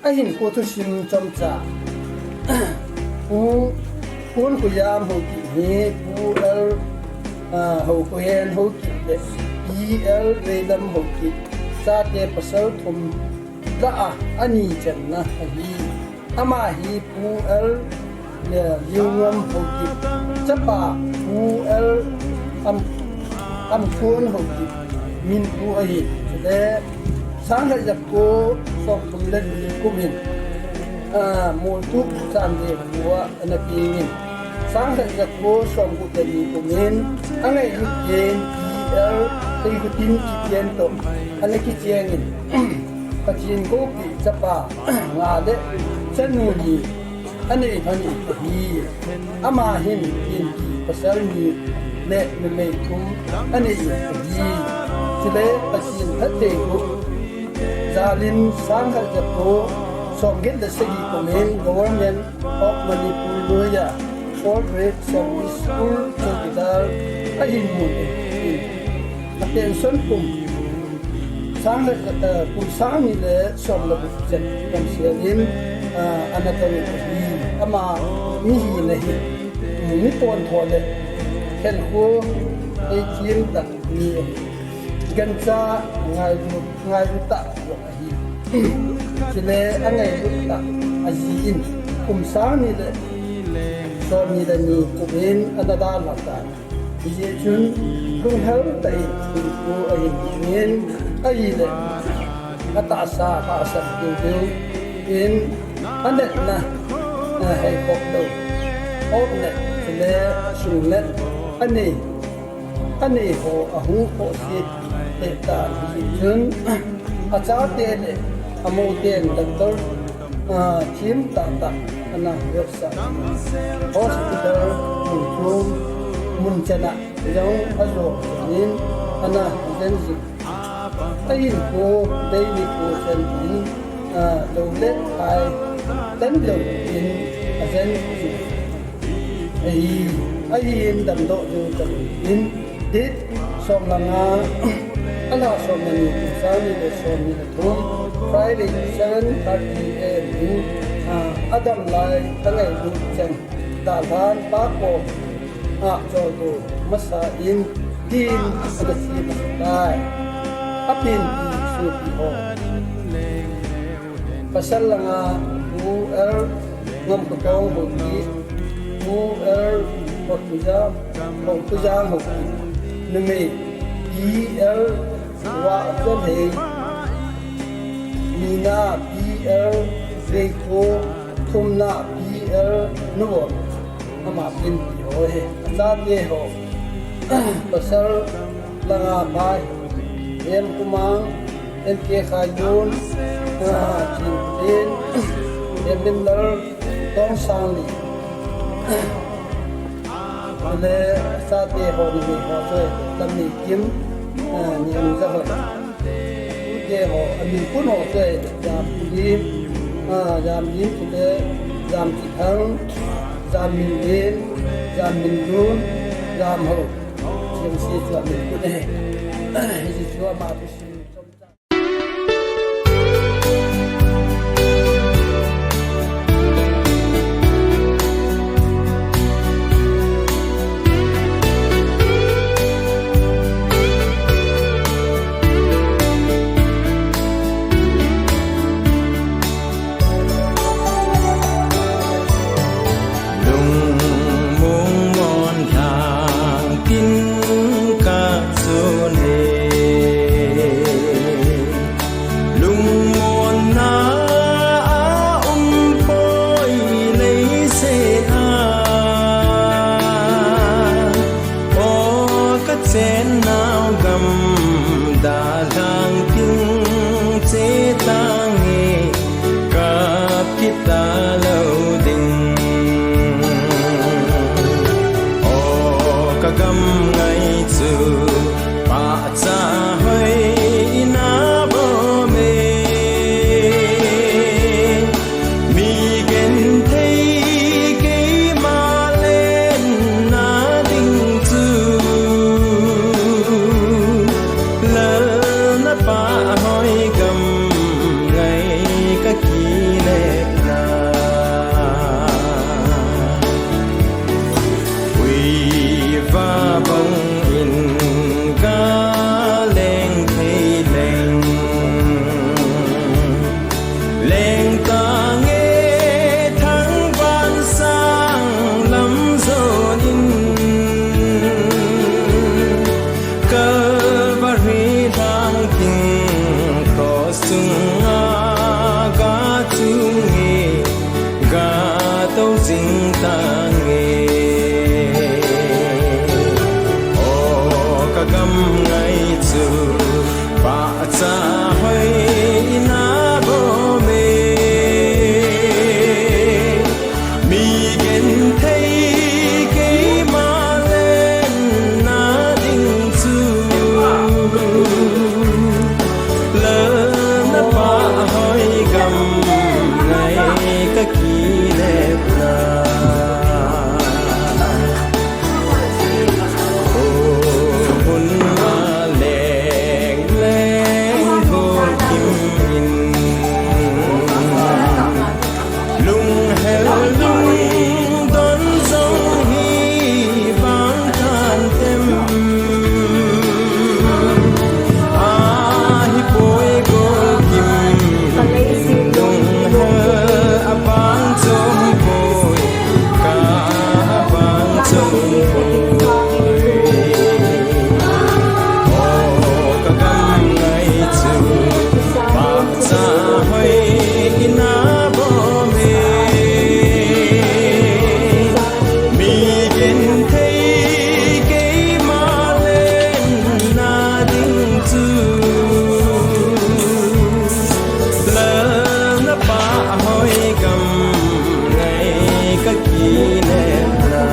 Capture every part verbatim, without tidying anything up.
Ahin ko thusim chomcha. Pu Pon Khoyam Haokip hi Pu L, ah, Haokhohen Haokip le Pi L Veilam Haokip chate pasal thum lah a ani channa ahi. Ama hi Pu L le Liungam Haokip chapa Pu L Am, Amkhon Haokip minpu ahi. Chule sang khat jako som thum le li kum in, ah, Moltup Chandel khua ana peng in, sang khat jako som gup le li kum in angailut in Pi L Teikhotin Kipgen toh ana kicheng in, Pathen koupeh chapa nga le chanu ni anei lhon in ahi. Ama hin inpi pasal ni le numei thum anei in ahi. Chule Pathen phatthei boh jal in sang khat jako som get le sagi kum in Government of Manipur noiya Fourth Grade Service School chowkidar ahin mun in, a pension kum sang le, eh, kum sang ni le som le gup chan gamsel in, eh, ana tong in ahi. Ama mihina hi, mm, mi pontho le khenkho, theithem tah mi ahi. Gancha ngailu, ngailu tah ahi. Chule angailut tah aji in kum sang ni le som ni le ni kum in ana dalha tan. Hijeh chun lunghel tah in hinkho ahin dingin, ahile atahsa tahsan ding ding in, anetna, eh, hei khop lou, opnet chule sungnet anei, anei ho ahung khohse tah tan. Hijeh chun achate le amou ten doctor, ah, thim tahtah ana vetsah. Hospital mun chom mun chana jong ajo in ana jen jing. Ahinkho daily kho chan in, ah, lou le phai tan lou in ajen jing. Ahi, ahin damdoh jou tan in, date som le nga, alha som le ni, kum sang ni le som ni le thum, Friday seven thirty A M in, ah, adam lai angailut chan dalhan pa kom a choldo masa in din ana sem tai. Apenpi sopi ho. Pasal langa Pu L Ngamkhothong Haokip, Pu L Haokhoja, Haokhoja Haokip, numei Pi L Vahchalhei, nina Pi L Veikho, thumna Pi L Nuvom. Ama penpi ho hi, achate ho. Pasal langa pa hi, M Kumang, M K Khailun, ah, Chintin, M Minlal, Tongsangli. Chule achate ho numei ho chu, Lamneikim, ah, Niamjahoi. Tute ho, amin pun ho chu, Jamlim, ah, Jamlim chule, Jamkithang, Jamminlen, Jamminlun, Jamhao. Hiche chu amin pun ahi. Hiche chu ama thusim chomcha. Lungmong mon thang tin ka chun e. tange. O ka gam ngai chu pahcha hoi ina bom e. Mi genthei keima lenna ding chu, lalna pah hoi gam ngai ka kinepna. Kho hun a leng leng gol kim in, lunghel lungdon jong hi vang kan tem. Ahi poi gol kim in, lunghel a vang chom poi, ka a vang chom poi. O ka gam ngai chu pahcha hoi ina bom e. Mi genthei keima lenna ding chu, lalna pah hoi gam ngai ka kinepna.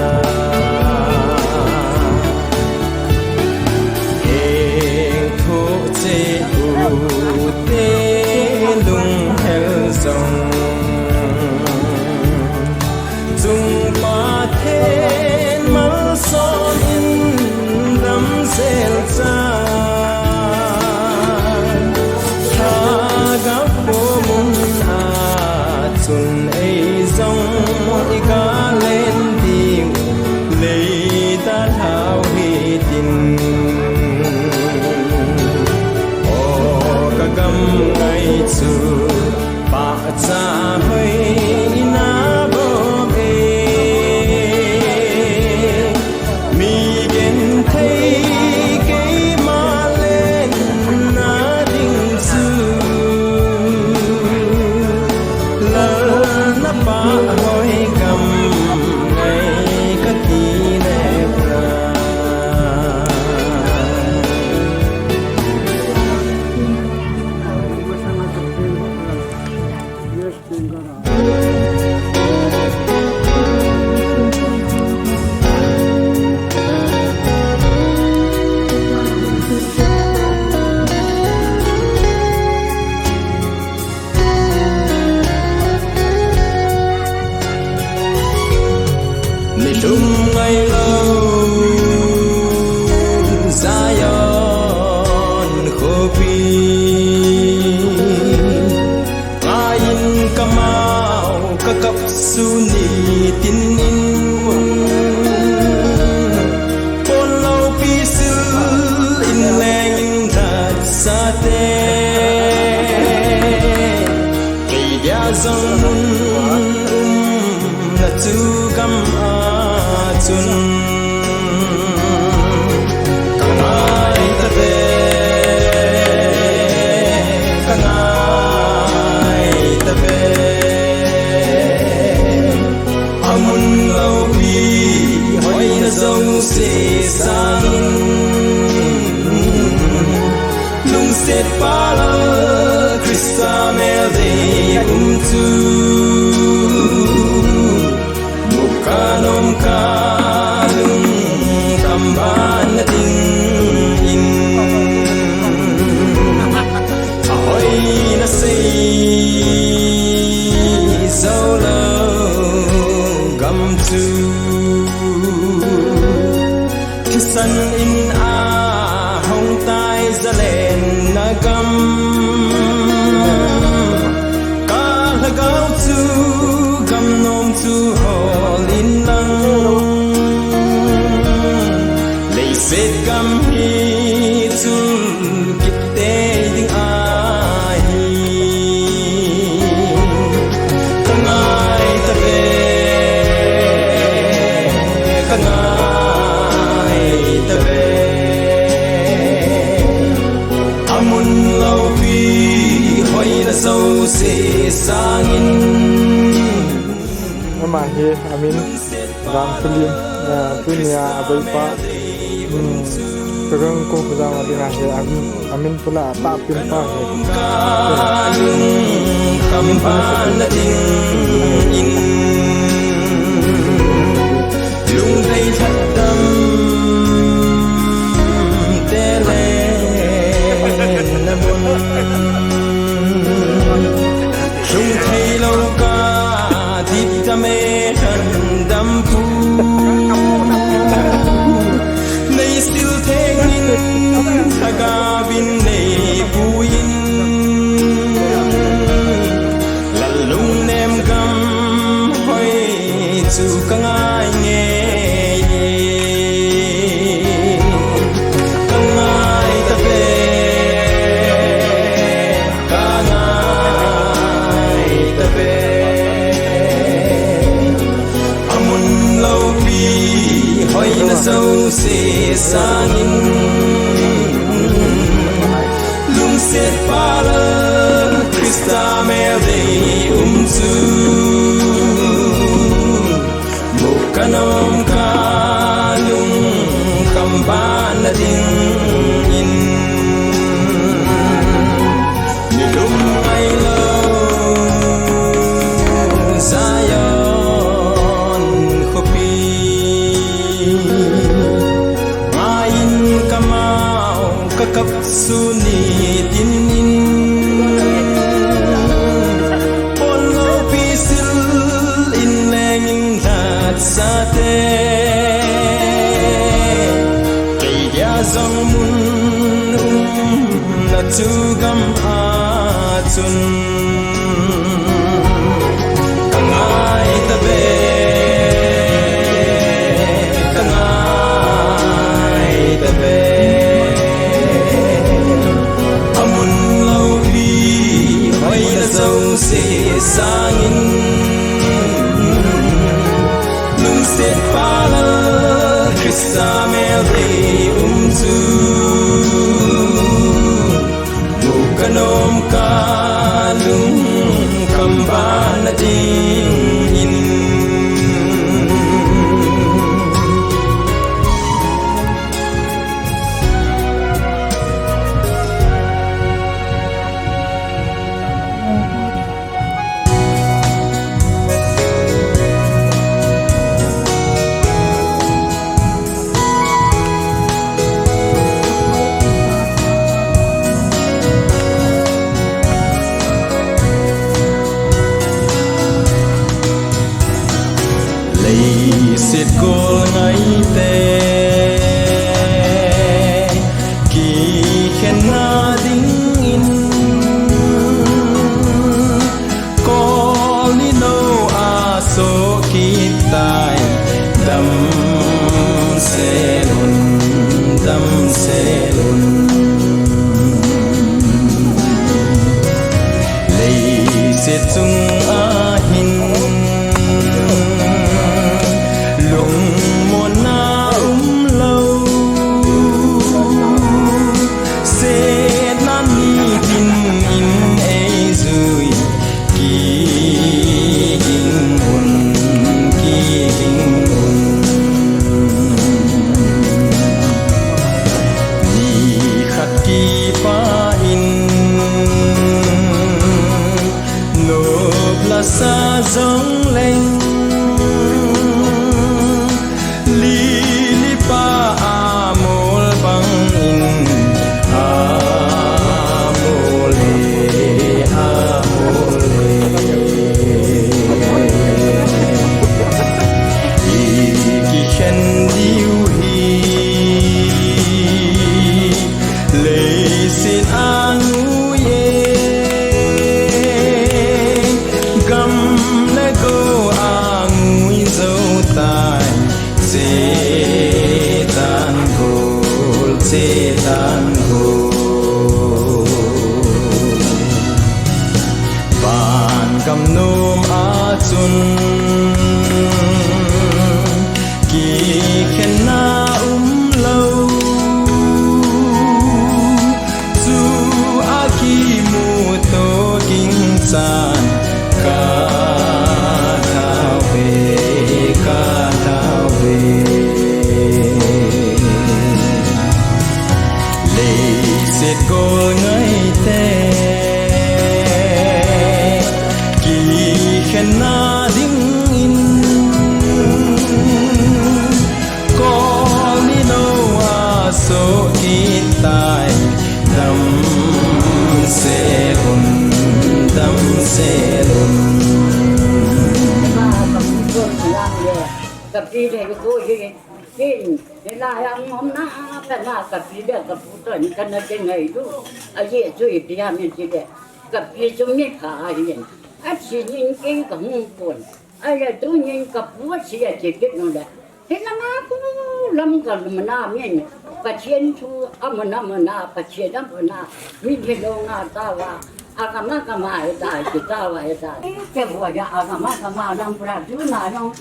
Heng thoh cheh u te lunghel jong, chung Pathen malsom in damsel chan, lhagao pomun a chun ei jong i galen ding, lei dalhau hitin. O ka gam ngai chu pahcha hoi ina bom e. Mi genthei keima lenna ding chu, lalna pah hoi gam ngai ka kinepna. Nilhum ngailou Zion khopi, ngaiyin kamau kakap sun nitin in, pon loupi sil in leng in that sate, kei dia jong mun umna chu gam a chun. Ka ngai tave, ka ngai tave. Amun loupi hoina jouse sangin, lungset pal Christa mel dei um chu, muka nom ka lungkam ban na ding in, ahoina sei jou lou gam chu, thisan in ahung tai zalenna gam. Ka lhagao chu gam nom chu hol in lang, leiset gam hi chul kit tei ding ahi. Ka ngai tave, ka ngai tave. Amun loupi hoina jouse sangin. Ama hi amin Vangpulim, ah, tunia abeipa, hmm, Kagangkong Khujang a dinga hi amin, amin pula atahpin pa hi. Lungdei lhadam te le na mun. Lungthei lo ka dip dam e lhadam pu. Nei sil theng in lhagao in nei pu in. Lal lungnem gam hoi chu ka ngai ngei e, ka ngai ta ve, ka ngai ta ve. Amun lopi hoina jouse sangin, lungset pal Christa mel dei um chu, mu ka nom ka lungkham ban na dingin. Nilum ngai lo Zion khopi, ngai in ka mau ka kap sun nitin in. Pon lopi sil in leng in lhat sa te, kei dia jong mun um na chu gam a chun. Ka ngai ta ve, ka ngai ta ve. Amun lopi hoina jouse sangin, lungset pal Christa mel dei um chu, mu ka nom ka lungkham ban na dingin. Leiset gol ngai te kikhenna dingin, kol ni no a so kit tai, damsel un, damsel un. Leiset chung a hin lungmonna um lo, setna nitin in ei jui, kiging un, kiging un. Ni khat kipa in nop la sa jong leng, lili pa a mol bang in, a mol e, a mol e. I kikhen diu hi leiset a ngui e, gam le go a ngui jou tai, che tan gol, che tan gol. Van gam nom a chun kikhenna um lo, chu a kimu to ging chan ka thau ve, Golngaite kikhenna dingin Kolmi noa sohkit tai. Damsel un, damsel un. Kapi le ko ye kin, hilai a ngomna a kana kapi le kapu toh kana kingailu. Ajeh chu ipi ham itile, kapi chu mipha ahin, athi nin kei kahung pon. Ahile tunin kapu athi athi kit nule, hilanga khu lam kalumna min, Pathen thu amun amun a, Pathen amun a, min hilou nga tauva, agam agam a hita, hita uva hita. Keiho jong agam agam a lam pura tuna jong,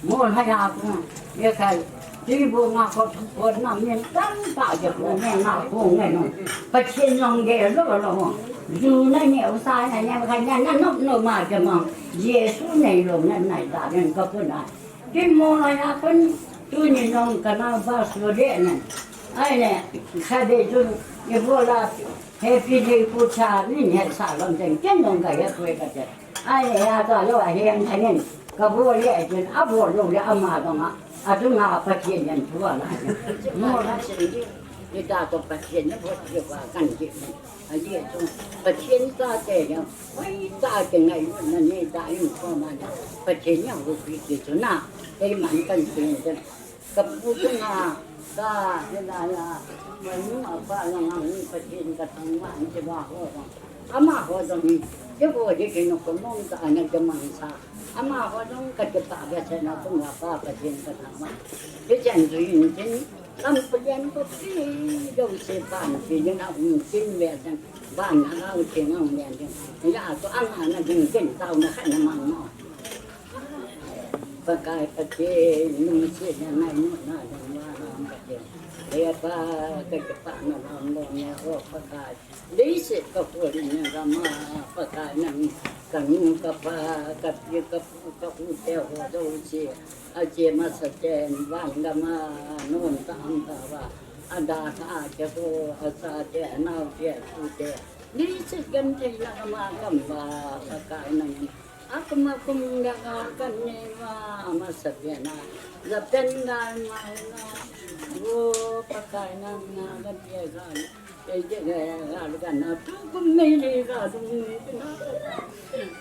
molhai a khu, ye kai, tibonga khu thupon na min tamtah je khu nge nga khu nge no. Pathen jong gel lou lou. Ju na neo sa na neo kha na na nop nop ma je ma. Jesu neilou na nai ta nen ka puna. Kin molhai a khun, tuni jong kanao ba su le nen. Ahile, khatvei chun, ibola, happy day pu cha, min hetsah lom teng, ken jong kahe poi kati. Ahile, ata lou a heng thanin, kabol le chun, abol lou le ama jong a, achunga Pathen in thu ala. Molhai seh di, ita toh Pathen in bol le va kan di. Ajeh chu, Pathen chate jong, hoitah a kingailutna neitah in koma jong, Pathen in huhpi ti chu na, keiman kan sei in, kapu chunga, ka, hilai a, manu apa langa, Pathen kathangvah in ti va ho jong. Amaho jong hi, keiho hi kei nung ko nom tah a na kimangsa. Amaho jong kakipah behseh na chunga pa Pathen kathangvah. Hichan chu hin tin, Lampulen ko pi jouse pan pi jin a hung tin ve jeng. Van a lau theng a hung len jeng. Hijeh a chu anga na jing jing tao na khat na mang mo. Pakai Pathen, lungsetna ngailutna dang va lam Pathen. He Pa, kakipah na lam lom ne o Pakai. Leiset kakol na gam a Pakai nang, kanu kapa, kapi kapu, ka u te ho jouse. Ache masa ten van gam a nom tah a um tauva, adalhah te ho, achate, anaote, atute, leiset genthei na gam a gam uva, Pakai nangin akum akum le gal kanei uva, amasa pen a, japen gal mai na, o Pakai nang na gam a gal. Kei te kei a gal kana, tukum nei nei ka dung nei kana.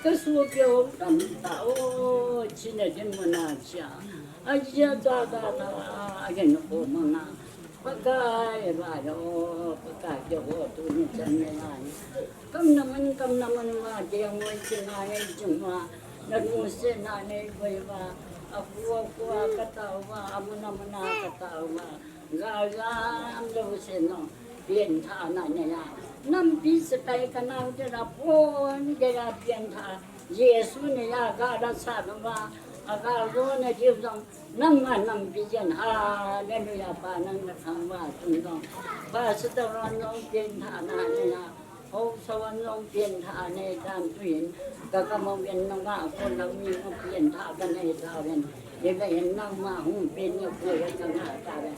Ka sopi ho tamtah o, china din muna chia. Ajia cha cha ta, agen ko manga. Pakai va yo, Pakai keiho tuni chan nei ai. Kam na mun, kam na mun va, kei ngoi china nei chunga. Na lungsetna nei koi va. Apu apu a katao va, amun amun a katao va. Gal jam lou se no, pianthahna nei a. Nampi sepai kanao te la pon gei a pianthah. Jesu nei a gal asat uva, agal jona diu jong, nangma nampi jen. Hallelujah, Pa nang nathangvah chun jong. Pastor hon jong pianthahna nei a. Haosa hon jong pianthah nei dan tuin, ka kam uvin nanga kon lang mi jong pianthah kanei tauvin. Ive hin nangma hung pen ni koi kanga tauvin.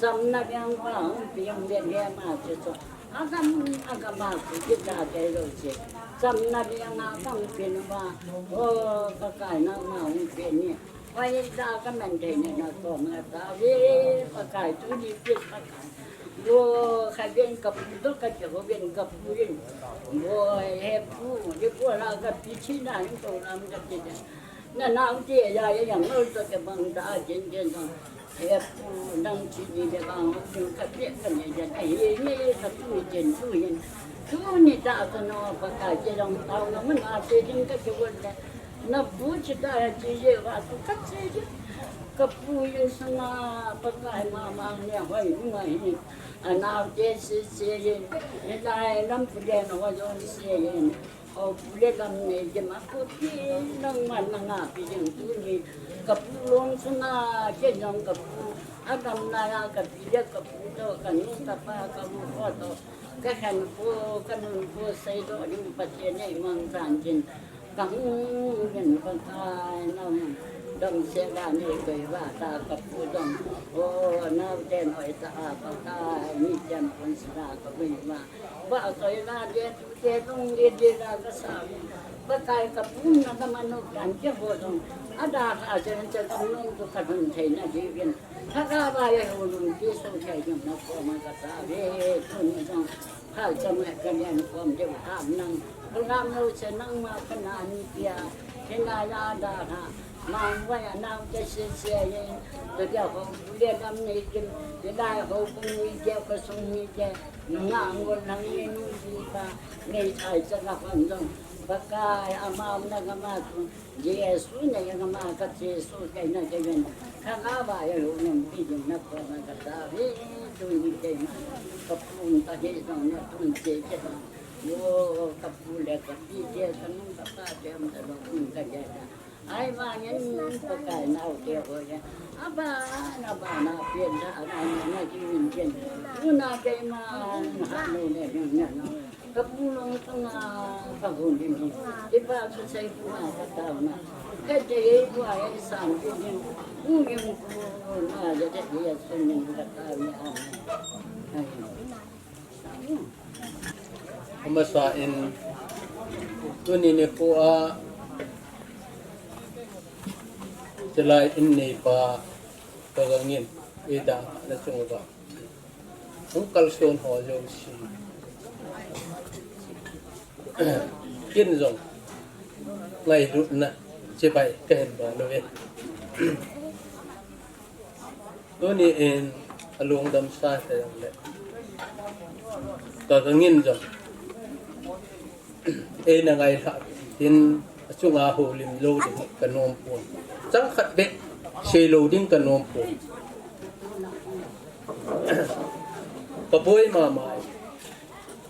Chamna veng va hung pen ve ve ma chu chu. Agam, agam a khu kita kei lou che. Chamna veng a vang pen va. O, Pakai nangma hung pen ni. Hoitah a kaman thei nei na kom na tauve, Pakai tuni pit Pakai. Bo, khatvei kapu toh kati ho vei kapu in. Bo, he pu, ibola kapi china in to lam kati de. Na nao te ja, ja, ja, ngol toh kibang ta, jin, jin, jin. He pu, nang chini le bang, ho, jin, kapi, kanei, ja, he, ne, kapu, jin, tu, jin. Tuni tah a kano, Pakai, kei jong taona mun a te, jin, kati von le. Na pu chita a che jeh uva chu ka che jeh. Ka pu in sanga Pakai mama ne hoi nunga hi. Anao te sese in. Hilai lam pu le na wa jong se in. O pu le lam nei jeh ma ko pi nangma nanga pi jeng tuni. Ka pu long sanga che jong ka pu. Agam na ya ka pi le ka pu toh ka nu ka pa ka mu ko toh. Ka khen ko ka nun ko sei toh ding Pathen nei mang tan jin. Ka hung ngen Pakai nang, Dam se la ni koi va ta ka pu dam. O, nau ten hoi ta a ka ta ni ten pun sa ka pu ma. Ba koi la de tu te dong de de la ka sa. Ba kai ka pu na ka ma no kan ke ho dong. A da ka chen chen ka no tu ka dong thei na di vin. Ka ka ba ye ho dong ki so thei dong na ko ma ka sa ve tu ni dong. Hai chang le ka lian kom deu ham nang. Ka ngam lo che nang ma ka na ni pia. Ke na ya da ha. Mang wa ya nang che se se ye. Ka dia ho le dam nei kin. Ke dai ho kung ni je ka sung ni je. Nga ngol nang ni ni ji pa. Nei chai cha na hon dong. Ba kai a ma na ka ma tu. Jesu na yang ma ka Jesu kai na kai na. Ka nga ba ya lo nem pi jin na ko na ka ta ve tu ni kai na. Ka pun ta he dong na tun je je na. Yo ka pu le ka pi je ka nun ka pa je am ta lo kun ka je na. Ai ba ngen ka kai na o ke ho ya. A ba na ba na pi na na na na ki min jen. Tu na kai ma na ha no ne ne ne no. Ka pu long tanga ka hun din hi. Ipa su sai pu na ka ta na. Ka je ye pu a ye san din hin. Pu ye mu pu na ye de ye sun din ka ta ni a. Amasa in tuni ni pu a chelai in nei pa ka gangin ida na chung ba. Hung kalson ho jouse. Kin jong ngailutna chibai ka hin bol uve. Tuni in alungdam sa ta jong le. Ka gangin jong. Eina ngailhah tin achunga houlim lou ding ka nom pon. Chang khat beh sei lou ding ka nom pon. Ka boi mama e.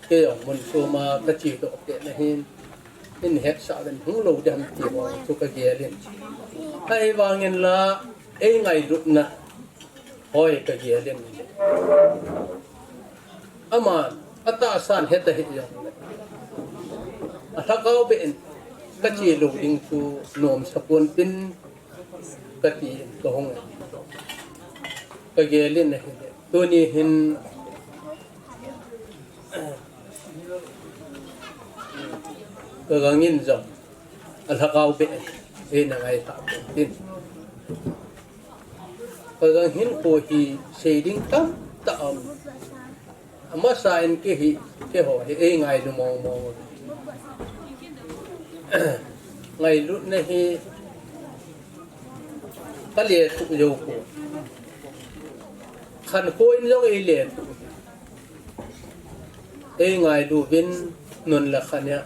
Kei jong mun soma ka chedoh kei na hin. Hin hetsah uvin hung lou ding ham ti ho chu ka gel in. Ahivangin la ei ngailutna hoi ka gel in. Aman, atahsan heta hi jong le. Alhagao beh in, ka che lou ding chu nomsa pon tin ka ti in ka hung e. Ka gel in ahi le. Tuni hin, ka gangin jong, alhagao beh in, eina ngailhah pon tin. Ka gang hinkho hi sei ding tamtah aum. Amasa in kei hi, keiho hi ei ngailu mong mong. Ngailutna hi ka lethuh jou pon. Khankho in jong ei lethuh. Ei ngailu uvin nun le khan a.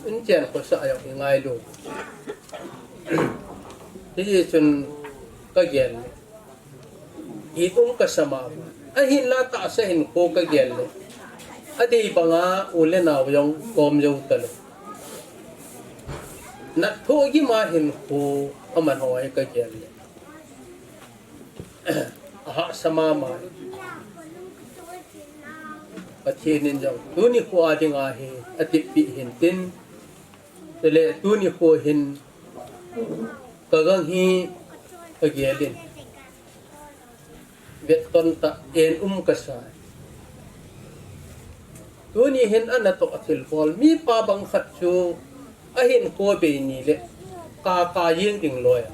In chen khosah jong ei ngailu. Hijeh chun ka gel le. It um ka sa mama. Ahinla tahsa hinkho ka gel le. Adei banga u le nao jong kom jou talou. Nat thoh gima hinkho aman hoi ka gel le. Ahahsa mama. Pathen in jong tuni kho a dinga hi atipeh hin tin. Chule tuni kho hin ka gang hi ka gel in. Vetton tah in um ka sa. Tuni hin anatoh a thilbol mipa bang khat chu ahinkho bei ni le kaka jeng ding loi a.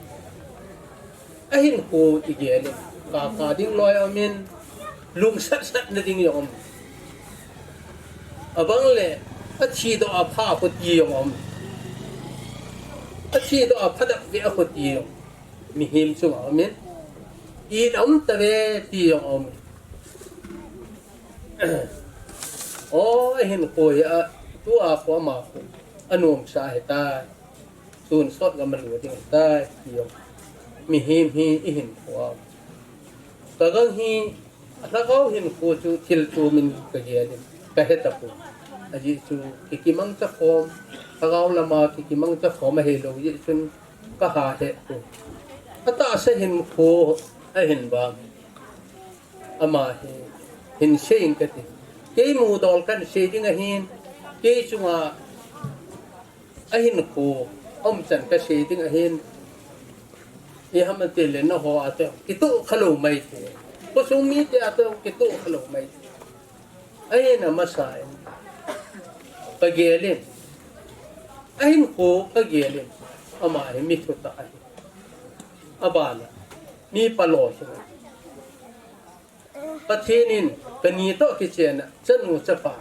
Ahinkho igel le kaka ding loi a um in lungsat sat na ding jong um. Abang le athi doh a pha kho ti jong um. Athi doh a pha dap ve a kho ti jong. Mihem chunga um in. It um ta ve ti jong um. O, ahinkho hi a, tua kho ama kho. Anomsa ahitai. Tun sot gam a lut ding ahitai, ti jong. Mihem hi ihinkho a. Ka gang hi, alhagao hinkho chu thil chom in ka gel in. Ka he tapon. Ajeh chu, kikimangcha khom. Lhagao lama kikimangcha khom ahilou jeh chun, ka ha he pon. Atahsa hinkho ahin vang. Ama hi, hin sei in kati. Kei mudol kan sei ding ahin, kei chunga ahinkho, aumchan ka sei ding ahin. Iham ati le, naho a te kitoh khalou mai te. Khosung mite a te kitoh khalou mai te. Ahin amasa in kagel in, ahinkho kagel in, ama hi mi thutah ahi. Abana, mi palou ahi. Pathen in kani toh kichen a, chanu chapa,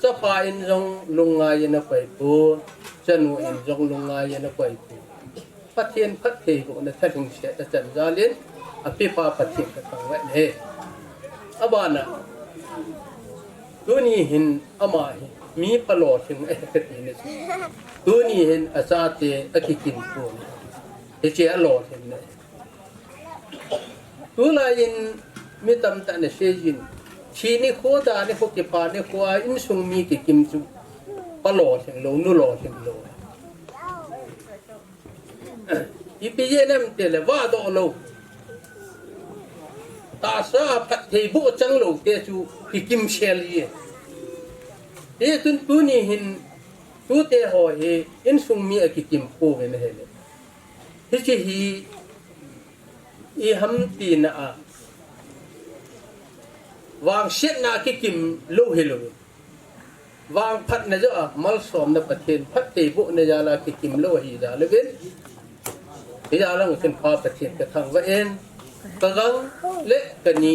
chapa in jong lungngai in akoipon, chanu in jong lungngai in akoipon. Pathen phattheibohna thalhingset achan jal in, apipa Pathen kathangvah e. Abana, tuni hin ama hi mi palou ahi kati na chu. Tuni hin achate akikimpon, hiche alolhinna. Tulai in mi tamtah in asei jin, thi nikho, da nikho, kipa nikho a insung mi kikim chu, palou ahi lou, nu lou ahi lou. Ipi jeh ham itile, vahdoh lou, tahsa phattheiboh chang lou te chu kikim sel e. Hichun tuni hin tute ho hi insung mi akikim pouvin ahile, hiche hi iham tina a, vangsetna a kikim lou hilou, vangphatna joh a, malsomna, Pathen phattheibohna jal a kikim lou ahi jal uvin, hijal a chun Pa Pathen kathangvah in, kagang le kani,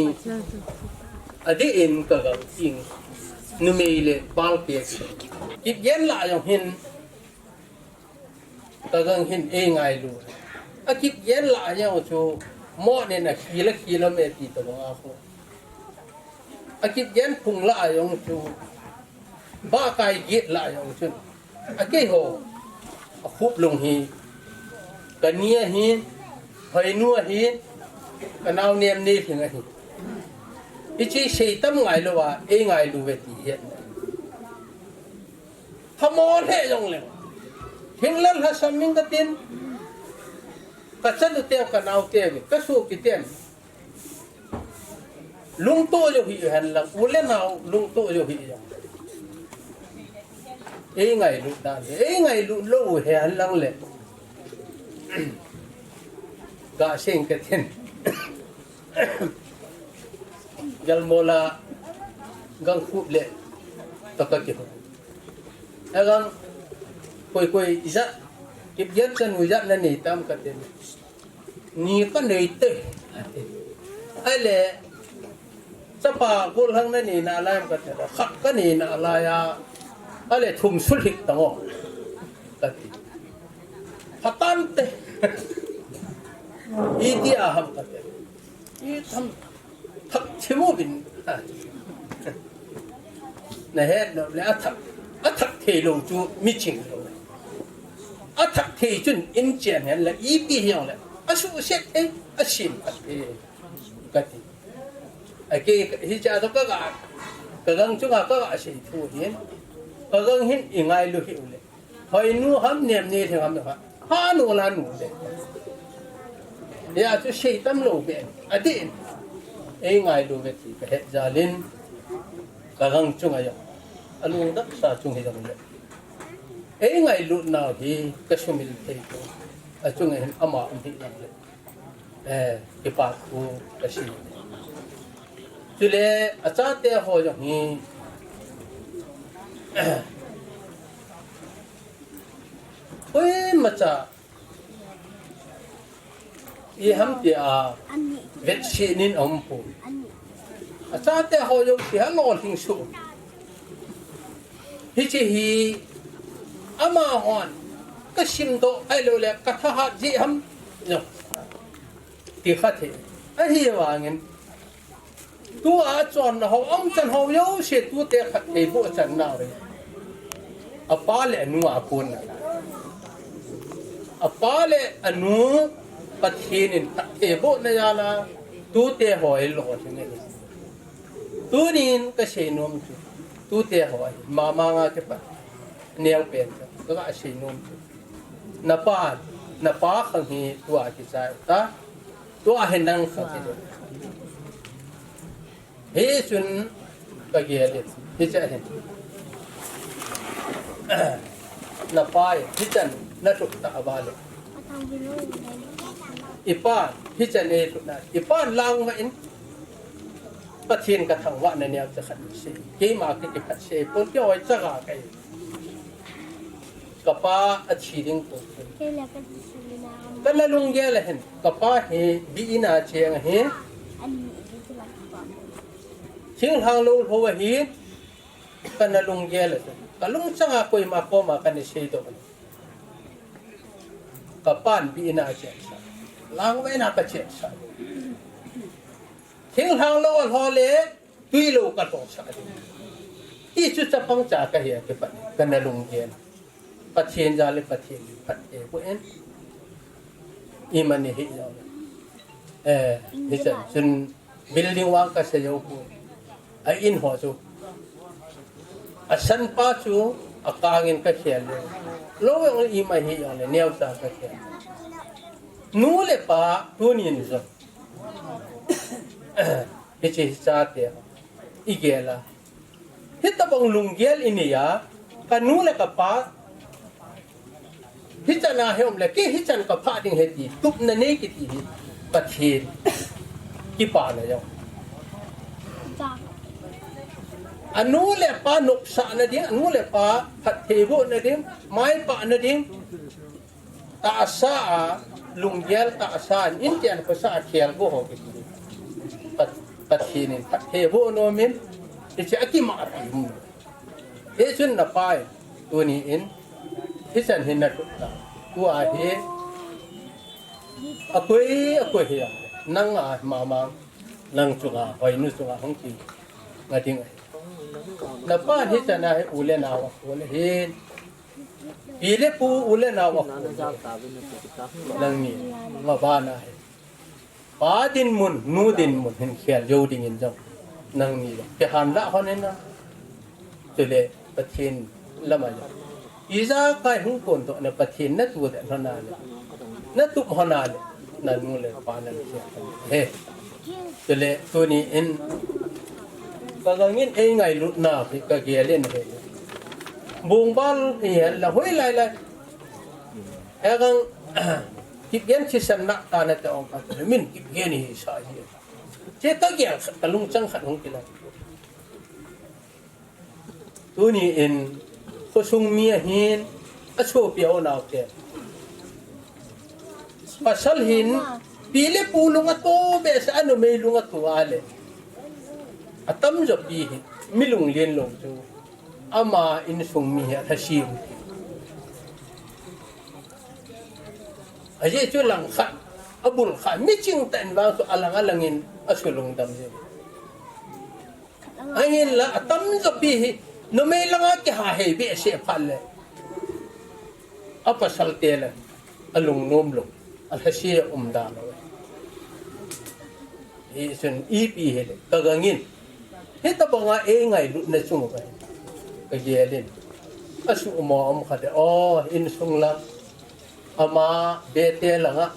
adeh in kagang ing, numei le pal kei, kipgen lah jong hin, kagang hin eingailu. Akipgen lah jong chu, mo nen akhil akhil a me ti tobang a khu. Akipgen phung lah jong chu, bahkai git lah jong chun, akeiho, akhup lung hi, kani ahi, Hoinu ahi, kanao Nemneilhing ahi. Hiche seitam ngailou a, eingailu ve ti hi. Hamo lheh jongleng, hinla lhasam ing katin, kachanu teu, kanao teu, kasopi ten, lungtoh jou hih hen lang, u le nao lungtoh jou hih jong, eingailut dan, eingailut lou u hen lang le, gasei ing katin. Galmol a gangkhup le toh kakihou. Agang, koi koi ijat, Kipgen chanu ijat nanei tam kati. Ni kanei te. Ahile, chapa golhang nanei nalai ham kati. Khat kanei nalai a. Ahile thum sulhit tan o, kati. Phatante. Iti a ham kati. Itham, thak thim uvin. Nahet nom le athak, athak thei lou chu miching lou. Athak thei chun in chen hen le, ipi hijongle, asuhset thei, asim phat thei, kati. Akei, hiche a toh kaga, kagang chunga kaga sei thu hin, kagang hin eingailu hih u le. Hoinu ham, Nemneilhing ham, ha nu la nu le. Hia chu seitam lou be, adeh in, eingailu ve ti kahet jal in, kagang chunga jong, alungdamsa chung hijongle, eingailut nau hi kasumil thei poi, achunga hin ama um hih jongle, eh, kipa thu kasei. Chule achate ho jong hi, koimacha iham tia vetsahna aumpoi. Achate ho jouse alolhing soh. Hiche hi amahon kasimdoh ahilou le kathahat jeh ham, jong ti kha thei. Ahivangin tua achonna ho, aumchan ho jouse tute phattheiboh achan nau hi, apa le anu a kon nalai. Apa le anu Pathen in phattheibohna jal a tute ho hi lolhing ahi. Tunin kasei nom chu, tute ho hi, mama nga kipat neopen chu kaga sei nom chu, napa, napa khang hi tua kichai ta. Tua hin nang kha kidon. Hichun kagel in, hiche hin, napa in hichan nathuh tah uva le, Ipa, hichan ei lhutna. Ipa lang ma in. Pathen ka thangvahna neocha khat sei. Keima ka kiphat sei. Pon kihoi chaga kai. Kapa athi ding ko. Kana lunggel ahin. Kapa hi bi ina cheng ahi. Thinglhang lou lhou ahi. Kana lunggel ahi. Ka lungchang a koima koma kana seidoh. Kapan bi ina cheng sa. Lang ma ina ka cheng sa. Thinglhang lou alhou le. Tui lou ka lhou sa ding. Ti chu chapang cha kahi a kipat. Kana lunggel. Pathen jal le Pathen phatthei boh in. Imani hi jong. Eh, hichan chun building vang ka sei jou poi. A in ho chu. Asan pa chu akang in ka khel le. Lou jong ima hi jong le neocha ka khel. Nu le pa tunin jong. Hiche hichate. I gel a. Hitabang lunggel i nei a, ka nu le ka pa, hichan a he um le, kei hichan ka phah ding ahi ti, tupna nei kiti hi, Pathen, kipana jong. A nu le pa nopsahna ding, a nu le pa phattheibohna ding, maipahna ding, tahsa a, lunggel tahsa in, in tian khosa a khel go ho kiti. Pat-, Pathen in phattheiboh nom in, hiche a kimahpi um. Hichun na pa in, tuni in, hichan hin na lut ta. Tua hi, akoi, akoi hi a, nang a mama, nang chunga, hoinu chunga, hung ki, nga ding ahi. Na pa hichan a hi u le nao a, u le hin, Pi le pu u le nao a khu. Nangni, nga vana hi. Pa dinmun, nu dinmun, hin khel jou ding in jong. Nangni, kihan la hon in na. Chule, Pathen lama jong. Ijakai hung kon toh na Pathen na tu de hon a le. Na tup hon a le. Na nu le pa na khel he. Chule tuni in ka gang in ei ngailutna hi ka gel in he. Bungbal hi hen la hoi lai lai. He gang kip gen thisan na ta na te ong ka min kip gen hi sa hi. Che ka gel khat ka lungchang khat hung kila. Tuni in, khosung mi ahin, asopi a unaute. Pasal hin, pi le pu lung ato behseh a, numei lung ato a le. Atamjo pi hi, mi lunglen lou chu. Ama insung mi hi alhasim. Ajeh chu langkhat, abul khat, mi chingtah in vang chu alang alang in, asulungdam jeng. Ahinla, atamjo pi hi, numei langa kiha hei behseh phat le. Apasal te le, alungnom lou, alhasia um da lou. Hichun ipi hile, ka gang in. Hitabanga ei ngailutna chung ka, ka gel in. Asuhmo um khat e, o, insung lang. Ama bete langa,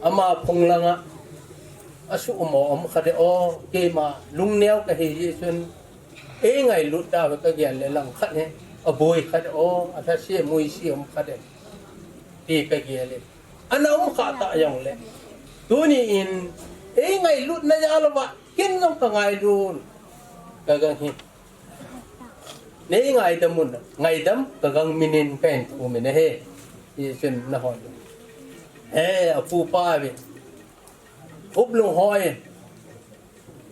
ama phung langa, asuhmo um khat e, o, keima lungneo kahi jeh chun, ei ngailut da ka gel le langkhat hi, aboi khat e, o, alhasia muisia um khat e, ti ka gel e. Ana um kha ta jong le. Tuni in, ei ngailutna jal uva, ken jong ka ngailut, ka gang hi. Nei ngaidam un, ngaidam ka gang minin ka hin thum in ahi. Hichun na hon. He, apu pa ve. Up lung hoi.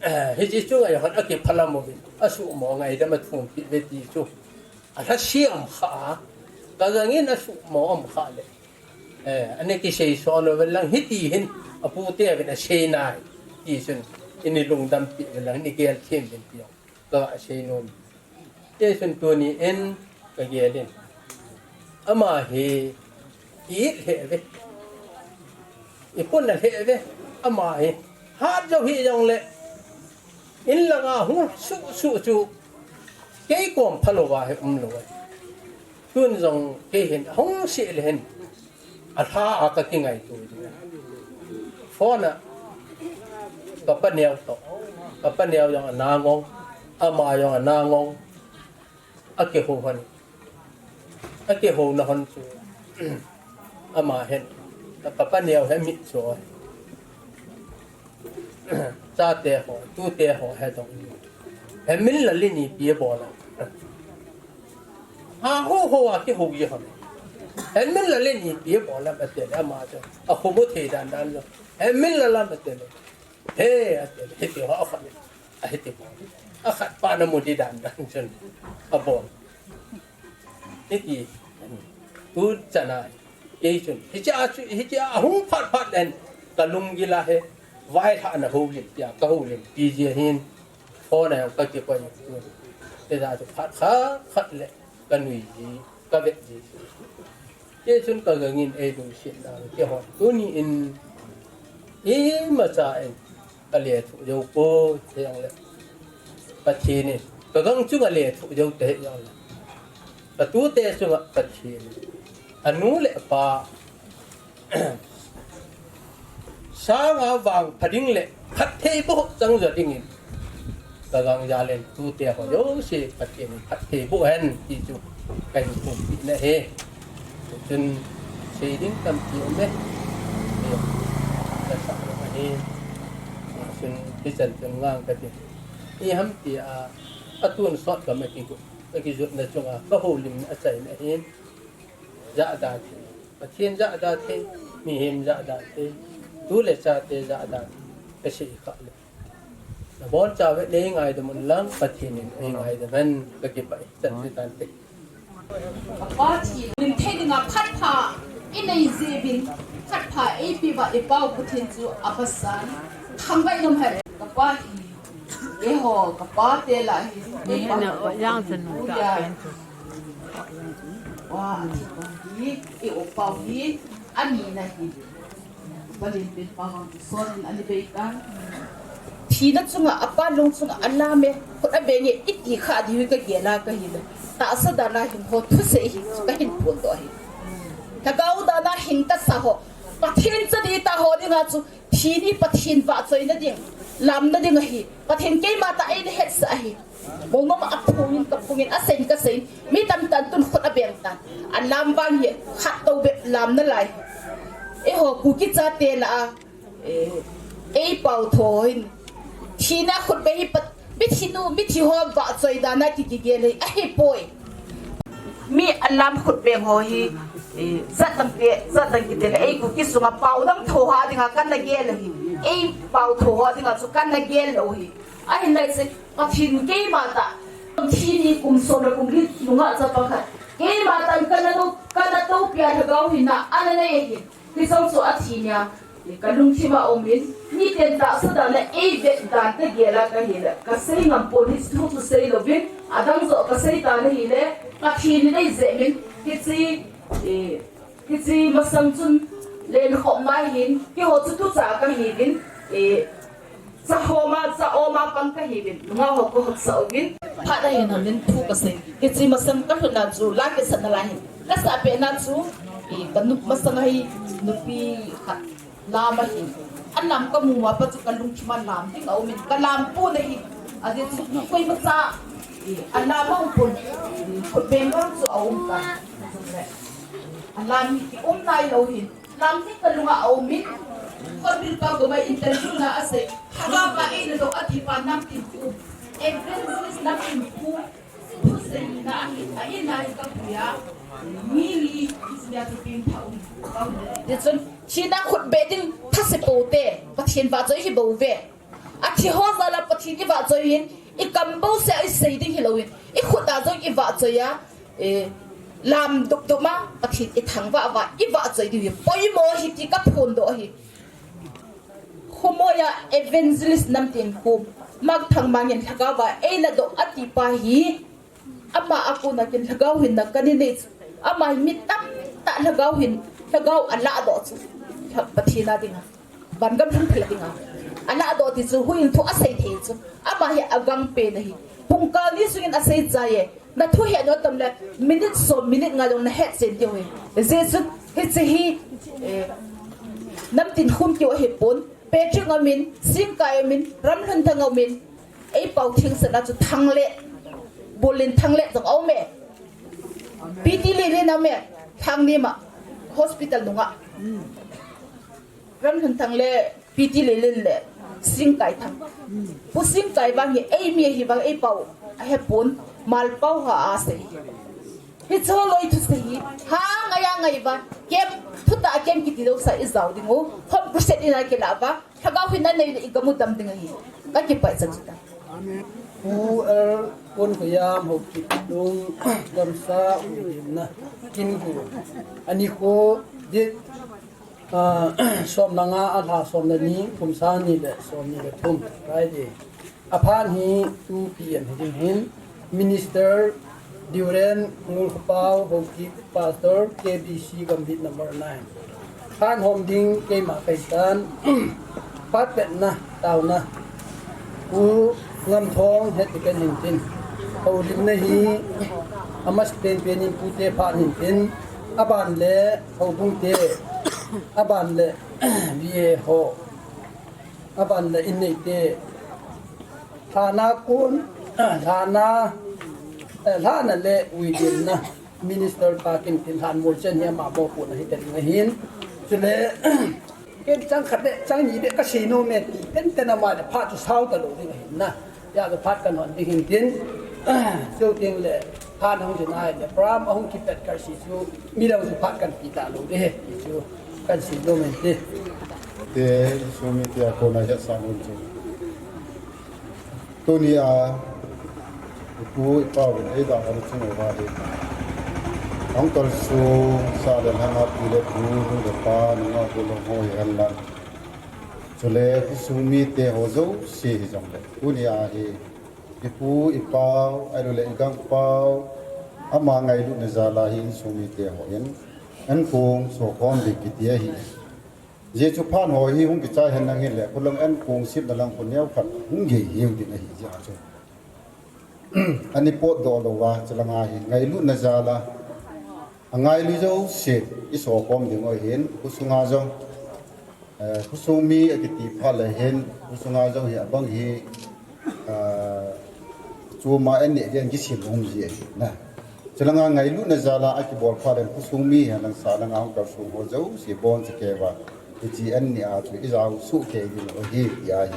Eh, hiche chu ngai hon akiphalam uve. Asuhmo ngaidam athumpi ve ti chu. Alhasia um kha. Ka gang in asuhmo um kha le. Eh, ana kisei son uve lang hiti hin. Apu te uvin asei nai. Tichun. Ini lungdampi uve lang, ini gel them uvin ti jong. Ka sei nom. Hichun tuni in ka gel in. Ama hi i it lheh uve. I pun a lheh uve. Ama hi. Hat jou hi jong le. In langa hung suh suh chu. Kei kom phalou va hi um lou. Tun jong kei hin hung si le hin. Alha a ka kingaito. Phone a ka pa neo to. Ka pa neo jong ana ngong. Ama jong ana ngong. Akihou hon. Akihou na hon chu. Ama hin. Ka pa neo he mit cho. Chate ho, tute ho he dong. He min la le ni pi bol a. Ha ho ho a ki ho ye ho. He min la le ni pi bol a, ate le ama cho. A ho mo thei dan dan cho. He min la la, ate le. He, ate le. He ti ho a khat. A he ti bol. A khat pa na mo di dan dan chun. A bol. Hiti, tu chana, kei chun. Hiche a chu, hiche a hung phat phat len, ka lunggil a he, vailhahna houlim, tia ka houlim, P G hin, phone a ka kikoi tu. Te da chu phat khat khat le, ka nui ji, ka vet ji. Kei chun ka gangin ei lungsetna, kei hon. Tuni in, imacha in, ka lethuh jou poi, te jong le. Pathen in, ka gang chunga lethuh jou te jong le. Ka tute chunga Pathen in, anu le apa, sanga vangpha ding le, phattheiboh chang jo dingin, ka gang jal in, tute ho jouse Pathen in phattheiboh hen, ti chu ka hin thumpi na ahi. Chun, sei ding tampi um e. Ka sa na ahi. Chun, hichan chun ngang ka ti. Iham tia, a tonsot ka ma kigo, ka kijotna chunga, ka houlimna achaina ahi. Jahda thei, Pathen jahda thei, mihem jahda thei, tu le chate jahda thei, ka sei kha le. Na boncha uve, nei ngaidam un lang, Pathen in ei ngaidam hen, ka kipah e, chan se tante. Ka pa thi, lim thei dinga phat pha, i nei jeh uvin, phat pha ei pe uva i Pa u Pathen chu a phasan, thangvah in um hen. Ka pa hi, eiho, ka pa te lah hi, ei pa, yang sa nu ta. Wa, a thi pa hi, i u pa hi, ani na hi. Palin pen pa hang son in ani bei ta. Thina chunga, apa lung chunga, alam e, khut abeng e, iti kha di hui ka gel a ka hi le. Tahsa dan a hing ho thusei hi, ka hin phondoh hi. Lhagao dan a hing tasa ho. Pathen cha di ta ho dinga chu, thi ni Pathen vahchoina ding, lamna ding ahi. Pathen keima tah a eina hetsah ahi. Mongmong a phungin, ka phungin, a seiyin, ka seiyin. Mi tamtah in tun khut abeng tan. Alam vang hi, khat to bep lam nalai. Eiho, Kuki chate lah a, eh, ei pao tho hin. Thina khut be hi pat, mithi nu, mithi ho vahchoi dan a ki, kigel hi, ahipoi. Mi alam khut beng ho hi, eh, jat dang te, jat dang kiti le, ei Kuki sunga pao dang tho ho dinga kana gel hi. Ei pao tho ho dinga chu kana gel lou hi. Ahin lai se, Pathen keima tah. Thi ni kum som le kum li nunga chapa khat. Keima tah kana to, kana to pia Lhagao hinna, ana nei hi. Hichun chu athi nia, ka lungthim a um in, miten tahsa dan le ei vet dan te gel a ka hi le, ka sei ngam pon hi thu chu sei louvin, adang joh ka sei ta na hi le, Pathen in ei jeh in, hiche, eh, hiche masang chun lenkhom mai hin, keiho chu tucha ka hi vin, eh, Cha hom a, cha om a pang ka hi vin, nungah ho ka hot sah uvin. Phat a hin hon in thu ka sei. Hiche masang ka lhun a chu, la kisah na lai hin. Ka sah pet na chu, i ka nu masang a hi nupi khat lam ahi. Alam ka mu ma pa chu ka lungthim a lam ding a um in, ka lam pon ahi. Ajeh chu koima cha, i alam a um pon, i khut beng bang chu a um ta. Alam hi ki um nai lou hin. Lam ding ka lung a a um in, Hornbill pa gom a interview na a sei, Lhagao va eina doh a ti pa Namtinkhum, Evangelist Namtinkhum, thu seina a hin, a in a hin ka pui a, mi li, Ismia thu pin tha um, ka um. Tichun, thina khut be ding, thase pou te, Pathen vahchoi hi bou ve. Athi ho jal a Pathen i vahchoi in, i kam bouseh a i sei ding hilou in, i khut a jong i vahchoi a, eh, lam dup dup ma, Pathen i thangvah vah, i vahchoi diu hi, poimo hi ti ka phondoh hi. Khomoi a Evangelist Namtinkhum, Mangthang Mang in Lhagao va eina doh a ti pa hi, Ama a kona kin Lhagao hinna kana nei chu. Ama hi mi tamtah Lhagao hin, Lhagao a ladoh chu. Lha-, Pathen a dinga. Van gam lhun phel dinga. A ladoh ti chu, huin thu a sei thei chu. Ama hi a gang pen ahi. Pungkal ni sungin a sei chai e. Na thu he no tam le, minute som, minute nga jong na het chen diu hi. Jesu, hiche hi, eh, Namtinkhum keu ahi pon. Patrick a um in, Singkai a um in, Ramlhunthang a um in, Ei pao thing sena chu Thangle, Bolin Thangle jong a um e. P T Lilin a um e, Thangnim a hospital nunga. Ramlhunthang le P T Lelen le Singkaithang. Pu Singkai vang hi eimi ahi vang eipau ahepon, Malpau ha asei. Hiche loi thusei hi ha ngai a ngai uva, kem thutah a kem kiti jouse ijao ding u, hom crusade ina kilah uva, Lhagao hinna nei le igam u dam ding ahi. Kakipah e, chang chita. Pu L. Konhoiam, Haokip Lung, Gamsa Ulimna, Kingu. Ani ko dit, ah, som le nga, alha som le ni, kum sang ni le som ni le thum, Friday. Aphan hi two P M hiding hin, Minister Duran Ngulkhopao, Haokip, Pastor, K B C Gambih number nine. Phat hom ding keima kahitan, phat petna, taona. Pu Ngamthong het ti kan hintin. Houlimna hi, amasapen pen in pute phat hintin. Aban le, houbung te, aban le, V A ho. Aban le inneite, lhana kon, lhana, eh, lhana le uidilna, Minister pa kin tin lhan mol chen hi ama mo kon ahi ta ding ahin. Chule, ken chang khat le, chang ni le kasei nom e ti, ten ten ama le phat chu sao talou ding ahin na. Hijeh a chu phat kan hon ding hintin, chuteng le, phat hung jin ahile, program ahung kipat kar si chu, midang chu phat kan pe talou ding ahi, ti chu kan sei nom e ti. Te, insung mite a kona hetsah nom chu. Tunia, ipu, ipau in eidalhah u chunga hi. Ahung kalsong, sa le lhang a pi le pu, nu le pa, nungah golhang ho hihen lang. Chule, khosung mite ho jouse hijongle. Tunia hi, ipu, ipau, ahilouleh igangpau, ama ngailutna jal a hi insung mite hon, ankong sokhom ding kiti ahi. Hijeh chun phat ho hi hung kichai hen lang hile, khulang ankong sepna lang khu neokhat hung gei hiu ding ahi jeh a chu. Ani potdoh louva, chulanga hi ngailutna jal a, angailu jouse isokhom ding u ahin, khosunga jong, eh, khosung mi akiti phat le hin, khosunga jong hi abang hi, ah, chuma an neh ding kisim hung ji ahi na. Chulanga ngailutna jal a akibol phat le khosung mi hihen lang sa langa hung kalsong ho jouse boncha keiva. Hiche an ni a chu ijao soh kei ding u ahi, ti ahi.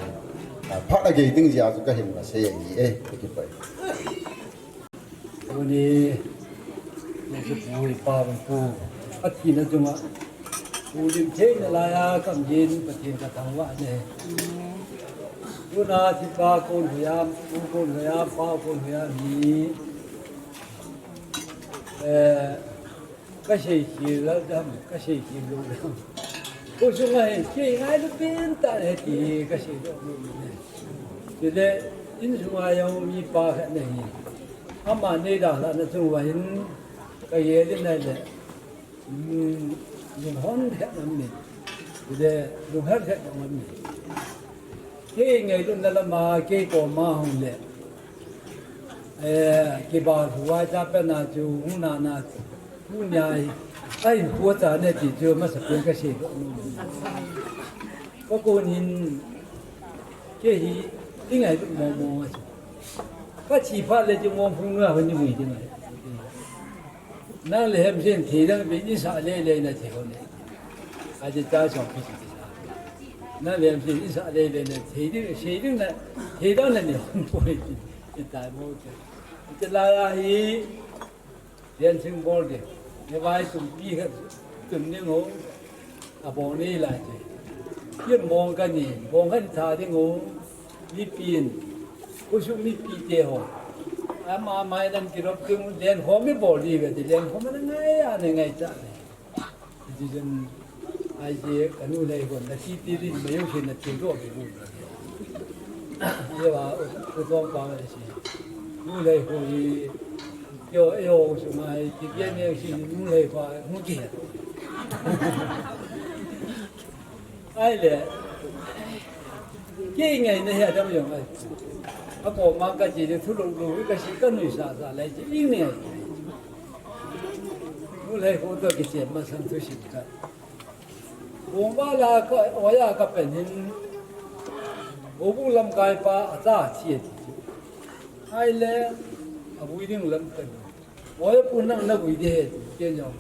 Ah, phat agei ding jeh a chu kahin masei ahi e, kakipah e. Tuni, hiche pu hi pa bang pu, athina chunga, pu lim theina laiya, kam jin Pathen kathangvah e. Tuna thipa Konhoiam, pu Konhoiam, pa Konhoiam hi, eh, kasei khel dam, kasei khel lou dam. Khosunga hin, kei ngailu pen tah ahi ti kasei doh nom e. Chule, insunga jong mipa khat ana hi. Ama neidalhahna chunga hin, kagel in ahile, um, lunghon khat aum e. Chule, lunghel khat aum e. Kei ngailutna lama, kei koma hung le. Eh, kiba lhuai cha pena chu, hung nana chu. Tunia hi, ahinkho cha ne ti chu, masapen kasei doh nom. Kakon hin, kei hi, ingailut mong mong a chu. Kathi phat le chu mong phung nua hon ni mui ding ahi. Nang le hemsen thei dang be ni sa le le na thei hon ne. Aji cha song kisi kisa. Nang le hemsen ni sa le le na thei ding, sei ding na, thei dang na ni hon poi ti. Ti tai mo te. Ti la ya hi. Dancing ball ding. Ni vai tum pi khat tum ding ho. Abong nei lai te. Yen bong kani, bong kani tha ding ho. Mipin. Khosung mipite ho. Ama mai lam kilop ding, lenkhom ibol diu ve ti, lenkhom ana ngai a, ana ngai cha. Ti chun, ahi je, kanu lei kon, nati ti din, mayo khin nati ro be bu. Ye ba, u tong pa le si. Nu lei ko hi, yo, yo, su mai, ti ke ne si, nu lei pa, nu ki. Ahile, kei ngaina hi adam jong ahi. Akoma kache le thu lou lou, kache kanuisah sah le che, ingai. Nu lei ko toh kichen masang thusim ka. Bongba la ka, oja kapen hin. Houbung lamkai pa acha che ti. Ahile, avui ding lam pen. Oja pu nang navui ding ahi ti, ken jong.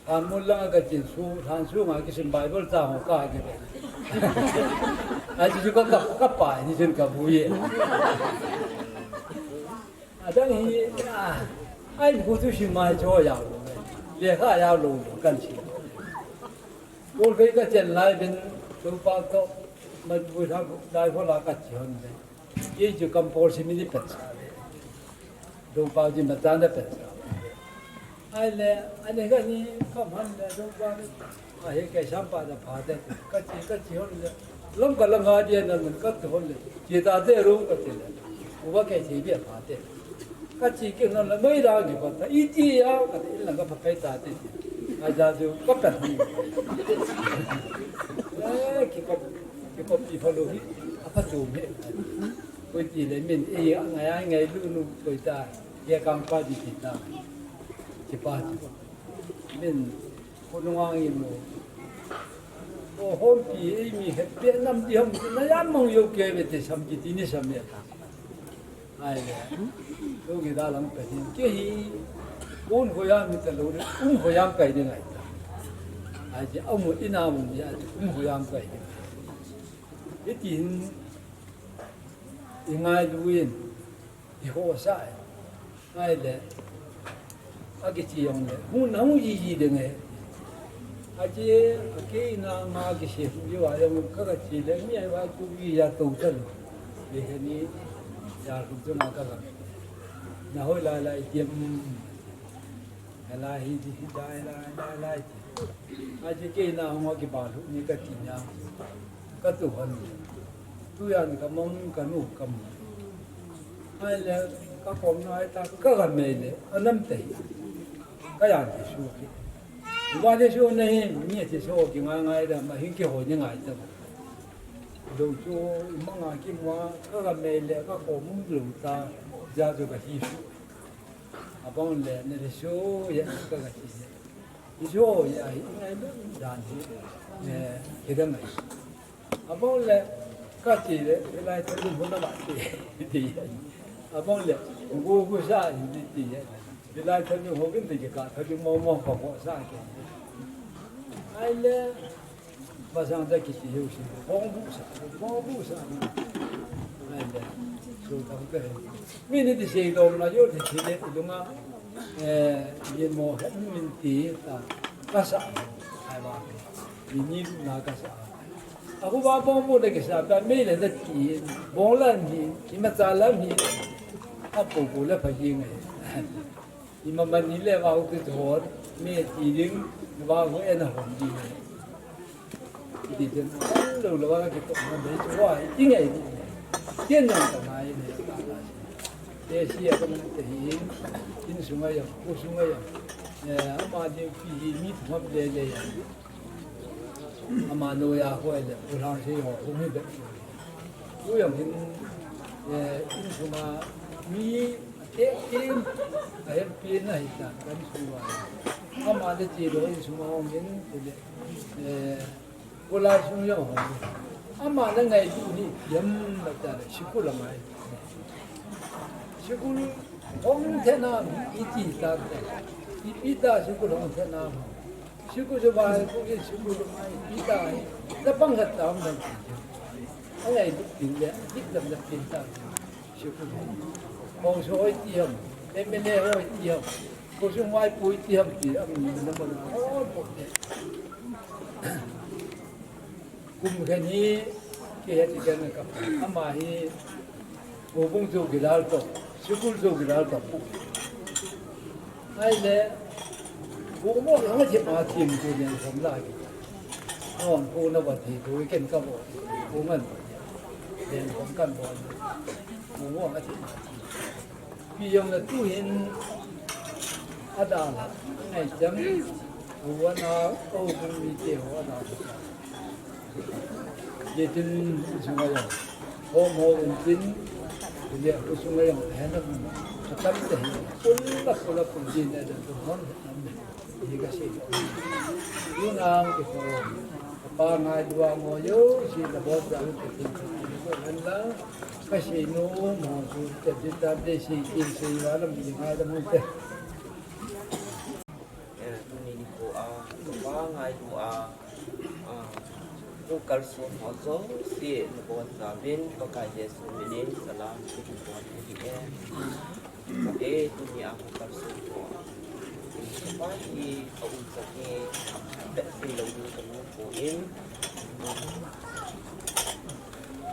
Lhan mun langa kachen su, lhan sunga kisim Bible chang ho kakipe. Ai chu ka, ka, ka pa ni chen ka bu ye. Adang hi, ah, ai khu tu shi mai cho ya lo. Le kha ya lo kan chi. Kol kai ka chen lai bin tu pa to ma bu tha dai pho la ka chi hon de. Ye chu kam por si mi ni pet sa le. Dongpa ji ma tan da pet sa. Ai le, ani ka ni kam han le dongpa ni. A he kai sam pa da pha de. Ka chi, ka chi hon le. Lam ka la nga dia na ka tu hon le. Chi ta de ru ka chi le. U ba kai chi bia pha de. Ka chi ke na la mai ra ni pa ta. I chi ya ka te la ka pa kai ta te. A ja ju ka pa ni. Eh, ki ko, ki ko pi pha lo hi. A pha tu me. Koi ti le min e a ngai a ngai lu nu koi ta. Ye kang pa di ti ta. Ti pa ti. Min ko nu ang i mo. O hom pi e mi he pe nam di hom na ya mong yo ke ve te sam ki ti ni sam ya ta. Ai le. Lo ki da lang pe hin ke hi. Kun ho ya mi ta lo ni. Um ho ya kai di ngai ta. Ai je amu ina mu ya um ho ya kai di. Iti hin. I ngai lu in, i ho sa e. Ngai le, a ki chi yong le, hu na hu yi yi de nge. A chi, a ki na nga ki se hu yi wa yong ka ka chi le, mi ai wa tu yi ya to ta lu. Le he ni, ya lu tu na ka ka. Na hoi lai lai tiam. Lai hi, hi, lai, lai, lai, lai. A chi ke na hong ki ba lu ni ka ti nya. Ka tu han. Tu yan ka mong ka nu ka mu. Ai le ka kom na ai ta ka ga me le. Anam te. Ka yan ti su ki. Ba de su ne hi ni ti so ki ngai ngai da ma hin ki ho ni ngai da. Do chu ma nga ki ma ka ga me le ka kom mu lu ta. Ja jo ka hi su. Abang le, ne le so ya ka ga ti le. So ya hi ngai le dan hi. Eh, ke da mai. Abang le, ka ti le, le lai ta lu na ba ti. Ti ya. Abang le, gu gu sa hi ti ya. Le lai ta lu ho kin ti ka ta lu mo mo ko ko sa ke. Ai le, Ba sang da ki ti hiu si, bong bu sa, bong bu sa. Ai le, so tam ka he. Mi ni ti sei dom na yo ti ti le tu nga. Eh, ye mo he min ti ta. Ka sa. Ai ba. Ni ni na ka sa. A ku ba bong bu de ki sa ta me le da ti. Bong la ni, ni ma cha la ni. A pu pu le pha yi ngai. Ima mani le vau tu tu hon, me ti ding, vau ho en a hon ding. Ti ding, lo lo vau ki to ma dei chu vau, ti ngai ni. Tien nang ta ngai ni. Te si a kan te hin, in sunga ya, ko sunga ya. Eh, ama ding pi hi mi tu ma le le ya. Ama nu ya ho le, u lang se ho, u mi be. U yang hin, eh, in suma mi, eh, in, a hem pi na hi ta, kan suma. Ama le chi lo in suma hong hin, le, eh, u la sung yang hong. Ama le ngai tu ni, yam la ta le, sikul la mai. Sikul hong the na, i ti ta ta. I pi ta sikul hong the na hong. Siku chu vai, ku ki siku chu vai, pi ta, ta pang khat ta hong dan. Angai duk tin le, dik dam dam tin ta. Siku. Bong so hoi ti ham, M L A hoi ti ham, ko sung vai pui ti ham ti, am ni na ma na. Oh, po te. Kum khen hi, kei heti khen ka, ama hi, houbung chowkidar toh, sikul chowkidar toh pu. Ahile, houbung hung thip a thim chu len khom lai. Ahung pu na va thei tu ken ka vo, pu ngan len khom kan vo. Houbung a thip a thim. Pi jong le tu hin a dal a, ngai chang, u ana, u bung mi te ho a dal a. Ye tin sung a jong, hom ho in tin, ye u sung a jong, he na, a tam te hi, pul la, pul la, pul din a jong, hom, Hi ka sei. Yun ang ki ko. Pa ngai dua mo yo, si la bot da ki tin ko la. Ka sei no mo su te ti ta de si ki sei wa la mi ngai da mo te. Eh, tu ni ni ko a, pa ngai dua. Ah. Hung kalson ho jouse nabonchauvin Pakai Jesu minin salam kahin bol ahi e. Ka e, tunia hung kalson ho kapa hi aum chan hi, betsah lou ding kanom poi.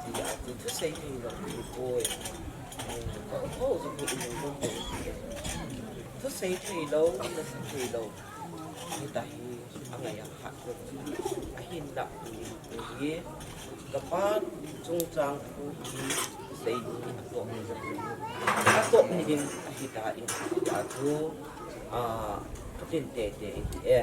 Tia chu thusei thei lou ding poi. Ka ho jong hi imu lou poi. Thusei thei lou, thusei thei lou. Hita hi angai a khat lou. Ahinlah tuni hi kapa chungchang thu hi sei ding atoh ni ding. Atoh ni ding ahitan, tia chu, ah, katin teitei ahi e.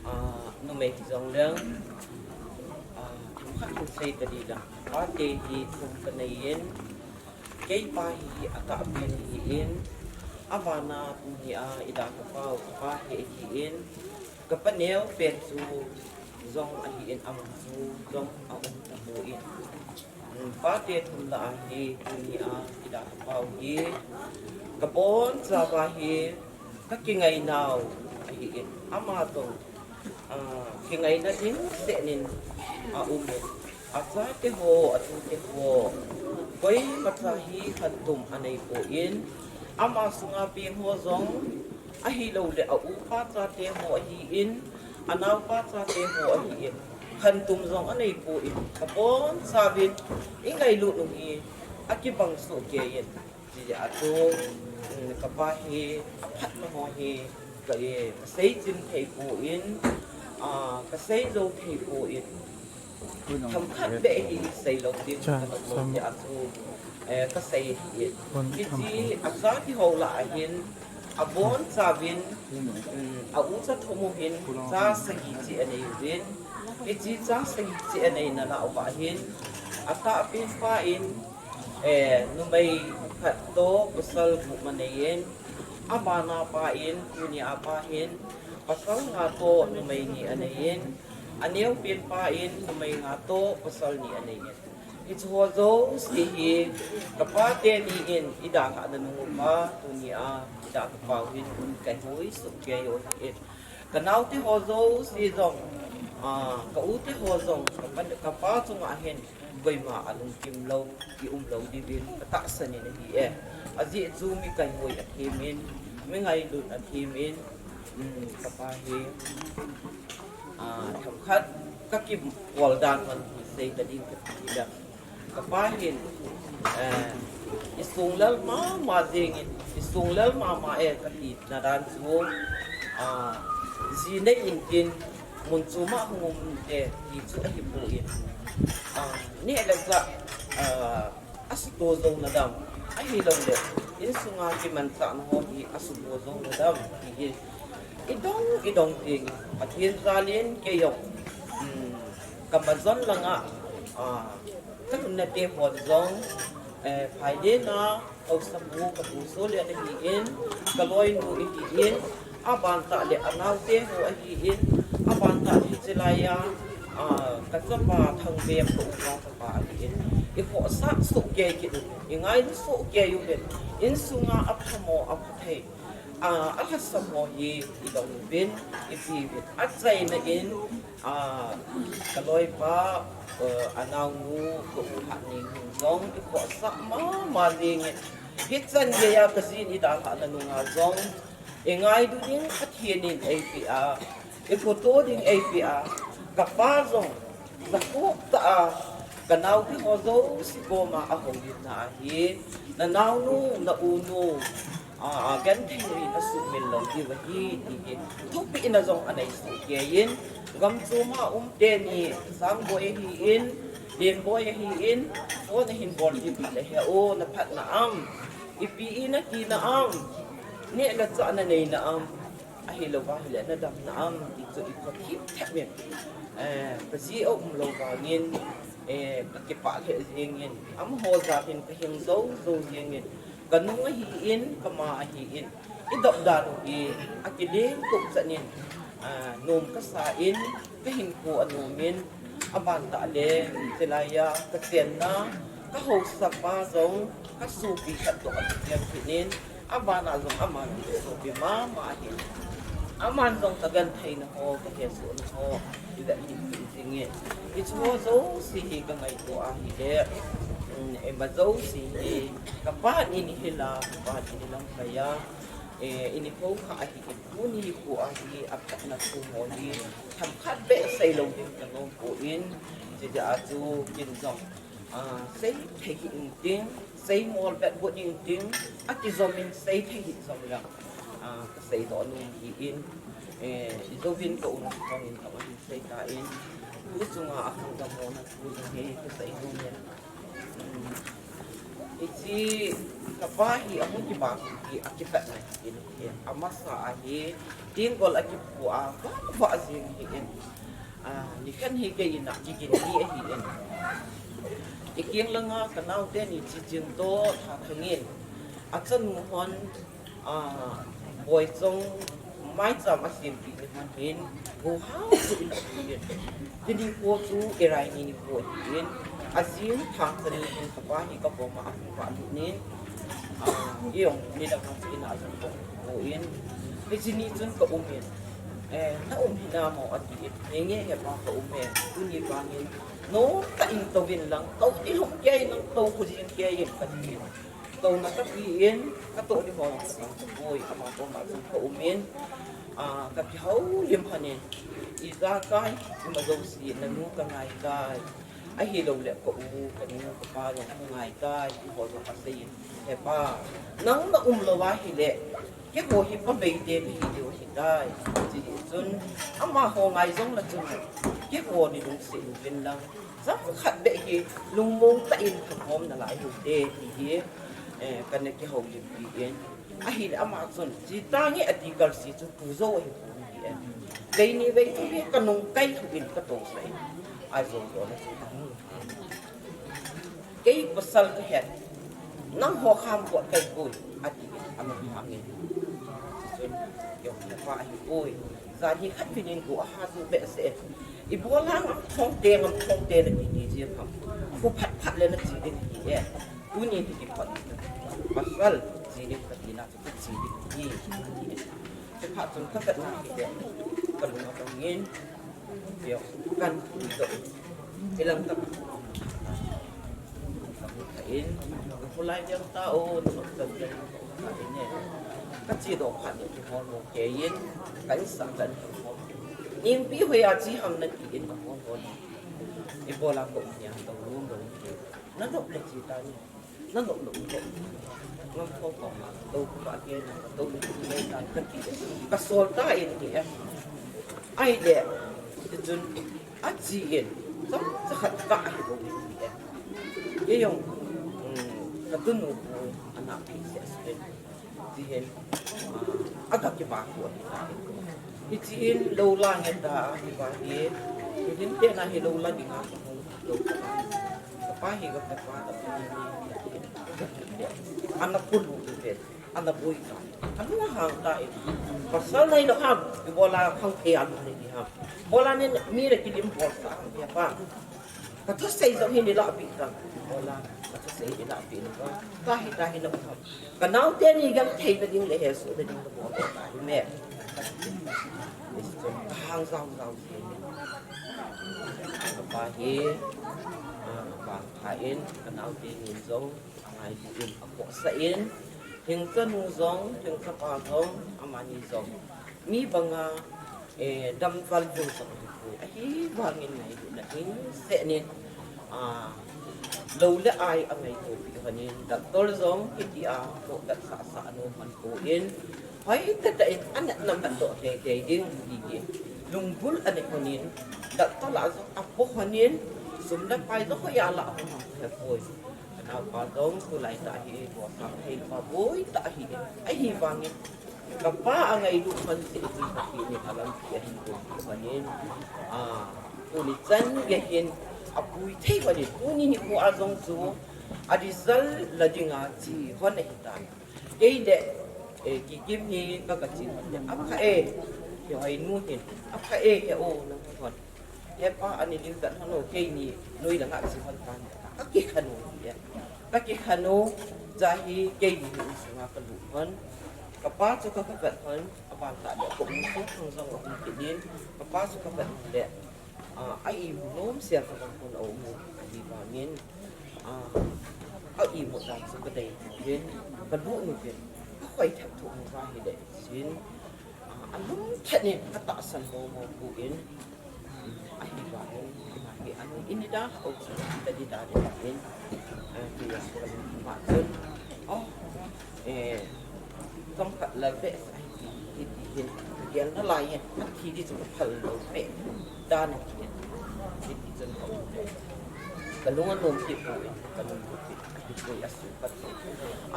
Ah, numei hijongleng, ah, themkhat hung sei tadi lang. Pate hi thum kanei in, keipa hi atahpen ahin, abana tunia ida kapau kapa hi ahin, kapa neopen chu jong ahin, ama chu jong aum tapoi. Pate thum lah a hi tunia ida kapau hi kabonchauva hi kakingainau ahin, ama jong, ah, kingaina ding seh in aumin, achate ho, atute ho, koimacha hi khantum anei poi. Ama sunga peng ho jong, ahilouleh a upa chate ho ahin, anaopa chate ho ahin, khantum jong anei poi. Kabonchauvin ingailut u hi akibang soh kei in. Hijeh a chu, um, kapa hi aphatna ho hi ka, eh, kasei chim thei poi, ah, kasei jou thei poi. Themkhat beh hi sei lou ding kanom lou, tia chu, eh, kasei ahi. Hiche achate ho lah a hin abonchauvin, um, a ucha thum u hin cha sagi cheh anei uvin. Hiche cha sagi cheh aneina lah uva hin atahpen pa in, eh, numei khat toh pasal gup anei in, abana pa in, tunia pa hin pasal nga toh numei ni anei in, aneopen pa in numei nga toh pasal ni anei in. Hiche ho jouse hi kapa teni in idalhah na nung uva, tunia ida kapau hin kahin hoi soh kei u ahi. Kanaote ho jouse jong, ah, ka ute ho jong, kapa, kapa chunga hin koima alungkim lou, i um lou diuvin katahsan in ahi e. Ajeh chu mi kaihoi athem in, mi ngailut athem in, um, kapa hi, ah, themkhat kakibol dan hon hi sei tading kati le. Kapa hin, eh, isung lel mama jengin, isung lel mama e kati na dan chu, ah, ji nei intin, mun choma hung um inte ti chu ahipoi. Ah, neh le chah, ah, asuto jouna dam, ahilouleh insunga kimanchahna ho hi asuto jouna dam ti hi idong, idong ding, Pathen jalin kei jong, um, kamajon langa, ah, kalhunna te hon jong, eh, phailena, haosapu, kapu Solen ahin, kaloinu ahin, abantah le anaote ho ahin, abantah le hiche laiya, ah, kachapa Thangbem, ka upa chapa ahin, ikhohsah soh kei kit u, ingailu soh kei uvin, insunga aphamo, aphathei, ah, alhasam ho hi idong uvin, ipi uvin, achaina in, ah, kaloipa, eh, anaonu, ka u Hatneng hin jong ikhohsah mama jengin, hichan geiya kajin idalhah na nunga jong, ingailu ding Pathen in eipeh a, ikhoto ding eipeh a, kapa jong jakhoh tah a, kanaote ho jouse koma ahoulimna ahi, nanaonu, na-unu, a, a genthei hi nasuhmil lou diu ahi, ti hi thupehna jong anei soh kei in, gam choma um teni, Sangboi ahin, Lenboi ahin, phone ahin bol diu le he o, naphatna am, ipi ina tina am, neh le chah nanei na am, ahilouva hile nadam na am, ti chu ikhokhim thei in, eh, kaji aum lou vangin, eh, kakipah lheh jengin, amaho jal hin kahing jou jou jengin, kanung ahin, kama ahin, idop dan u hi akileng tup chan in, ah, nom kasa in, kahinkho anom in, Aban tah le, chulai a, kachenna, kahaosa pa jong, kasopi khat toh akichen kit in, aban a jong aman sopi mama ahi. Aman jong kagentheina ho, kahesohna ho, ivet hih jing in. Hiche ho jouse hi kangaito ahile, um, ima jouse hi, kapan in hila, kapan in lang kaya, eh, ini ho kha ahi, tuni nikho ahi, apatna thu ho hi, themkhat beh seilou ding kanom poi, chujeh a chu kin jong, ah, seithei hih inting, seimol bep got inting, akijom in seithei hih jong leng, ah, kaseidoh nom ahin, eh, ijouvin kaum jong in kaum in seitan, tu chunga akhang damlouna thu jong hi kaseidoh nom in. Hiche kapa hi ahung kibang hi akipatna ahin, amasa a hi, tenggol akipu a, vah vah jing ahin. Ah, nikhat hi kei in a kigin hi ahin. Ikeng langa kanaote ni Chiching toh Thathang in, achanu hon, ah, boichong maicham asempeh ni hon hin, go hao chu in ahin. Tuni nikho chu Irai ni nikho ahin, ajing Thangcha ni hin kapa hi kakoma ahung vahlut in, ah, ijong nidang a chu in a jong kaum in, hiche ni chun kaum in, eh, naum hinam o atin, henge hepa kaum e, tuni vangin, nomtah in touvin lang, tou in hung kei in lang, tou khu jing kei in katin. Touna kape in, katoh ding ho jong kapang tapoi, ama koma jong kaum in, ah, kakihoulim lhon in, ijakai, ima jouse, nanu kangai tai, ahilouleh ka u, kanu, kapa jong kangai tai, ti ho jong asei in, hepa, nang naum lou ahile, keiho hi pabei te kahi diu ahitai, ti chun, amaho ngai jong lechun, keiho nilungset uvin lang, chomkhat beh hi lungmong tah in thangom nalai hite, ti hi, eh, kana kihoulimpi in. Ahile ama chun, chutah nge ati kalse chu tu jou ahipoi, ti e. Veini vei chu hi kanung kai thu in katousah in. Ajou jou le chu kahung. Kei pasal kahet. Nangho kham kot kaipoi, ati in, ama hangin. Chun, jong hepa ahipoi. Jan hi khatvei nin go aha ju behseh e. Ibola ngamthongte, ngamthongte nati ti jeh ham. Khu phat phat le nache ding ahi e. Tuni hi kipat. Pasal che ding kati na chu che ding ahi. Chuphat chun kavet na hile, kalung adong in. Jong, kan hui doh. Ilang tah. In, kakhulai ding tah o, nasot kan ding tah in e. Kache doh phat in, kihol mo kei in, ka insung kan kihol. Ningpi hoiya che ham nati in, kahol hol. Ibola kaum hiam, kaum lum lum. Nanop le che ta ni. Nanop lou ko. Ngamthong koma, tou koma kei na, katou le kei na, kati. Kasol tan ti e. Ahile, tichun, ache in, chomcha khat ka ahi bou ti e. Kei jong, um, katunu pu, ana pi se se. Tihin, ah, aga kiba ko ahi ta. Hiche hin lou la nge ta, hiba hi. Hitin te na hi lou la ding a, lou la. Kapa hi kapa, kapa hi. Ana pulu hi. Ana boi ta. Ana hang ta e. Pasal nai lo ham. Ibola khang thei a lu ni ham. Bola ni mi le kilim bol sa ham ya pa. Kathusei jong hi neilah peh tan. Bola, kathusei neilah peh lou va. Tahi, tahi na um. Kanaote ni genthei na ding le hesoh na ding na bol tahi me. Kahang jao jao. Kapa hi, ah, vangpha in, kanaote ni jong, angailu in, akhohsah in, hing chanu jong, hing chapa jong, amani jong. Mi banga, eh, damval vul jong ahipoi. Ahivangin ngailutna hing seh in, ah, lou le ai angaito peh hon in, doctor jong hitia, khohsah sah nom hon poi. Hoitah tah in, anatna matdoh teitei ding, ti hi. Lunggel anei hon in, doctor lah jong apo hon in, sum le pai jong hoiya lah hon hapoi. Kanaopa jong tulai tah hi, bol sang thei lou va boi tah hi. Ahivangin, kapa angailu hon se ti kati ni alampi ahin bol hon in. Ah, tuni chan gei hin, apui thei hon in, tuni nikho a jong chu, a result la dinga che hon ahitan. Kei le, eh, Kikim hi ka, ka che hon le. Apha e, Kihoinu hin. Apha e, he o, na hon. Hepa, ani ding vet hon o, keini noi langa che hon tan. Ka kikhen u hi e. Ka kikhen u, ja hi keini hi insunga ka lut hon. Ka pa chu ka, ka vet hon, aban tah le, ko mu so thang jong ahung kit in, ka pa chu ka vet hon le, ah, a imu nom sia ka bang hon a um u, ahi vangin, ah, a imu dan chu ka dei uvin, ka lut uvin, ka khoi thep thu u va hi le, sin, ah, a lum khen in, ka tahsan mo mo pu in, Ahi vangin, ahi, ahi, ini da, o, da di da di da in, ah, ti ya, ma chun, oh, eh, tong khat la ve, ahi, ti, ti, ti, hin, gel na lai hin, athi di chun phal lo ve, da na ti, ti, ti chun, oh, ka lung a nom ti po, ka lung nom ti, ahi, po, asu, pat,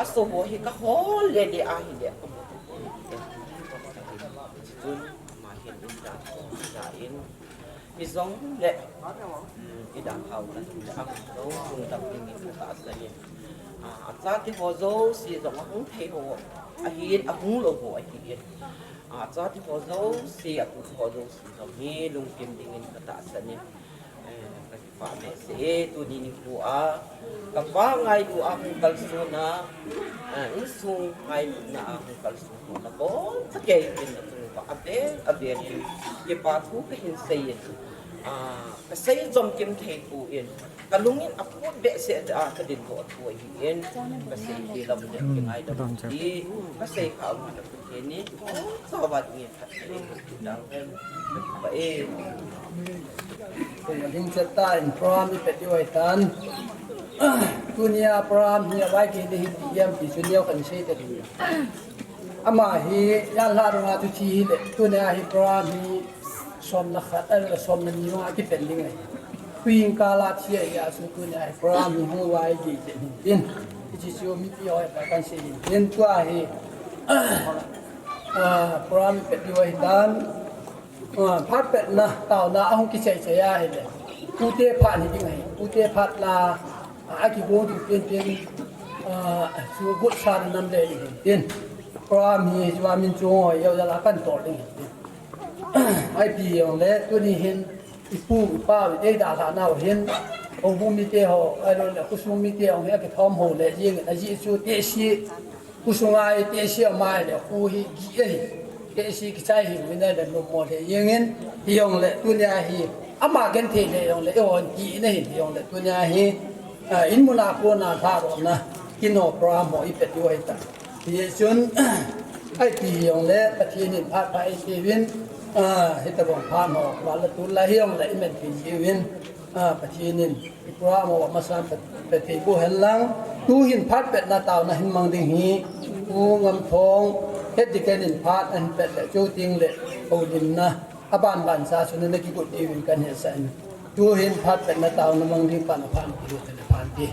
asu ho hi ka hol le le, ahi le, ka mo, chun, ama hin, in da, da in, Hijongle, um, i dang hau kan ti ang jong, hung dam ding in ka tahsan in. Ah, a chate ho jouse jong ahung thei ho ahin, ahung lou ho ahin. Ah, a chate ho jouse, a tu ho jouse jong hi lungkim ding in ka tahsan in. Eh, ka kipah behseh e, tuni nikho a. Ka pa ngailu a hung kalson a, ah, insung ngailutna a hung kalson ho naboncha kei in na tung uva avel avel in kipa thu kahin sei in, ah, kasei chomkim thei poi, kalung in aput behseh a kadindoh thu ahin, kasei thei lou le kingaidam u hi, kasei kha u le Pathen in, chauva ding in Ding chet tah in program i pet diu ahitan. Tunia program hi a vai kei ding hi ti hiam ti chu neo kan sei ta ding. Ama hi jan lha runga chu thi hi le, tunia hi program hi som le khat, a le som le ni runga kipet ding ahi. Tuin kala thi ahi a chu tunia hi program hi hung vai kei te hin tin. Hichi chu mipi hoi pa kan sei hin tin tua hi. Ah, program i pet diu ahitan. Ah, phat petna, taona ahung kichai chai ahile. Pute phat hi ding ahi. Pute phat la, ah, akigong ding pen pen, ah, chu gut sa na nam le ding hin tin. Program hi chu a min chung hoi, yau jala kan tol ding hin tin. Ipi jongle, tuni hin, i pu, i pa, i dei dalha nau hin, houbung mite ho, ahilou le, khosung mite ho hi akithom ho le, jing, ajeh chu, tehse, Khosunga hi tehse amai le, kho hi gih ahi. Tehse kichai hi, mina le nom mo le jeng in, hijongle, tunia hi, ama genthei le jongle, eihon ti na hi, hijongle, tunia hi, ah, in muna kona tharona, kino program ho i pet diu ahitan. Hichun, ipi hijongle, Pathen in phat pha eipeh uvin, ah, hitabang phat ho, vala tula hijongle, i men peh jiuvin, ah, Pathen in, Program ho amasan pet, pet thei bou hen lang. Tu hin phat petna taona hin mang ding hi. Pu Ngamthong, het ding ken in phat ahin pet le, chu ting le, houlimna. Aban ban sa chu na kigot diuvin kan hetsah in. Tu hin phat petna taona mang ding pan a phan kigot le phan ti.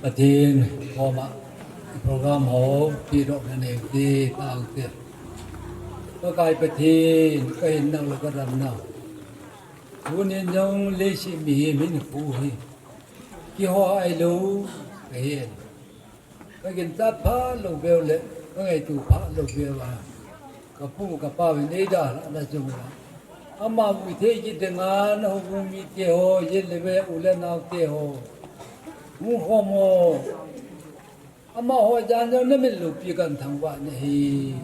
Pathen koma program ho pedohna nei te tang te. Pakai Pathen, ka hinnau le ka damnau. Tunin jong leiset mihem hinkho hi kiho ailou kahin. Ka ginchat pha lou beu le, ka ngaito pha lou beu a, ka pu ka pa vin eidalhah na jong la. Ama vui thei kit dinga na houbung mite ho, jen le ve u le nao te ho. Hung khom o. Amaho jan jong na min loupi kan thangvah na hi.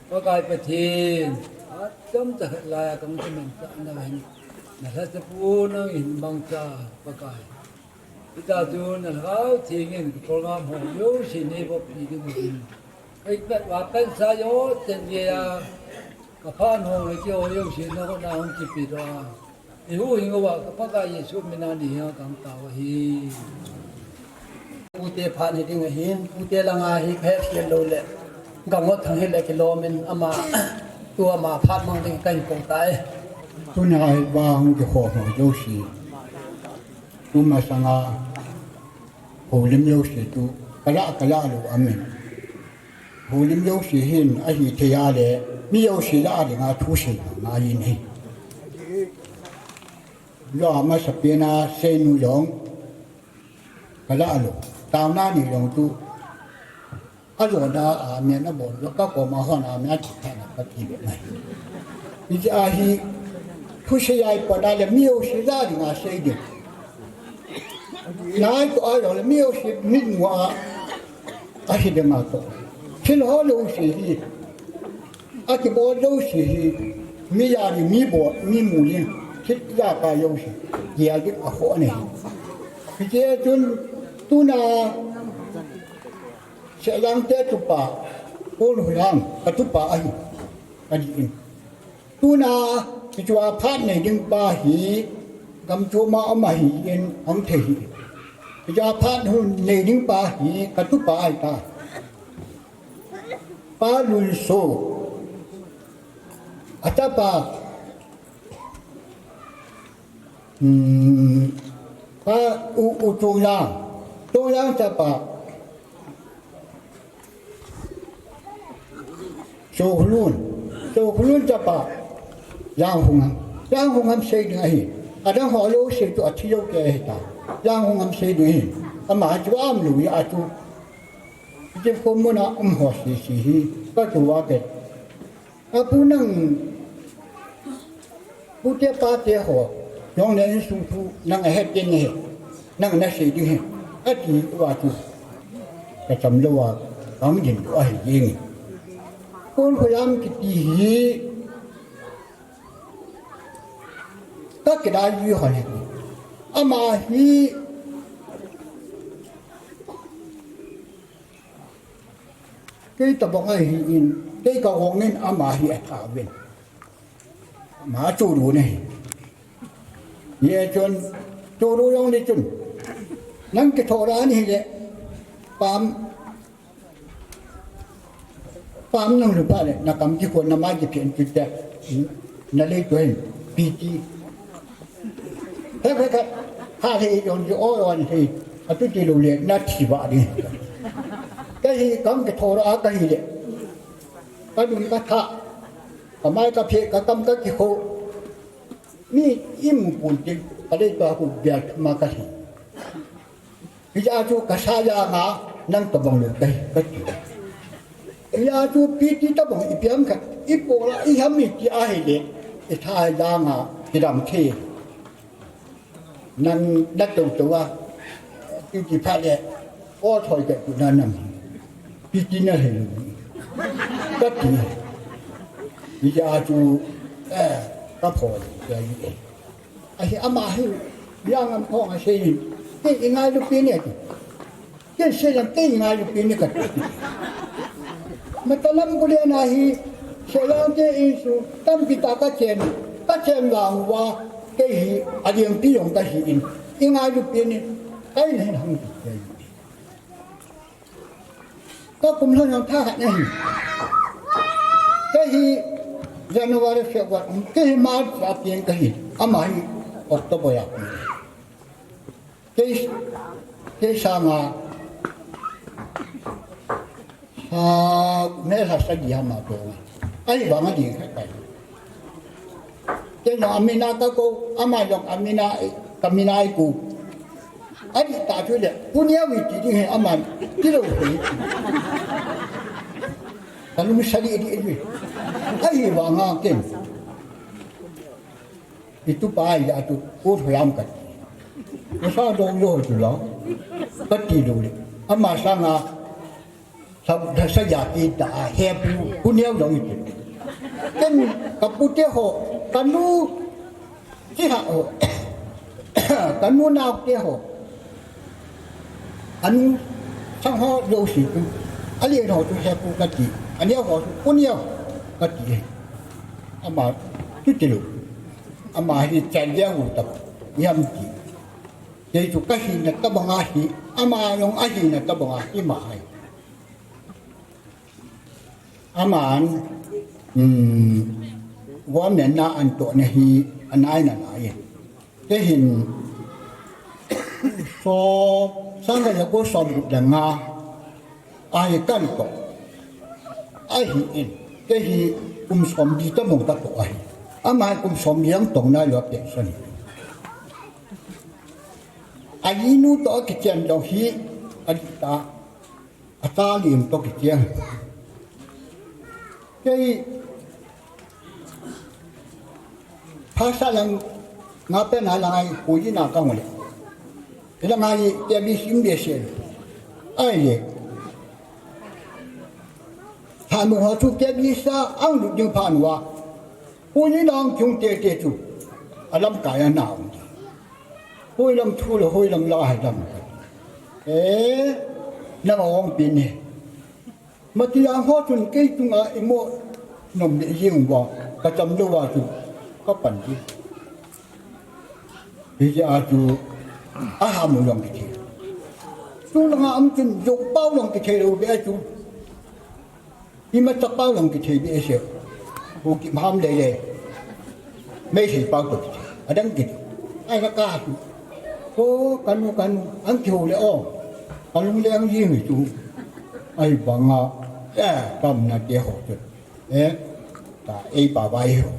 Pakai Pathen, achom cha khat lai a ka hung kimanchah nau hin. Na lhacha pu nang hin mangcha, Pakai. Hita chu na Lhagao Theng in ka program ho jouse nei boppi ding u hin. Ka ipat uva pansa jouse chen geiya ka phat hong le keiho jouse na kona hung kipe doh a. I huhhing uva ka Pakai Jesu mina nei henga ka hung tao ahi. Pute phat hi ding ahin, pute langa hi ka hetkhel lou le. Ka ngot thang hile kilom in ama, tu ama phat mang ding ka hin kou tai. Tuna hi vang kikhom ho jouse. Tumasanga houlim jouse tu, ka lah, ka lah lou amin. Houlim jouse hin ahithei a le, mi jouse lah a dinga thu sei ngai in ahi. Lou a masapen a seinu jong, ka lah lou. Taona ni jong tu, Ajona amen abol, ka koma hon amen ati thana ka ti le nai. Iti ahi, thusei ai pona le mi jouse ja dinga sei ding. Nai to ajo le mi jouse mit mua ahi dinga to. Thil ho jouse hi, akibol jouse hi, mi ja ding, mi bol, mi mu ding, thil ja ka jouse, ja ding aho nei. Iti chun tuna Sehlang te tupa, Paul Hulam, ka tupa ahi, ka di in. Tuna, kichua phat nei ding pa hi, gam chuma ama hi in, ang thei hi. Kichua phat hun nei ding pa hi, ka tupa ahi ta. Pa Lul So, a chapa, Hmm, pa u, u Chungyang, Chungyang chapa, Sohulun, Sohulun chapa, Yang Hungam, Yang Hungam sei ding ahi, adang ho jouse chu athi jou kei ahi ta, Yang Hungam sei ding ahi, ama chu am lu ya chu, iti ko muna um ho si si hi, ka chu wa ke. Apu nang, pute pate ho, jong na insung thu, nang ahet ding ahi, nang na sei ding ahi, ati uva chu, ka cham lou a, ka hung ding lou ahi jeng e. Kon khoyam kiti hi, ka kidai ji ho le. Ama hi, Kei tabang ahi in, kei ka hong in ama hi a tha ven. Ama chu ru nei. Ye chun, chu ru jong ni chun. Nang kithora ni le, pam, pam nang lu pa le, na kam ki ko na ma ki pen ki te. Na le to hin, piti. He, he, he. Ha le, yon, yon, yon, he. A tu ti lo le, na thi ba di. Ka hi, kam ke thor a ka hi le. Ka dun ka tha. Ka mai ka phe, ka kam ka ki ho. Ni im pun ti, ka le ka hu bia ma ka hi. Hijeh a chu ka sa janga nang tabang lou kahi, kati. Hijeh a chu piti tabang ipi ham khat, ipola iham iti ahile, itha janga kidam thei. Nang na tou tou a, piti phat le, o thoi ka tu na nam. Piti na he lou. Kati. Hijeh a chu, eh, ka pho, ka yi. Ahi ama hi, yang am thong a sei in, kei i ngailu pi ni ati. Kei sei lam kei i ngailu pi ni kati. Matalam kule na hi, sei lam te in su, tampi ta ka chen, ka chen vang uva, kei hi, a liang pi jong ka hi in, i ngailu pi ni, kai na hin hang ti. Ka kum lhon jong tha khat ahi. Ka hi January, February, ka hi March a piang ka hi. Ama hi October a piang. Kei, kei sanga, sa, me sa sa di ama to. Ahivanga di kha kai. Kei jong a min a ka kou, ama jong a min a, ka min a i kou. Adih ta chu le, pu Neo i ti ding ahi ama, ti lou hi. Ka lung sa di di di. Ahivanga ken. I tupa ahi a tu, u thu jam ka ti. U sa dong lou tu lou. Ka ti lou le. Ama sanga, Sa, sa, sa jati ta, he pu, pu Neo jong i ti. Ken ka pu te ho, ka nu, ti ha ho. Ka nu nao te ho. A nu, sang ho, jouse tu. A le ho tu he pu ka ti. A Neo ho tu, pu Neo ka ti. Ama, tu ti lou. Ama hi chan dia hu ta. Yam ti. Kei chu ka hina tabang ahi. Ama jong a hina tabang ahi ma hai. Aman, um, government na an toh na hi, anai na nai. Kei hin, so, sang ka ya ko som gup le nga, ahi kan toh. Ahi in, kei hi kum som di ta mong ka toh ahi. Ama hi kum som di ang tong na yo ke so ni. Ahi nu toh a kichen jong hi, a di ta. A Salim toh kicheng. Kei Phasa lang nga pen a lang ai puji na ka ngole. Ila ngai ke bi sim be se. Ai le. Tha nu ho chu ke bi sa ang lu ding pha nu a. Puji na ang chung te te chu. Alam ka ya na ang. Hoi lam thu le hoi lam la hai lam. Eh, na ong pin ni. Mati a ho chun kei chunga imo nom le jing wa ka cham lo wa chu ka pan di. Hi ja chu a ha mu long ki. Chu langa am chun jo pau long ki thei lo be chu. Ima chapa long ki thei be se. Hu ki ham le le. Mei sei pau ko. Adang ki. Ai ka ka chu. Ko kanu kanu ang ki ho le o. Kalung le ang ji mi chu. Ai banga. Eh, kam na te ho chu. Eh, ta ei pa bai ho.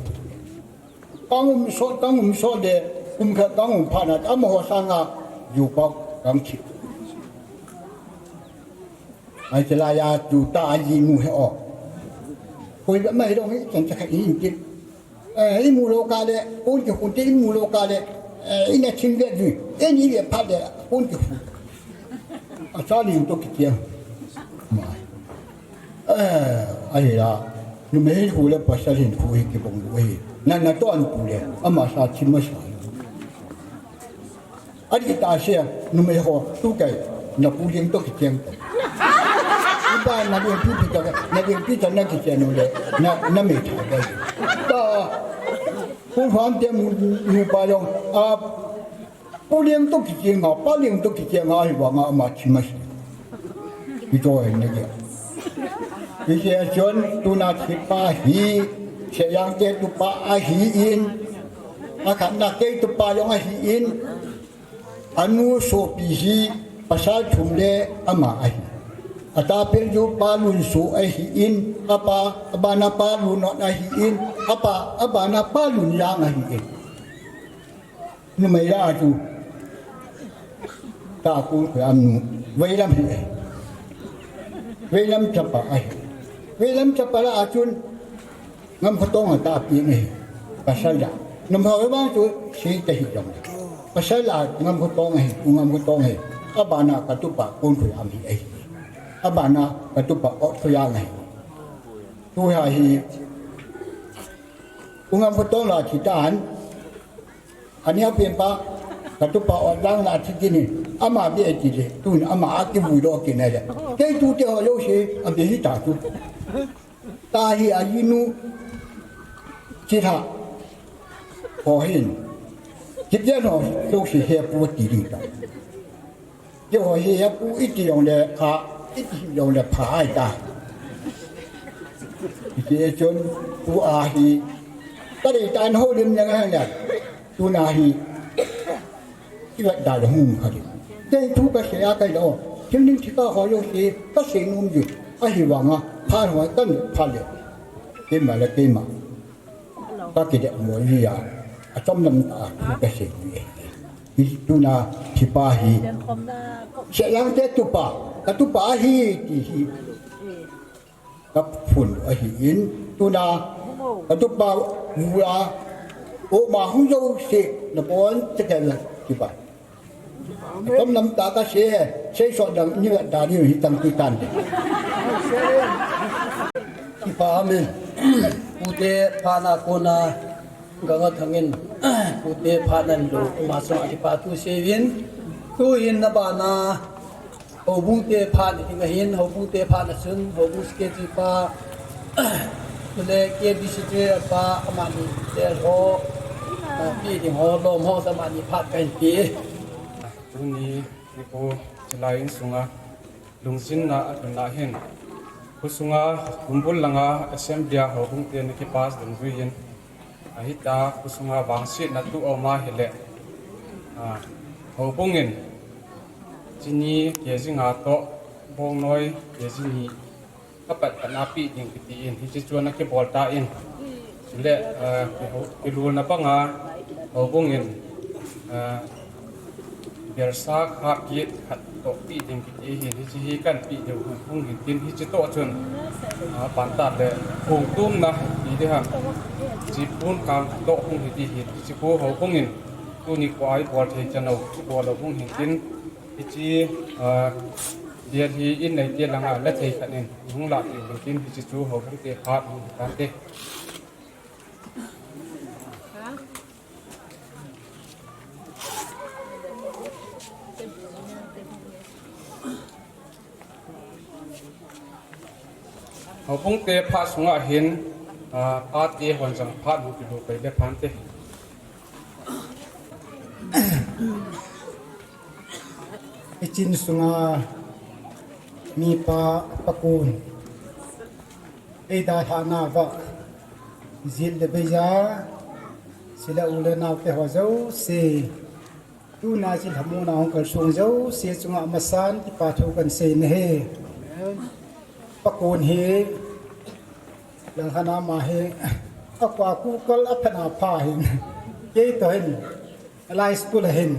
Kang um so, kang um so de, um kha kang um pha na, ta mo ho sanga, ju pa kang ki. Ai, se la ya tu ta a ji nu he o. Koi ba mai dong hi, chan cha kha in tin. Eh, i mu lo ka le, kun ki kun te i mu lo ka le, eh, i na chin ve ju, e ni ve pha le, kun ki kun. A cha ni to ki tia. Mai. Eh, ai la. Numei hu le pasal hin hu hi ki bong lu hi. Na na to an pu le, ama sa chin ma sa. Adi ta sia, numei ho, tu kai, na pu liang to ki chiang. Iba na liang pi pi ta, na liang pi ta na ki chiang nu le, na, na me ta ba. Ta, pu fan te mu, mu pa yong, a, pu liang to ki chiang, pa liang to ki chiang, a, hi wa nga ma chi ma si. Ki to ne ke. Ki ke chon, tu na ki pa hi, se yang ke tu pa a hi in, a khat na ke tu pa yong a hi in, Anu sopi hi pasal thum le ama ahi. Atapel chu pa Lunso ahin, apa, abana pa Lunot ahin, apa, abana pa Lunjang ahin. Numei la chu. Ta ku ku am nu. Veilam hi. Veilam chapa ahi. Veilam chapa la a chun. Ngam khatong a ta pi ni. Pasal la. Numei vang chu si ta hi jong. Pasal la ngam khatong ahi, u ngam khatong ahi. Abana ka tupa kun khu am hi ahi. Abana ka tupa ot khu yang ahi. Tu ha hi. U ngam khatong la thi tan. Ani a pen pa, ka tupa ot lang la thi kini. Ama bi e ti le. Tu ama a ki vui lo ki na le. Kei tu te ho lo si, a bi hi ta tu. Ta hi a inu, chi tha, ho hin, chi pian ho, so si he pu ti ding ta. Chi ho hi he pu i ti yong le kha, i ti yong le pha ai ta. I ti e chun, pu a hi, ta ri ta an ho lim yang hang le. Tuna hi, i vat da le hung kha di. Te thu ka se a kai lo. Thil ning thi ka ho yo se, ka se num ju. A hi wa nga, pha ho kan pha le. Ke ma le ke ma. Ka ki de mo yi ya. A chom nam ta thu ka se ni. Hi tuna thi pa hi. Se yang te tu pa. Ka tu pa hi ti hi. Ka phun ahi in, tuna, ka tupa vua, o ma hung jo se, na pon te ka la, ki ba. Tom nam ta ka se, se so dang, ni la da ni hi tang tu tan. Ki pa amen. Ute pa na ko na, Ganga thangin, ute pha nan lo, ma so a ki pa tu se vin, tu in na ba na, Houbung te phat ni ding ahin, houbung te phat na chun, houbung secretary pa, le K B C te pa, amani te ho, ah, pi ding ho, lom ho, amani phat kan pi. Tuni, nipo, chilai insunga, lungsin na atun na hin. Khusunga, kumbul langa, assembly a houbung te ni ki pass ding zui hin. Ahita, khusunga vangsetna tu aum ahile, ah, houbung in, chini K G nga toh, bongnoi K G ni, apat pan api ding kiti in, hiche chu ana kibol tan, chule, ah, kilhulna banga, houbung in, ah, Belsa kha kit khat toh peh ding kiti hin, hiche hi kahin peh diu hung hin tin, hiche toh chun, a, pantah le hung tumna ti ding ham, hiche pon kang toh hung hi ti hin, hiche khu houbung in tuni kho a ibol thei chan u, ibol u hung hin tin, hiche, a, bel hi in neite langa la thei khat in hung lah diu hin tin, hiche chu houbung te phat hung hi tante. Houbung te phat sunga hin, a, pate hon jong phat hung kilu pai le phante. Hiche in sunga mipa pa kon. Eidalhah nauva, jil le beija, chule u le nao te ho jouse, tuna jil hamona hung kalsong jouse chunga amasan kipa thu kahin sei nahi. Pa kon hi, langkhat a ama hi, akua kukal a phat a pha hin, kei toh hin, alai school a hin,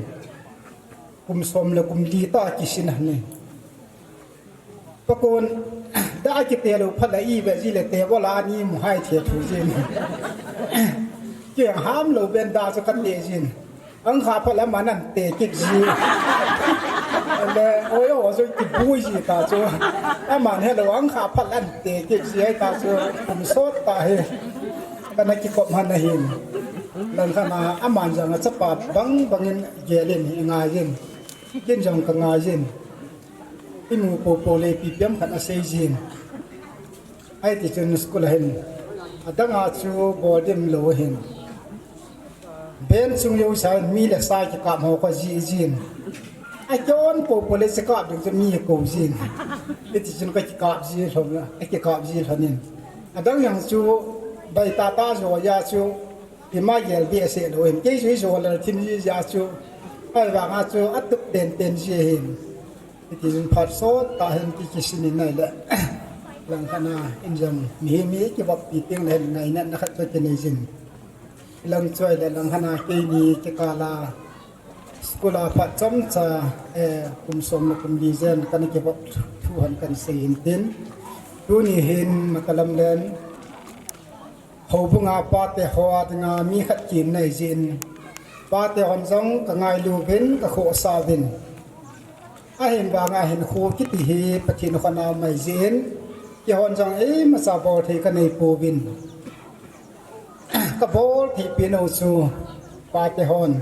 kum som le kum li tah kisin ahi. Pa kon, da kite lou phat le ive ji le te bola ni mu hai the thu jin. Kei ham lou ben da chu kate jin. Ang kha phat le aman ante kit ji. Le, oi, o, so kibui ji ta chu. Aman helou ang kha phat le ante kit ji ta chu. Kum sot ta hi. Kana kikop han ahin. Langkhat a aman jong achapa bang bangin gelin hi ngaiyin. Kin jong ka ngaiyin. Imu popo le ipi piam khat asei jin. Ahiti chun school a hin, adang a chu bol dim lou hin. Bench chung jouse a hin mi le sa kikap ho ka ji jin. Akihon popo le kikap ding chu mi ko jin. Hiti chun ka kikap ji lhon, ka kikap ji lhon in. Adang jong chu baitah tah jo a chu ima gel behseh lou hin. Kei chu ijo lal thim ji a chu. Ahivang a chu atup tenten ji hin. Hiti chun phat sot tah hin ki, kisin in ahile. Langkhat a in jong mihem mi kivoppi teng le hin ngainatna khat toh kinei jin. Lang chu ahile langkhat a keini kikal a school a phat chomcha, eh, kum som le kum li jen kana kivop thu hon kahin sei hin tin. Tuni hin matalam len Houbung a pate ho a dinga mi khat kin nei jin. Pate hon jong ka ngailu vin, ka khohsah uvin. Ahin vang a hin khu kiti hi Pathen khut a um ahi jin. Keihon jong imacha bol thei ka nei pouvin. Ka bol thei pen u chu pate hon.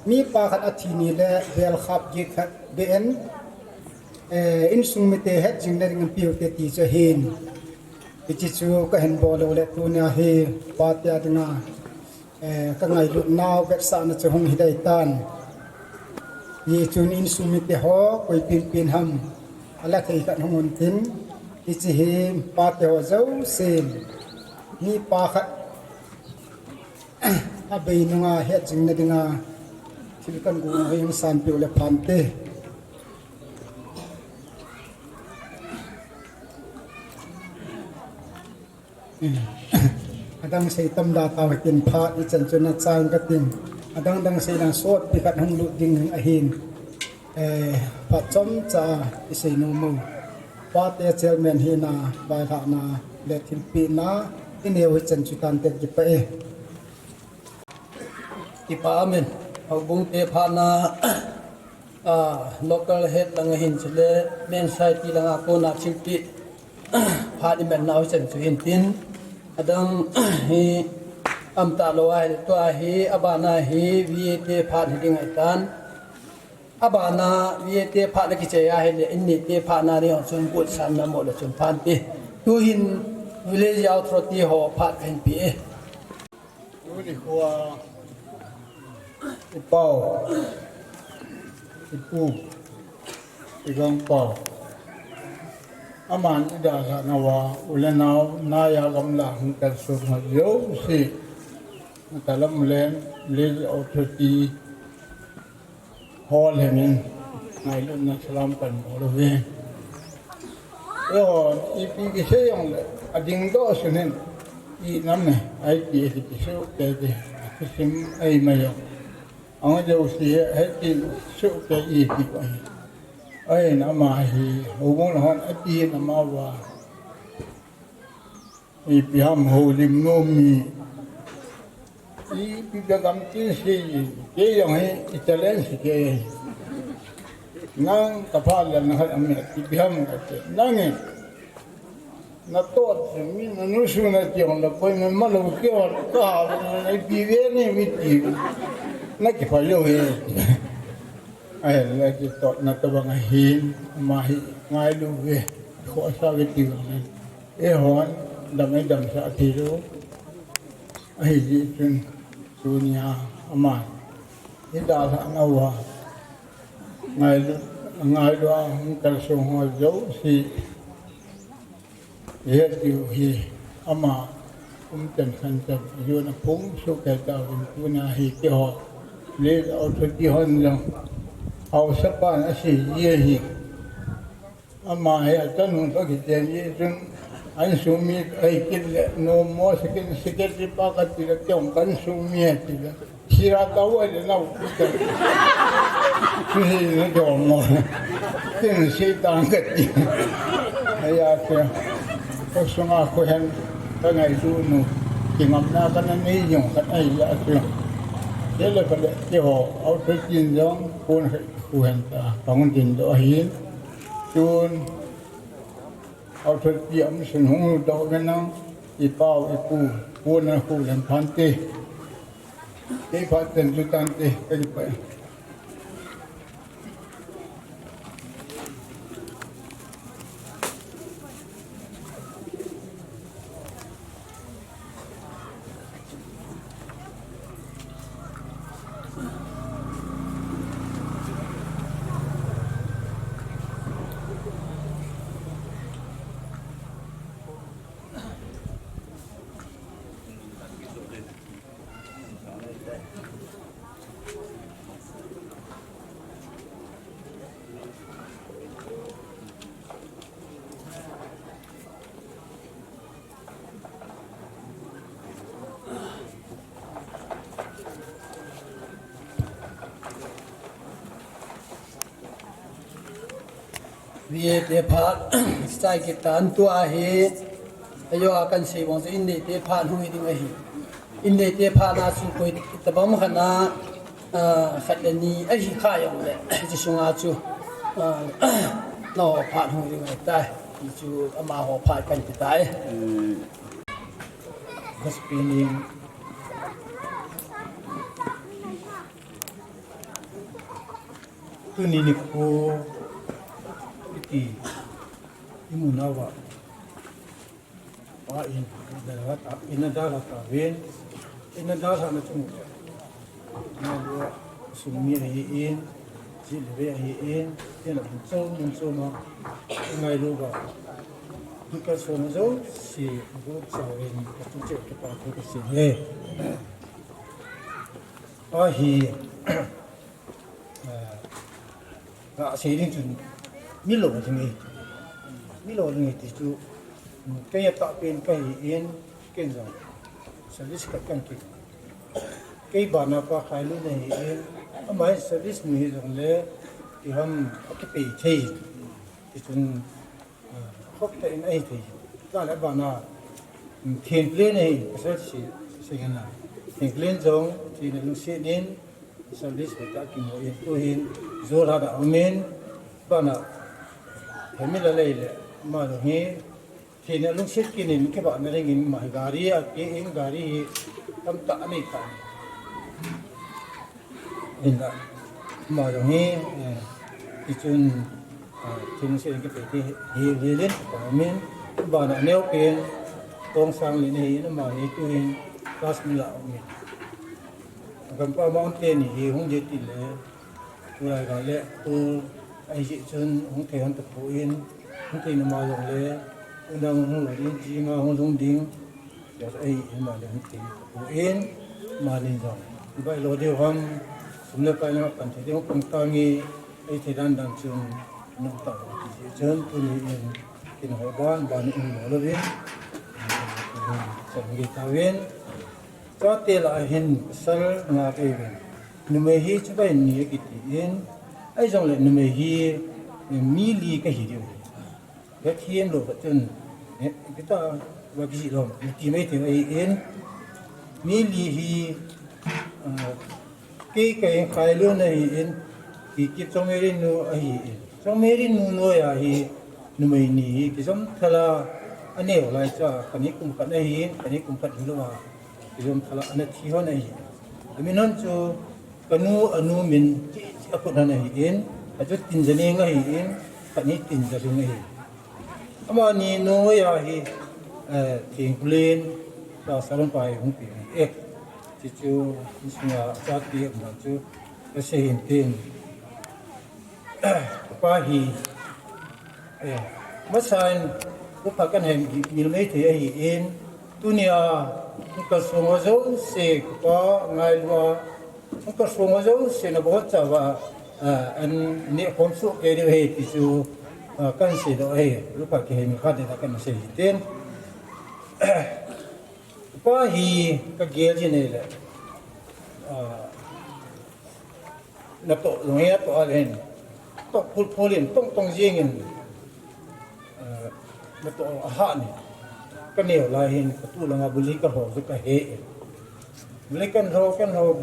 Mipa khat athi ni le bel khap git khat be in. Eh, insung mite het jing le ding in piu te ti chu ahin. Hiche chu kahin bol u le tunia hi pate a dinga, eh, ka ngailut nau vetsahna chu hung hi dei tan. Hichun insung mite ho, koi pen pen ham, ala thei khat hung un tin, hiche hi pate ho jousen, mipa khat, abei nunga het jing na dinga, thil kan gu hung san piu le phante. Adang sei tam da tau hitin phat ichan chun na chang katin. Adang dang sei lang sot pi khat hung lut ding ahin. Eh, phat chomcha isei nom u. Pate chairman hina, vailhahna, le thilpehna, inei u hichan chu tante kipah e. Kipah amen. Houbung te phatna, ah, local head langa hin chule, main society langa kona thilpeh, phat iman nau hichan chu hin tin. Adang hi um talou ahile, tua hi, abana hi, V A te phat hi ding ahitan. Abana, V A te phatna kichai ahile, in nite phatna ding chun, kutsan na mo le chun phan te. Tuhin, village authority ho phat kahin pe e. Tuni khoa, i pau, i pu, i gangpau. Aman i dalhah nauva, u le nao, naiya gamla hung kalsong ho jouse. Matalam len, village authority, Hall hemin, ngailutna salam kan bol uve. Eiho, ipi kisei jongle, ading doh sun hin, i nam e, I P S kisu te te, kisim ei mai jong. Ang jouse hi, hiti suhkei iti ahi. Ahin ama hi, houbung hon atin ama uva. Ipi ham houlim nom mi. Ipi bep ham ti sei, kei jong hi, i challenge kei. Nang kapha le nang khat ami, ipi ham kati. Nang e. Natoh, mi na nusu na ti jong le, koi na malo kei, ka ha, na ipi ve ni mi ti. Na kipha lou e. Ahile kitotna tobang ahin, ama hi ngailu ve, khohsah ve ti jong le. Eihon, dam eidamsah thei lou. Ahijeh chun, tunia, ama hi dalhah nauva. Ngailu, ngailu a hung kalsong ho jouse. Ihet diu hi ama umchan khancham, jona phung suhkei tauvin tunia hi keiho. Le authority hon jong. Haosapan asei ji ahi. Ama hi achan hung toh kichen ji chun. Insung mi ahi kit le nom mo secretary pa kati le kei jong ka insung mi ahi ti le. Sira tawai le nau. Susi na jong mo. Tin si tang kati. Aya te. Ko sunga ko hen ka ngailu nu. Kingamna kana nei jong kana aya te. Kei le kale keiho authority jong kon ko hen ta. Ka hung tin doh ahin. Tun authority aum sun hung doh ve nang. I pau i pu. Kon na ko len phante. Kei phat chen chu tante, kei pa. Via te phat, sai kitan tua hi, ayo a kan sei bang chu in nei te phat hui ding ahi. In nei te phat na chu koi tabang khat na, ah, khat le ni ahi kha jong le, chu sunga chu, ah, na ho phat hui ding ahi tai. Chu ama ho phat kan ti tai. Gospel in. Tuni nikho iti imu nauva. Pa in, dalha ta, ina dalha tauvin, ina dalha na chung. Na lua sung mi ahi in, ji le ve ahi in, ina mun chom, mun chom a. Ngailu ba. Dukha sona jouse, bu chauvin, ka tu che ka pa tu ka si le. Ahi. Ah, gasei ding chun, mi lo ding e. Mi lo ding e ti chu, um, kei a tahpen kahi in, ken jong service khat kan kit. Kei bana pa Khailu nahi in, ama hi service mi hi jong le, ti ham a kipei thei. Ti chun, ah, khop tah in ahi thei. Tale bana, um, thingplen ahi, pasal si, si ngana. Thingplen jong, thina lungset in, service hita kimu in, tuhin, Jorhat a um in, bana, family lei le, ama jong hi, thina lungset kinin, kibahna dingin, ama hi gari a, ki in gari hi, tamtah anei tai. Hinla, ama jong hi, eh, ti chun, ah, thingset kipei ti hi, hi, hi lin, pa min, bana neo pen, Tongsang lin hi, ama hi tuhin, class mi la um in. Gampa Mountain hi hung je ti le, tulai ga le, tu, ahi jeh chun, hung thei hon tapon, hung thei nama jong le, unang hung lo ding, jinga hung lhung ding, Yes, ei, ima le hung ti. Pu in, ma nin jong. Ibai lo diu ham, sum le pai le pan thei diu pung tangi, ei thei dan dan chun, nung ta lo ti ti chun, tuni in, kin hoi ban, ban in lo lo vin. Chan gi ta vin. Chate la hin, pasal nga kei vin. Numei hi chuba in ni akiti in, ahi jongle numei hi, eh, mi li kahi diu. Hethem lou khat chun, eh, kita va kijih lou, ti mai thei ahi in, mi li hi, ah, kei ka in Khailun ahi in, Kikip Chongmeri nu ahi in. Chongmeri nu noiya hi numei ni hi kijom thala aneo lai cha, kani kum khat ahi in, kani kum khat hilou a kijom thala ana thi hon ahi. Amin hon chu kanu anu min chi chi aphut hon ahi in, achu Tinjaning ahi in, kani Tinjalung ahi. Amani noiya hi, eh, Thingkulin, ta Salon pai hung pi e. Chuchu, nisuna chati ma chu, kasei hin tin. Pa hi, eh, masan, upa kan hem mil mai thei ahi in, tunia, ka sunga jo se, pa ngai lua, ka sunga jo se na bahut cha va, ah, an ne khom su ke de he ti chu, ah, kan sei doh e, upa ke hem khat de kan sei tin. Pa hi ka gel jin e le. Ah, natoh, lung natoh a le hin. Toh phul phul in, tong tong jing in. Ah, natoh a ha ni. Ka neo lai hin, ka tu langa buli ka ho, ka he. Buli kan ho, kan ho,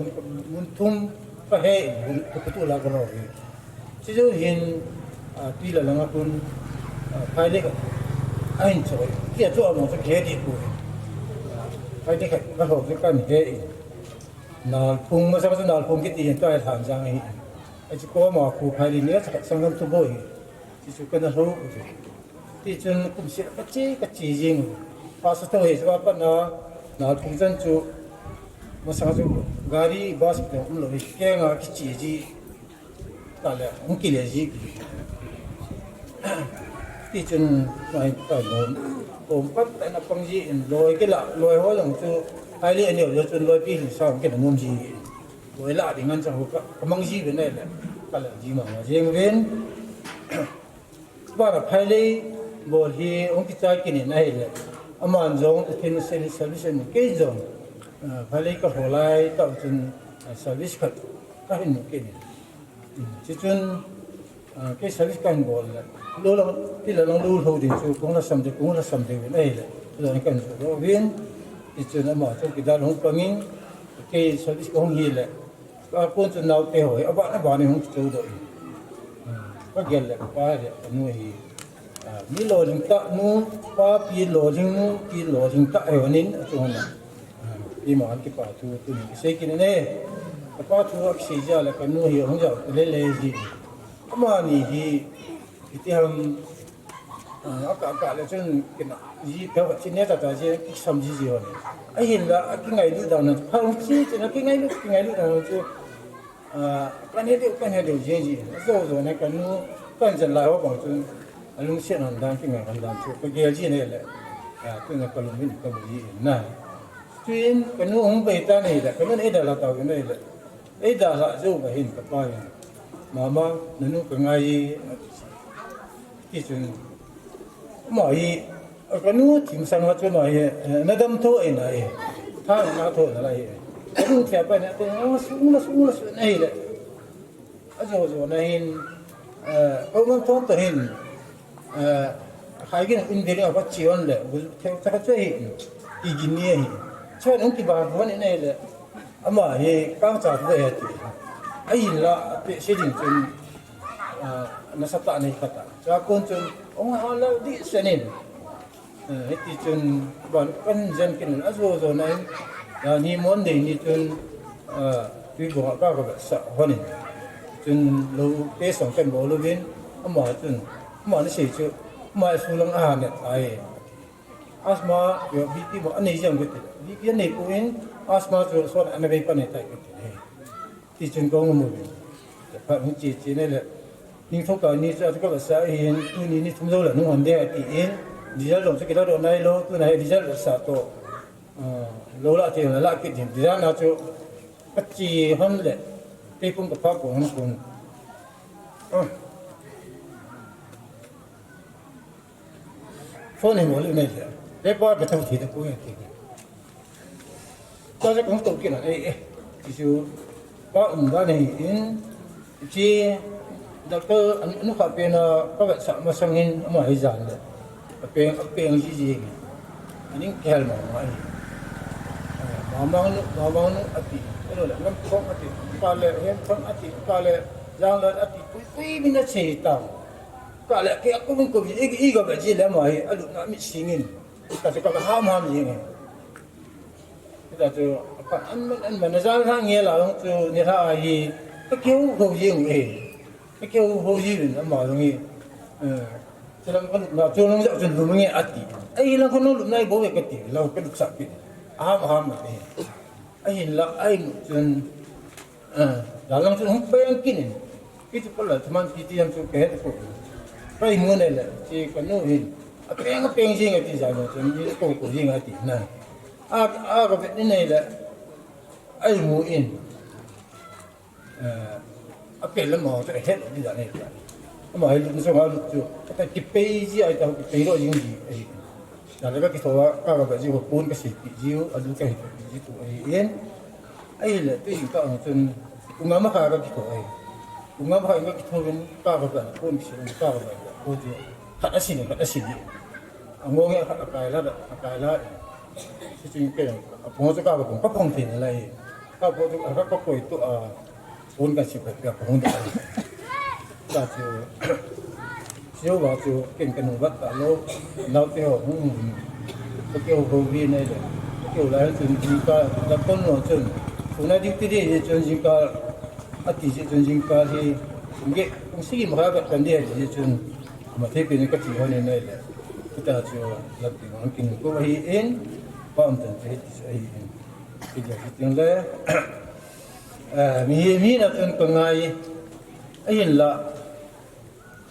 mun thum ka he, ka tu la ka ho. Chuchu hin, ah, tui la langa kun, ah, phai le ka, ahin choi. Tia chu among chu he di ku. Phai le ka, ka ho chu kan he. Nalphung, masa masa Nalphung kiti hin tua than jang hi. Achu ko ma khu phai le ni sa sangam tu boi. Chuchu kana ho. Tichun kum sia ka chi, ka chi jing. Pastor to he sa pa na, Nalphung chan chu. Masa chu gari bus te um lou hi, kenga kichi ji. Tale, hung kile ji. Tichun, mai ta lom. Kom pat ta na pang ji in loi kila, loi ho jong chu, ai le ne jo chun loi pi hin sa hung kila nom ji. Loi la ding an cha ho ka, ka mang ji ve ne le. Kala ji ma ma jeng ven. Bana phailei bol hi hung kichai kit in ahile. Aman jong, Pathen in service amun kei jong, ah, phailei ka ho lai tah chun, ah, service khat ka hin mu kit in. Chuchun, ah, kei service ka hin bol le. Lou lang, ti la lang lou lou ding chu, kong la sam ding, kong la sam ding in ahile. Chu jong kan chu lou vin. Chuchun ama chu kidal hung pang in, kei service ka hung hi le. Ka kon chu naote ho, aban aban in hung kichou doh in. Ka gel le, ka pa le, ka nu hi. Ah, mi lolhing tah nu, pa pi lolhing nu, pi lolhing tah hi hon in, achu hon a. Ah, iman kipa thu, tuni kisei kit in e. Ka pa thu akisei jeh a le, ka nu hi hung jao le le ji. Amani hi, iti ham, ah, aka, aka le chun kina ji phe ka chin ne ta ta ji kisam ji ji hon. Ahinla, akingailu dan na, pha hung chi, chi na kingailu, kingailu dan chu, ah, kan he deu, kan he deu ji ji. Jo jo ne ka nu, kan jan lai ho bang chun, alungset hon dan, kingai hon dan chu, ka gel ji ne le. Ah, tuna ka lungin ka bu ji na. Tuin, ka nu hung bei ta ne le, ka nu ne da la ta ne le. Ei da la jo ba hin ka pa hin. Mama, nanu ka ngai, ati chun. Ama hi, ka nu thim sang ha chu ama hi, eh, na dam tho e na e. Tha na tho na la e. Ka nu thia pa na te, na su, na su, na su na e le. Ajo jo na hin, eh, ko man tho to hin. Eh, khai gin in deri a pa chi on le, bu theu cha cha hi. Ki gin ni hi. Chon in ki ba bon in e le. Ama hi kang cha tu he ti. Ahinla, pe se ding chun, ah, nasa tah nei khat a. Cha kon chun, ong ha lo di se nin. Eh, hiti chun, ban kan jen kin a jo jo na in. Ya ni Monday ni chun, ah, tui bo ka ka sa hon in. Chun lo pe song kan bol uvin, ama chun, ama ni sei chu, ama su lang a ne ai. Asthma, yo, B P mo, anei jeng kiti. B P anei poi, asthma chu sot ana bei pan tai kiti. Tichun kong mu. Pha hung chi chi ne le. Ningthoka ni chu atu ka sa hin, tuni ni thum jou la nung hon de ati in. Result jong chu kila doh nai lou, tuna hi result sa to. Ah, lou la ti la la kit din. Result na chu ka chi hon le. Te kum ka pha ko hon kum. Ah. Phone hin bol le nei le. Paper ka thau thi ta ko ya ti. Ka ja kong to kina, eh, eh. Ti chu. Pa um dan ahi in, hiche doctor anu kha pen a ka vetsah masang in ama hi jan le. Apeng, apeng jiji. Aning kihel mama hi. Mamang nu, mamang nu ati. Elo le, lam khong ati. Ka le, hem khong ati. Ka le, jang le ati. Pui, pui min a che ta. Ka le, ke aku min ko, i, i ga ba ji le ma hi. Alu na mi singin. Ka se ka ham ham jing. Hita chu, apa, an man, an man, na jal hang nge la, hung chu, ni ha hi, ka keu ho jing e. Ka keu ho jing, ama jong e. Eh, chu lang ka lupna, chu lang ja, chu lum nge ati. Ai, lang ko lupna i bo ve ka ti, la ka lup sa pi. Aham, aham, e. Ai, la, ai, chun, Ah, la lang chu hung peng kin in. Kiti pa la, thaman kiti ham chu ka het ko. Ka imu nei le, chi ka nu hin. Apeng, apeng jing ati ja no, chu ni ko ko jing ati na. A, a ka vet ni nei le. Ai mu in. Eh, apeng le ma chu het ni ja nei le. Ama hi lu so ma lu chu. Ka ta ki pei ji ai ta ki pei lo jing ji ai. Ja le ka ki tho ka ka ba ji ko pon ka si pi ji u, a lu ka hi pi ji tu ai in. Ahile, tu jingkah ang chun, kum nga makha ka kitho ahi. Kum nga makha ka kitho in, ka ka ban, phone kisi in, ka ka ban, ko chu, khat asin, khat asin. Angong e khat akai la, akai la. Si ching ke, apong chu ka ka pong, ka pong thei nalai. Ka pong chu, ka ka koi tu a, phone ka si ka, ka pong da. Ka chu, Siu va chu ken ka nung vat ta lou, nau te ho hung hung. Ka keu ho vi nei le. Ka keu lai chun jingkah, la kon lo chun. Tuna duty di hi chun jingkah, ati ji chun jingkah hi. Nge, kung sigi ma ka kan di hi chun. Ma the pin ka ti ho nei nei le. Kita chu la ti ma kin ko hi in, pa am tan te ti hi in. Ki ja hi tin le. Eh, mi, mi na chun ka ngai. Ahin la.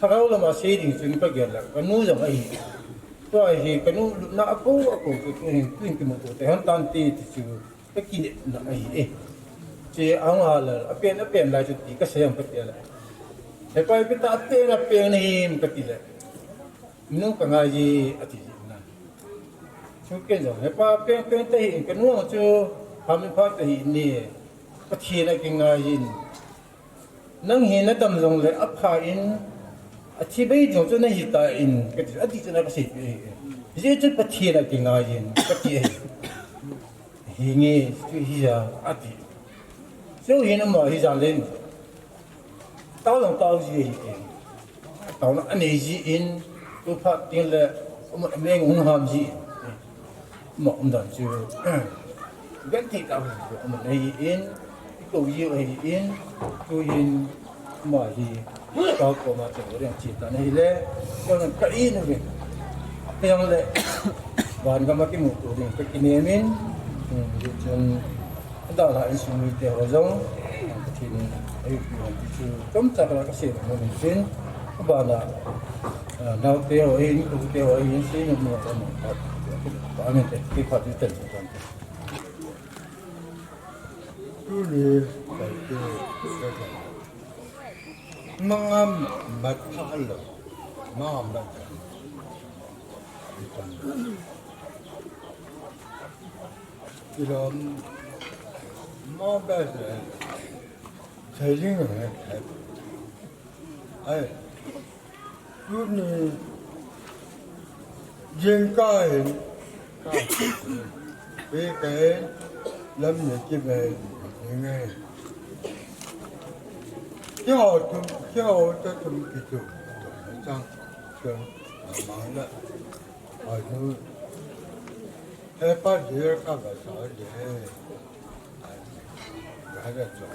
Thagau lama sei ding chun ka gel le, ka nu jong ahi. Tua hi ka nu lupna a ko, a ko chu tuhin, tuhin kimuto te hon tan ti, ti chu ka kinepna ahi e. Che ang ha la, a pen, a pen lai chu ti ka sei ang ka ti la. He pai pi ta a pen, a pen na him ka ti le. Nu ka ngai ji a ti na. Chu ken jong, he pa pen, pen te hi, ka nu ang chu, ha min pha te hi ni. Pathen a kingai in. Nang hi na dam jong le a pha in, a thi bei jong chu na hi ta in, ka ti, a ti chu na ka sei pi. Hi chu Pathen a kingai in, ka ti hi. Hi nge, chu hi ja, a ti. Chu hi na ma hi ja len. Tao jong tao ji hi. Taona anei ji in, tu phat tin le, um, meng hung ham ji in. Ma um dan chu, gan ti ta hu, um, nei in, i ko ji ahi in, tu in, ma hi, ka ko ma chu reng chi ta nei le, ko nan ka in u rin. Yang le, van ga ma ki mu tu rin, ka ki ne min, um, chun, Adang la insung mite ho jong, Pathen in ahipi hon ti chu, chomcha ka la ka sei mo nin chin, abana, ah, naote ho hin, tute ho hin, sei nom mo ka mo ka, ka amen te, kei phat te ten tan. Tuni, ka te, ka te. Mangam mat pha lo, mangam mat pha lo. Ilom mo best eh. Sailing eh. Ai. Tuni jingkah in. Kah in. Pe kah in. Lam ne ki be. Nge. Ki ho tum, ki ho ta tum ki tum. Chang. Chang. Mang la. Ai nu. He pa je ka ba sa je. Ai, ka da cho.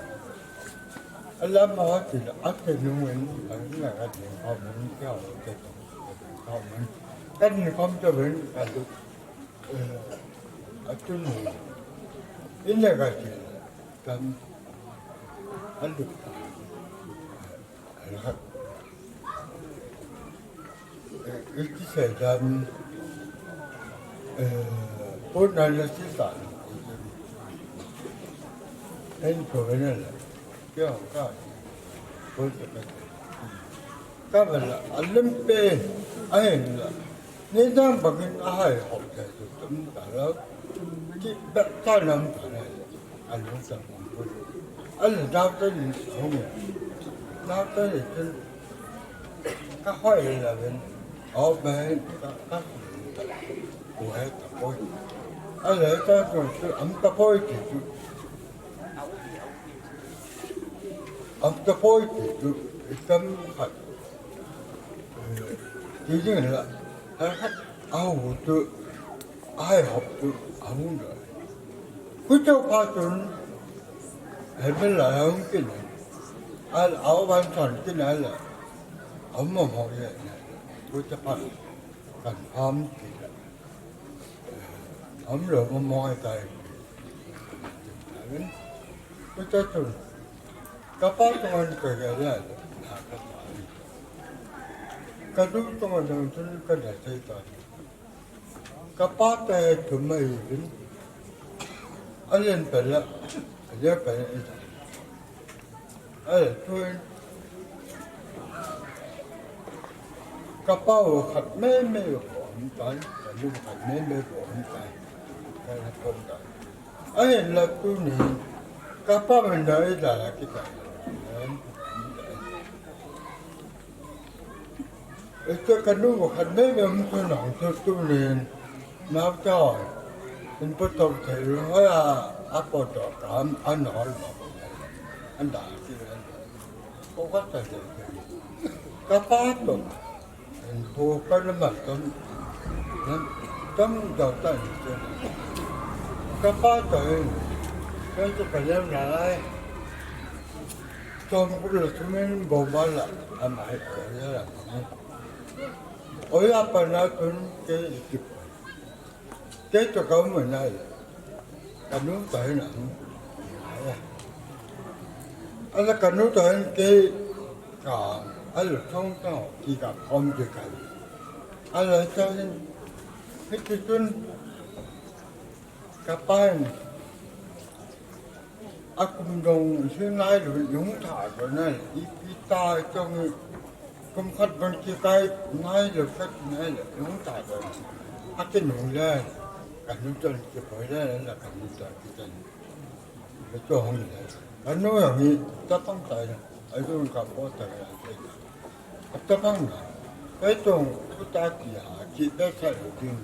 Ala ma ti la a ke nu wen, a na ka je ka mun ka o ke to. Ka mun. Ka ni kom to wen ka lu. Eh, a tu nu. In le ka ti. Kam. A lu. Iti sedan, eh, pun na la si ta. En ko na la. Kya ka? Pun ka ka. Ka ba la, alam pe, ai la. Ni dang bangin a hai ho ta tu tam ta la. Ki ba ta lam ta la. Alam ta pun. Ale naote ni hung. Naote ni chun. Ka hoi le ven. Au ven. Ka, ka. Ku he ta poi. Ale ta chun chun am ta poi ti chu. Am ta poi ti chu. Itam khat. Ti ding la. Har khat. Au tu. Ai hop tu. Au da. Kucho pa chun, hebel la hung kin, al au ban chon kin al, au mo mo ye, kucho pa, kan ham kin, am lo mo mo ai tai, kucho chun, ka pa chun ka ya ya, na ka pa, ka du chun ka ya sai ta. Ka pa te thum mai vin. A len pela, a len pela ita. A len tuin. Ka pa u khat me me u ko hom tai, ka nu khat me me u ko hom tai. Ka la ko tai. A len la tu ni. Ka pa me na ita la kita. Ito kanu mo khat me me um tu nong tu tu nin. Nau chao. In po tong te lu hoi a, a po to kam, a no lo. An da ti an. Ko ka ta te te. Ka pa to. In po ka na ma tom. Tom do ta ni te. Ka pa to in. Ka to ka le na lai. Tom ku le tu men bo ba la. An ai ko le la. Oi, apa na tun ke ikip. Ke to ka mo na. Kanu ta na. Ala kanu ta ke ka. Ala thong ta ki ka kom ke ka. Ala ta ni. Hiti tun ka pa ni. A kum dong si nai lo, yung ta lo na, i, i ta chong i, kum khat ban ki kai nai lo, khat nai lo, yung ta lo. A ki nung le, ka nu chon ki poi le, la ka nu chon ki chon. Ka chong le. Ka nu yang i, ta pang ta le, a yung ka po ta le, a ta pang na. Ka chong, ku ta ki ha, ki be sa lo ding.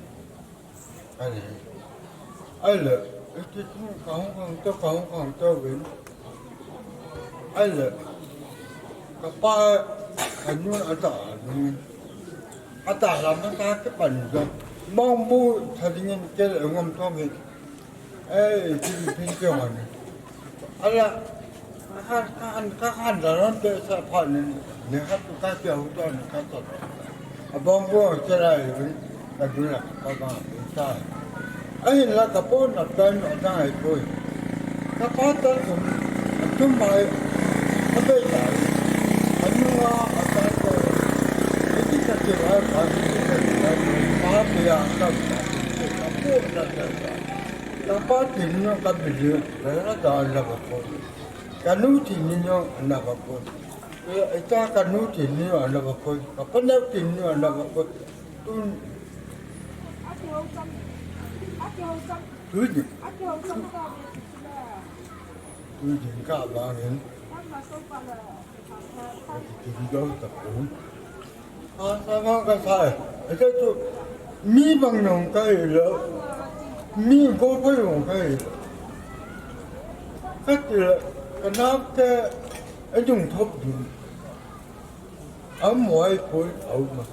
Ani. Ai le, iti tu kahung kahung to, kahung kahung to vin. Ai le, ka pa, ka nu a ta nu. A ta la ma ta ke pan do. Mong bu ta ding in ke le ngom to vin. Ai, iti pin ke wan. Ala, ka han, ka han, ka han da ron te sa pha ni, ni ha tu ka tia hu to ni ka to. A bong bong te la i, ka du la, ka ba, ta. A hin la ka po na ta ni, a ta ai po. Ka pa ta tum, a tum mai, a be ta. A nu a, a ta te. A ti ka te la, ka ti ka te la, ka pe ya, ka ta. Ka po na ta ta. Ka pa tin no ka bi ni, ka na ta la ba po. Ka nu tin ni no na ba po. E, e ta ka nu tin ni no na ba po. Ka pa na tin ni no na ba po. Tun. Tu ni. Tu ni ka ba ni. Ka ti tin do ta po. A, sa ma ka sa e. A, sa tu, mi bang nong ka e lo. Mi go pa nong ka e lo. Ka ti la, ka na ke, a yung thop du. A mo ai poi au ma.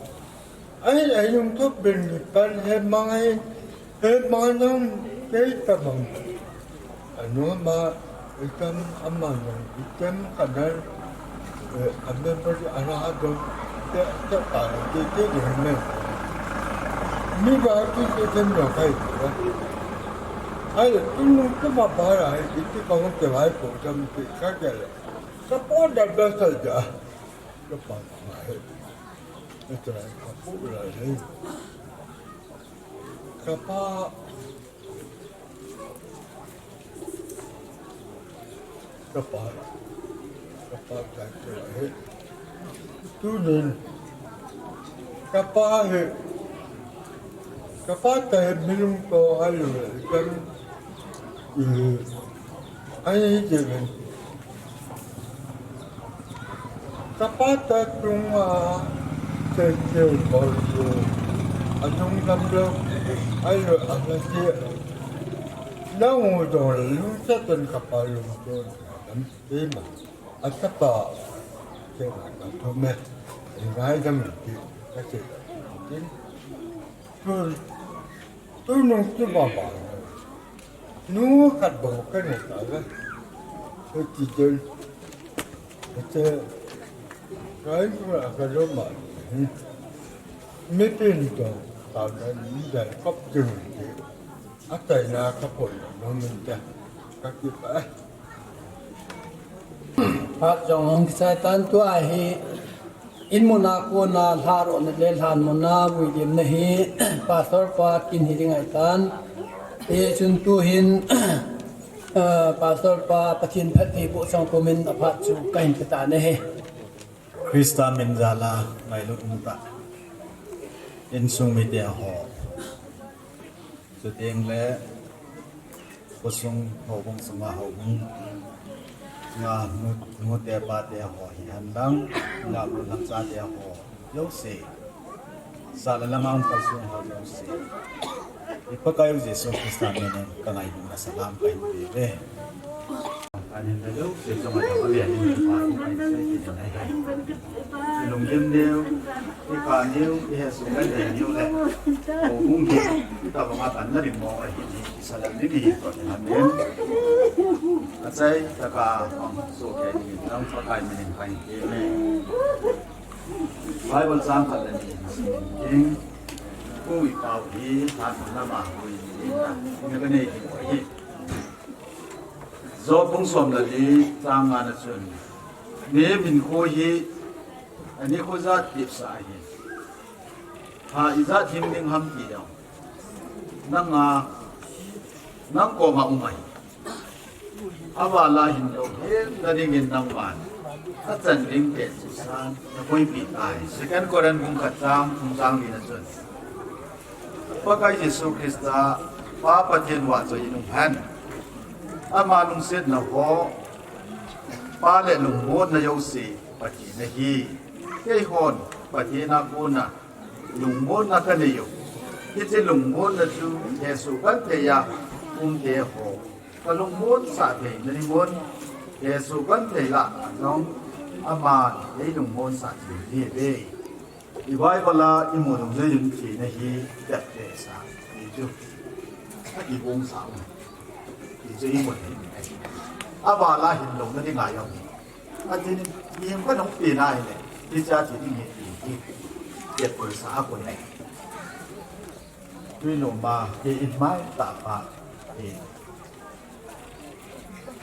Ai, ai yung thop ben ni pan he mang ai. He manang kei tamang. Anu ma itam amang itam kadal, eh, ambil beri arah tu. Te, te, te, te, te, te, ni ba tu te tem no kai. Ai, tu nu tu ma ba ra, itu kau te vai ko tam te ka ke. Ka po da da sa ja. Ka pa ma he. Ito ka po la he. Ka pa, ka pa, ka pa tai te he. Tunin, ka pa he, ka pa tai milung to alu he, kan, eh, ai he je ben. Kapata tunga, Teitei Paul chu, adung lam lo, ayo, alasi, lang u dong, lungsa tan kapa lung tu, lam tema, atapa, tema, katume, ingai dam ti, kasi, tin, tu, Tunung tu baba. Nu khat bou kanu ta la. Ko ti jel. Ko te. Kai tu la ka lo ma. Mi pin to. Ta la ni da kop tu. Atai na ka pon no min da. Ka ki pa. Phat jong hung kisai tan tua hi. In muna kona lharohna le lhan muna vuilimna hi Pastor pa kin hi ding ahitan. Hichun tuhin, eh, Pastor pa Pathen phatthei boh chang pumin aphat chu kahin pe tan ahi. Christa min jal a ngailut umtah insung mite ho. Chuteng le, khosung, houbung sunga houbung. Nga, nu, nute pate ho hi henlang, nga, nu, lhangchate ho, jouse. Sala langa um kalsong ho jouse. I Pakai u Jesu Christa min in ka ngailutna salam kahin pe uve. Anin da jouse chunga thangvah a ahin pa, i Pakai sei ti nai hai. I lunggim neo, i kah neo, i hesoh neo le. Houbung hi, i tabang a kan na rim mo ahi, i salam ni ni ko ti han neo. Achai, taka, ang so ke ni, nang Pakai min in kai ke ne. Bible chang khat le ni, king, ko i pau hi, han lama, ko i ni, na, ni ka nei ki ko hi. Job bung som le li chang nga na chun. Mihem hinkho hi, ani kho jat tipsah ahi. Ha ijat hing ding ham ti dong. Nanga, nang koma um ahi. Avala hin lou, hel na dingin nangman. Achan ding te chu san, na koi pi tai. Second Corinth bung khat chang, thum chang li na chun. Pakai Jesu Christa, Pa Pathen vahchoi in um hen. Ama lungsetna ho, Pa le lungmonna jouse, Pathen ahi. Keihon, Pathen a kona, lungmonna ka nei u. Hiche lungmonna chu, hesoh kan thei a, um te ho. Ka lungmonsah theina ding un, hesoh kan thei lah a jong, aman ei lungmonsah thei ding ahi ve. I Bible a i mu dungjuiyin thina hi, teptesa, ti chu. A kibungsah u. Ti chu i mu ding ahi. Avala hin louna dinga jong hi. Atin, mihem kanung pi na ahile, hiche a thi ding ahi ti hi. Teptesa a kon ahi. Tui numa, kei in mai tah pa, kei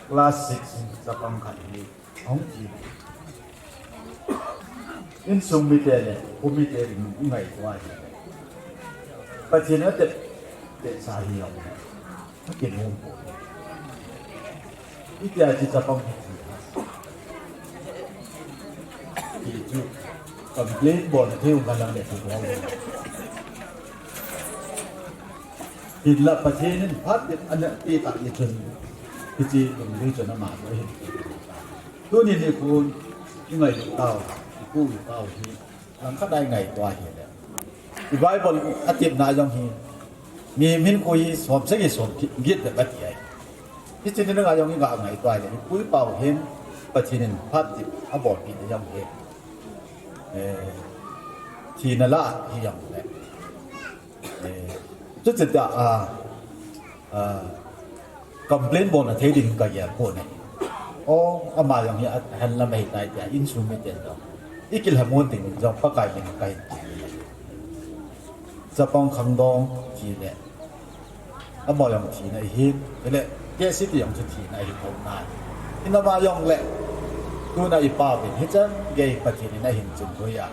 class six chapang khat hi, ahung thi. Insung mite le, kho mite ding i ngaito ahi. Pathen a teptesa hi jong. Akin hung po. Itia chi chapang hi. Ti chu. Complain bol thei um ka lang le chu. Hinla Pathen in phat ana pe ta ni chun. Hiche lunglhai chun ama lo hin. Tuni nikho, i ngaito tau, i pu i pau hi. Langkhat a i ngaito ahile. I Bible a tepna jong hi. Mihem hinkho hi som sagi som get le kati ahi. Hiche ni nanga jong i ga ngaito ahile. I pu i pau hin Pathen in phat tep abolpi na jong hi. Eh, thina lah hi jong le. Eh, chuche ta, ah, ah, complain bolna thei ding ka gel pon ahi. O, ama jong hi ahen lam ahi tai tia, insung miten jong. I kilhamon ding jong Pakai min in kahin. Chapang khangdong thi le. Ama jong thina ahi. Le, kei siti jong chu thina ahi thou nai. Hinama jong le. Tuna i pa vin. Hichan gei Pathen in ahin chun hoiya.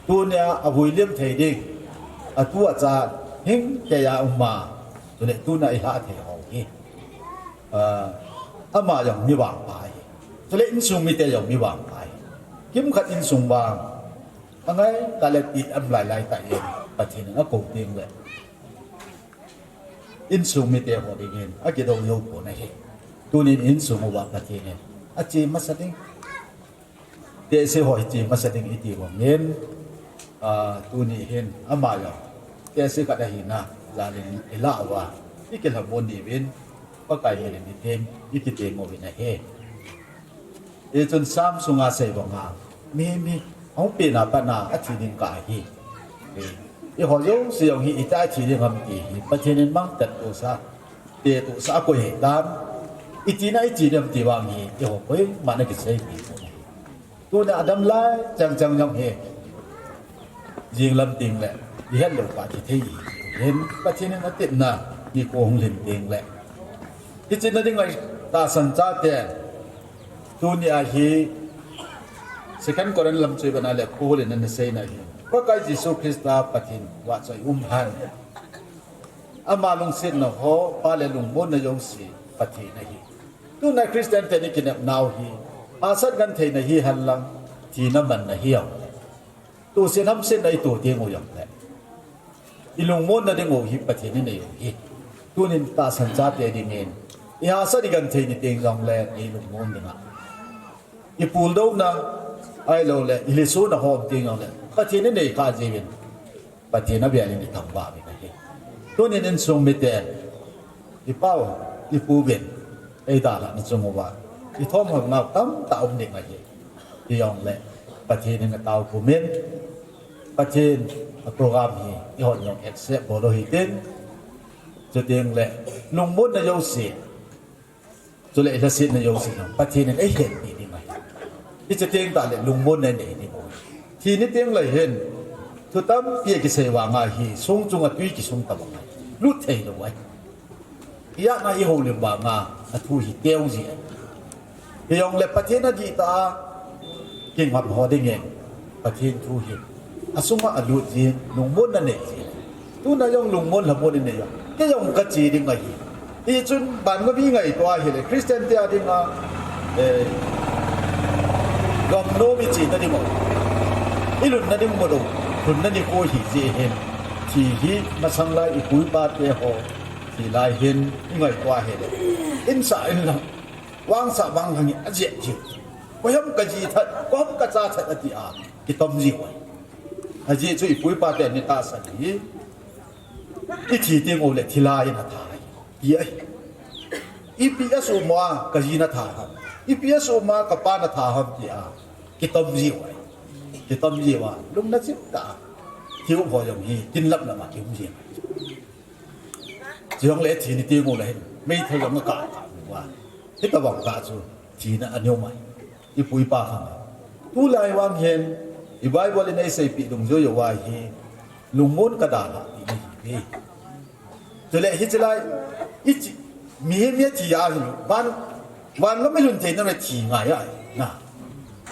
Tunia avui liam thei ding. Atu acha hing keiya uma. Chule tuna i ha thei ho hi. Ah, ama jong mi vangpha hi. Chule insung mite jong mi vangpha hi. Kimkhat insung vang. Angai, tale ti am lai lai ta in. Pathen in akou ding le. Insung mite ho dingin. Akidou jou pon ahi. Tunin insung uva Pathen in. Ache masa ding. Tehse ho hiche masa ding iti vangin, ah, tuni hin ama jong tehse khat ahina jal in ilah uva, ikilhamon diuvin, Pakai min in ithem, ikithem uvin ahi. Hichun Psalm sunga sei banga, mi, mi, ahung penna pat a athi ding kah ahi. Eiho jouse jong hi iti a thi ding ham ti hi Pathen in mang tat tohsa, te tohsa akoi ahitan. Iti na iti ding ham ti vang hi eiho koiman akisei pi pon ahi. Tuna adam lai chang chang jong hi, jing lam teng le ihet lou kah thi thei hi. Hin Pathen in atepna nikho hung lhin teng le, hiche na dinga tahsan chate, tuni a hi Second Corinth lamchoi bana le Paul in ana seina hi, Pakai Jesu Christa Pathen vahchoi um hen. Ama lungsetna ho, Pa le lungmonna jouse Pathen ahi. Tuna Christian ten ikinepnau hi, hahsat gentheina hi henlang, thina manna hi jong, tohsetna hamsetna ito teng u jongle, ilungmonna ding u hi Pathen inei u ahi. Tunin tahsan chate dingin, ihahsat igenthei ni teng jongle, ilungmon ding a, ipuldouna, ahiloule ilhisona ho um teng jongle, Pathen inei kha jiuvin, Pathen avel in ithangvah uvin ahi. Tunin insung miten, ipa u, ipu uvin eidalhah na chung uva ithom hon nau tamtah um ding ahi. Hijongle Pathen in atao pumin, Pathen a program hi eihon jong accept bol u hitin, chuteng le lungmonna jouse, chule ilhasetna jouse jong Pathen in eihetpi ding ahi. Hiche teng tah le lungmonna inei ding u ahi. Thi ni teng le hin, thu tampi akisei vang a hi, song chunga twi kisung tabang ahi. Lut thei lou ahi. Ijat a ihoulim vang a, athu hi teo ji ahi. Hijongle Pathen adihtah a kingam ho dingin, Pathen thu hi asunga alut jin, lungmonna nei jin. Tuna jong lungmon lhamon inei a, kei jong kache ding ahi. Hichun vangam mi ngaito ahile, Christian te a dinga, eh, gamnom ichena ding u, ilhunna ding u, lhunna nikho hi jeh hin, thi hi masang lai ipu ipa te ho thi lai hin ingaito ahile, insah inlang, vangsah vanglam in ajep jing. Koiham kaji that, koiham kacha that ati a kitom jiu ahi. Ajeh chu ipu ipa ten itahsan hi, ithi teng ule thi lai in atha ahi, ti ahi. Ipi asuhmo a kaji natha ham, ipi asuhmo a kapa natha ham ti a kitom jiu ahi. Kitom jiu a, lung nachim tah a thi u ho jong hi kin lap lap a kium jing. Chujongle thi ni teng ule hin, meithal jong akah kah uva, hitobang tah chu thina aneom ahi, ipu ipa khang a. Tulai vang hin, i Bible in eiseipeh dungjui uva hi, lungmon kadalhah ti ahi ve. Chule hiche lai, ichi, mihem hi athi ahile, van, vangam ilhun theina le thi ngai ahi, na.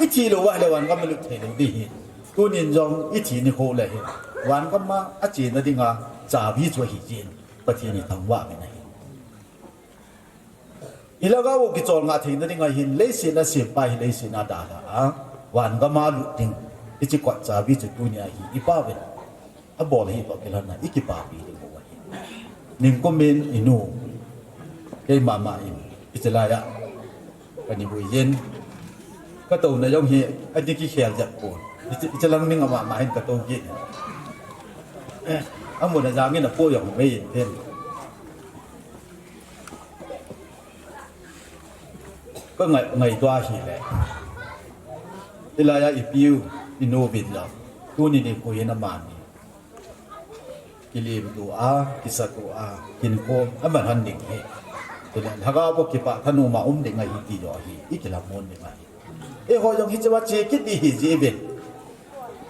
Ithi lou ahile vangam ilut thei lou ding ahi. Tunin jong ithi nikho le hin, vangam a achena dinga chabi chu ahi jeh in, Pathen ithangvah uvin ahi. Ilhagao u kicholngah theina dinga hin, leiset a sempa hi leiset a dalha a, vangam a lut ding, hiche kot chabi chu tunia hi ipa uvin abol ahi toh kilhon a ikipapi ding u ahi. Ningkum in inu, keima ma in, hiche lai a kanivui jin, katouna jong hi ani kikhel jep pon. Hiche, hiche lang ning ama ma hin katou kit. Eh, amun ajang in apo jong mei in phen. Kangai, ngaito ahile, hilai a ipiu, inu uvin jong, tuni nikho hin amani kilemto a, kisato a, kinkho aman hon ding ahi. Chule lhagao bou kipah thanom a um ding ahi ti jong hi ikilhamon ding ahi. Eiho jong hichea che kit ding ahi jeh uvin,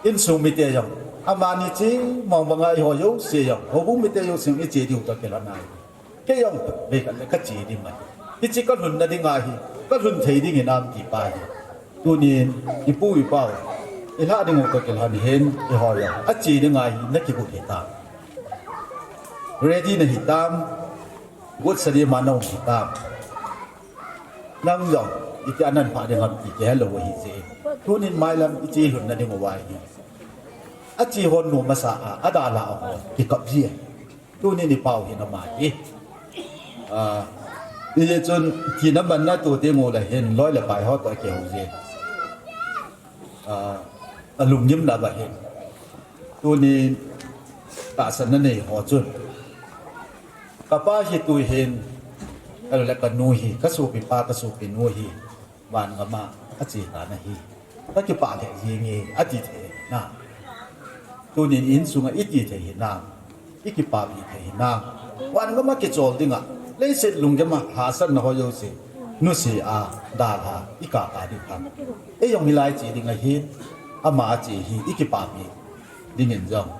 insung mite jong amani che mong banga eiho jouse jong, houbung mite jouse jong iche diu toh kilhon ahi. Kei jong vei khat le kache ding ahi. Hiche kalhunna dinga hi, kalhun thei ding hinam ti pa hi, tunin ipu ipau, ilhah ding u toh kilhon hin, eiho jong ache dinga hi nakigot hitam, ready nahitam, gotsa ding ma naum hitam. Nang jong itia naphah ding ham ti kihel lou ahi jeh in, tunin mailam iche lhunna ding uva hi, ache hon nom masa a, adalha hon kikap ji ahi. Tunin ipau hin ama hi, ah, hijeh chun thina manna to teng ule hin loi le pai ho toh akihou jin, Alunggim na ba hin. Tuni tahsan na nei ho chun, kapa hi tu hin, ahilou le kanu hi, kasopipa, kasopinu hi, van gam a ache tan ahi. Kakipah lheh jeng e, ati thei na. Tunin insunga iti thei hi na. Ikipah pi thei hi na. Van gam a kichol dinga, leiset lunggim a hahsatna ho jouse, nuse a, dalha, ikah kah ding ham. Ei jong hilai che ding ahin, ama ache hi, ikipah pi dingin jong,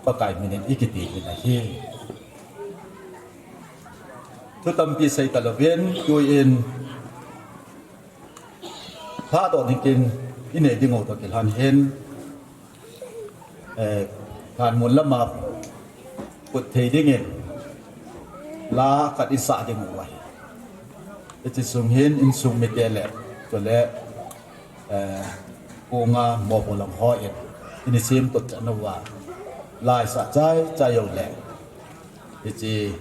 Pakai minin ikiti hin ahi. Thu tampi sei talouvin, tuin, Lhadoh ding kin, inei ding u toh kilhon hin, eh, Lhanmol lama put thei dingin, la khat isah ding u ahi. Hiche sung hin, insung mite le, chule, eh, konga mopo lang hon, ini sem kot chan uva, la isah chai, chai u le. Hiche,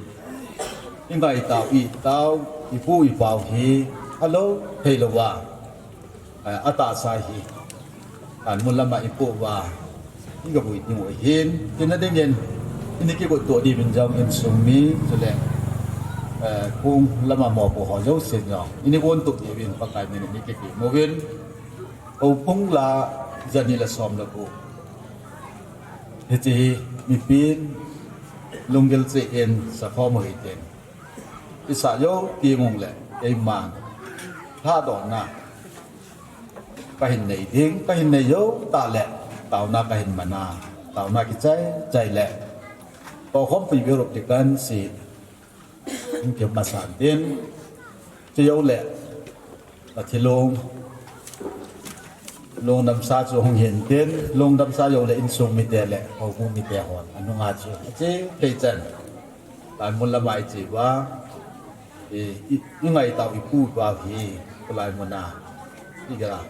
ingai tau, itau, ipu, ipau hi, alou, thei louva. Eh, atahsa hi. Lhanmol lama ipu uva. Igabui ding u ahin, tina dingin. Ini kigot to diuvin jong insung mi, chule. Eh, kong lama mopo ho jousen jong. Ini gon to diuvin Pakai minin ikiti uvin. Houbung la jani le som le ko. Hiche hi mipin lunggil cheh in sakhom u hiten. Isah jou teng uleh, keiman lhadohna kahin nei ding, kahin nei jou tah le, taona kahin mana, taona kichai chai le, tokhompi birup ti kan si. Hung kipah masan tin, chujou le, athi long, lungdamsa chu hung hin tin, lungdamsa jou le insung mite le, houbung mite hon, anunga chu, ache thei chan. Lhanmol lama iche uva, i, i, ingai tau ipu ipa hi, tulai muna, iga,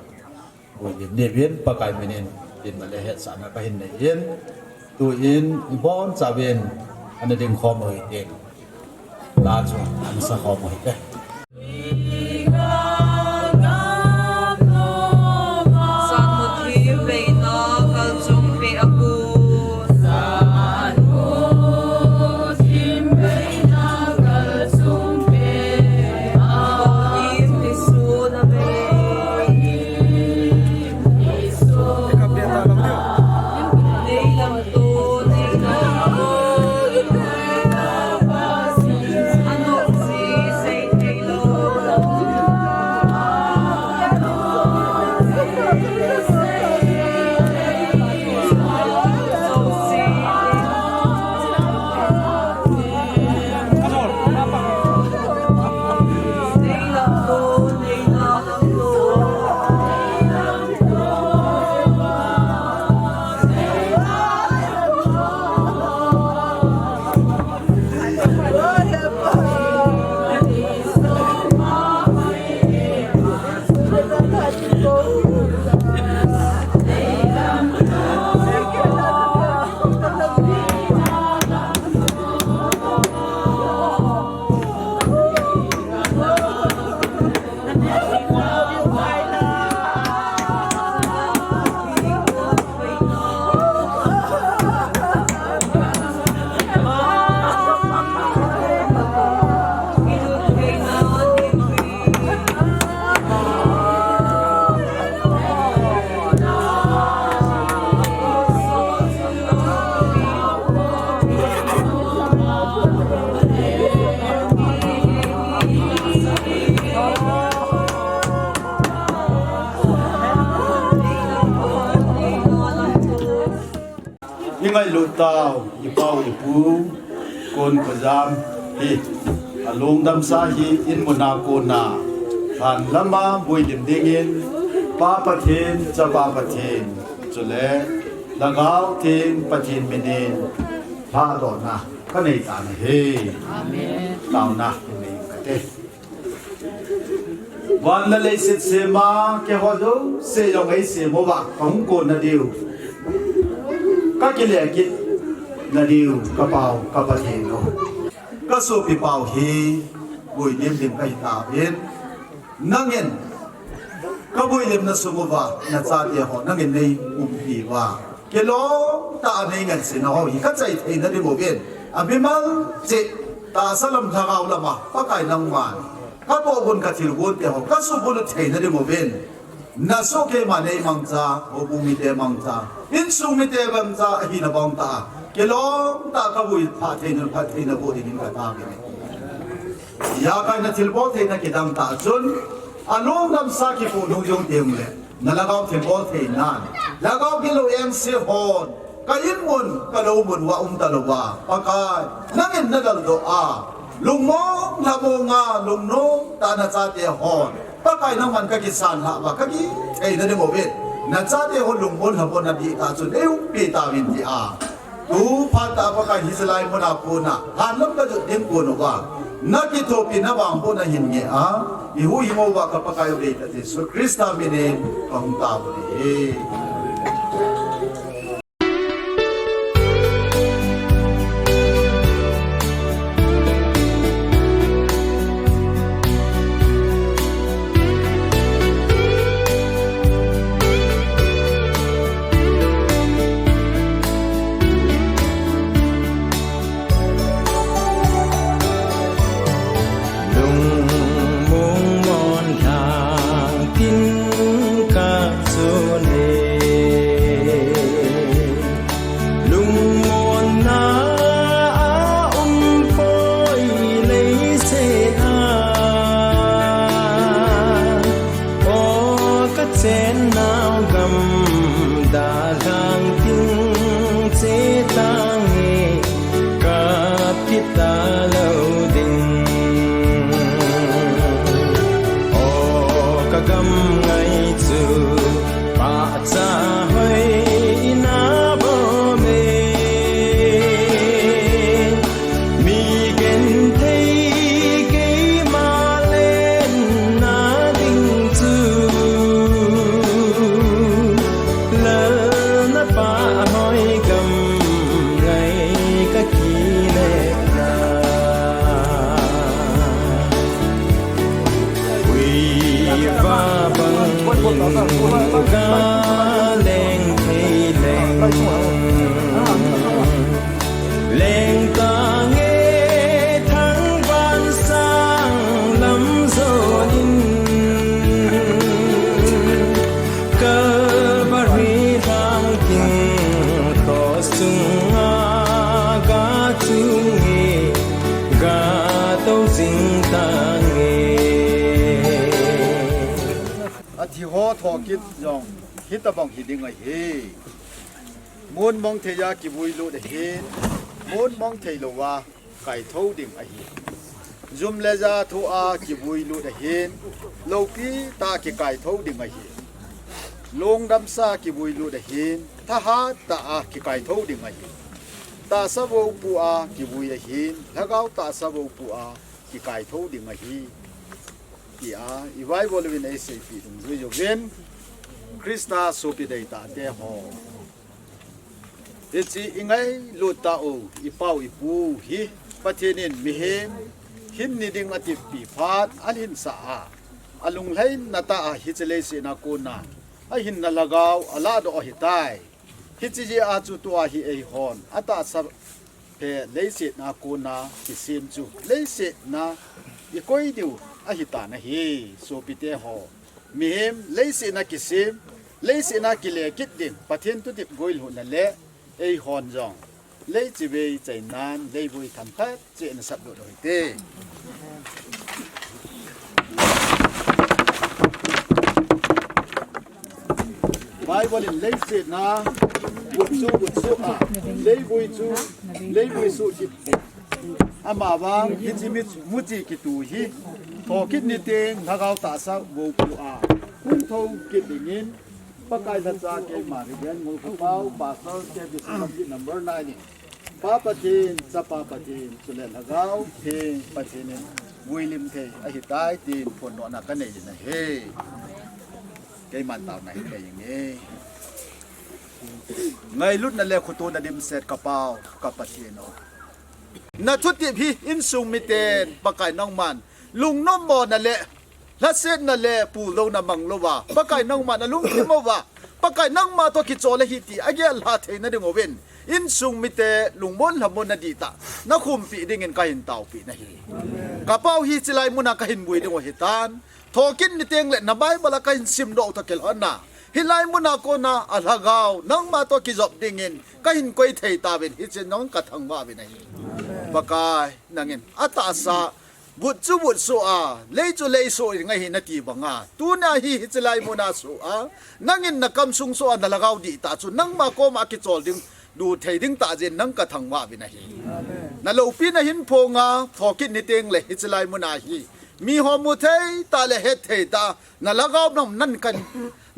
Bui lim lim in Pakai minin, tin ma le hetsahna kahin nei in, tuin, ibon chauvin, ana ding khom u hite. La chu, ana sa khom u hite. Ingailut tau, ipau ipu, kon kajam hi, alungdamsa hi, in muna kona, lhan lama bui lim dingin, Pa Pathen, Chapa Pathen, chule, Lhagao Theng Pathen minin, lhadohna kanei tan ahi. Amen. Taona kanei kate. Van le leiset sema, keiho jouse jong eisem uva, kahung konna diu, kakile kit na diu, kapau, ka Pathen o. Kasopi pau hi, bui lim lim kahi tauvin, nangin, Ka builimna sung uva, nachate ho, nangin nei umpi uva. Kilom tah a nei ngansena ho hi ka chai theina ding uvin. Amimal cheh, tahsa lam lhagao lama, Pakai nangman. Ka tohgon ka thilgon te ho, ka suhbulhit theina ding uvin. Nasoh keima nei mangcha, houbung mite mangcha, insung mite mangcha, ahina bang tah a. Kilom tah a ka buiphah theina, phat theina vo dingin ka taovin. Ijakai na thilbol theina kidang tah chun, alungdamsa kipoh nung jong teng le, na lhagao thilbol theina, lhagao gilou engse hon, ka in mun, ka lou mun uva um talou va, Pakai, nangin na galdoh a, lungmong lhamong a, lungnom tah a nachate hon, Pakai nangman ka kisan lhah uva, ka kithei na ding uvin, nachate hon lungmong lhamong na dih tah chun, ei umpi tauvin tia. Tu phat a Pakai hiche lai muna kona, lhan lam ka jot ding kon uva, na kithopi na vangbohna hin nge a, i huhhing uva ka Pakai u deitah Jesu Christa minin ka hung tao u ahi. Lungmong mon lhang tin ka chun e. Lungmonna a um poi leiset a. O ka chennau gam dalhang ting che tange kap kit talou ding. O ka gam ngai chu pahcha hoi in a bom e. Mi genthei keima lenna ding chu Lal na pa hoi gam ngai ka kile na. Ui va bang in ga leng thei leng. Leng tange thangvah sang lam jon in. Calvary lhang ting cross chunga ga chung e, ga tou jing tange. Athi ho thokit jong hitabang hi ding ahi. Mun mong thei a kivui lut ahin, mun mong thei lou a kaithou ding ahi. Jum le ja thoh a kivui lut ahin, loupi tah a kikaithou ding ahi. Lungdamsa kivui lut ahin, thahat tah a kikaithou ding ahi. Tahsa vohpu a kivui ahin, lhagao tahsa vohpu a kikaithou ding ahi. Tia i Bible in eiseipeh dungjui uvin, Christa sopi deitah te ho. Hiche i ngailut tah u, i pau i pu hi, Pathen in mihem hinna ding atipeh phat alhinsah a, alunglhaina tah a hiche leiset a kona ahinna lhagao aladoh ahitai. Hiche jeh a chu tua hi eihon atahsa phe leiset a kona kisem chu leiset a i koi diu ahitan ahi, sopite ho. Mihem leiset a kisem, leiset a kile kit ding Pathen thutep guilhunna le eihon jong leichivei chainan leivui themkhat cheh ana saplut u hite. Bible in leiset a vutsuh vutsuh a, leivui chu leivui suh kit ding. Amavang hiche mi muchi kitu hi thokit ni teng lhagao tahsa vohpu a hung thou kit dingin, Pakai lhacha keima Reverend Ngulkhapao, Pastor K B C Committee number nine in, Pa Pathen, Chapa Pathen, chule Lhagao Theng Pathen in vuilim thei ahitai tin phondohna kanei in ahi. Keiman taona hin nei inge. Ngailutna le khotona dimset ka Pau, ka Pathen o. Na thutep hi insung miten Pakai nangman lungnom mona le Lhasetna le puldouna manglouva, Pakai nangma nalungthim uva, Pakai nangma toh kichol ahi ti agel lha theina ding uvin, insung mite lungmon lhamon nadihtah nakhumpi dingin kahin taopi nahi. Kapau hi hichelai muna kahin bui ding u ahitan, thokit niteng le na Bible a kahin simdoh u toh kilhonna, hilai muna kona a lhagao nangma toh kijop dingin kahin koi thei tauvin, hiche nong kathangvah uvin ahi. Pakai nangin atahsa, vut chu vutsoh a, lei chu leisoh ding ahi nati banga, tunia hi hichelai muna soh a, nangin nakamsung soh a na lhagao dihtah chu nangma koma kichol ding, du thei ding tah jeh in nang kathangvah uvin ahi. Naloupina hin phong a, thokit niteng le hichelai muna hi miho mu thei tah le het thei tah a na lhagao nang nan kan,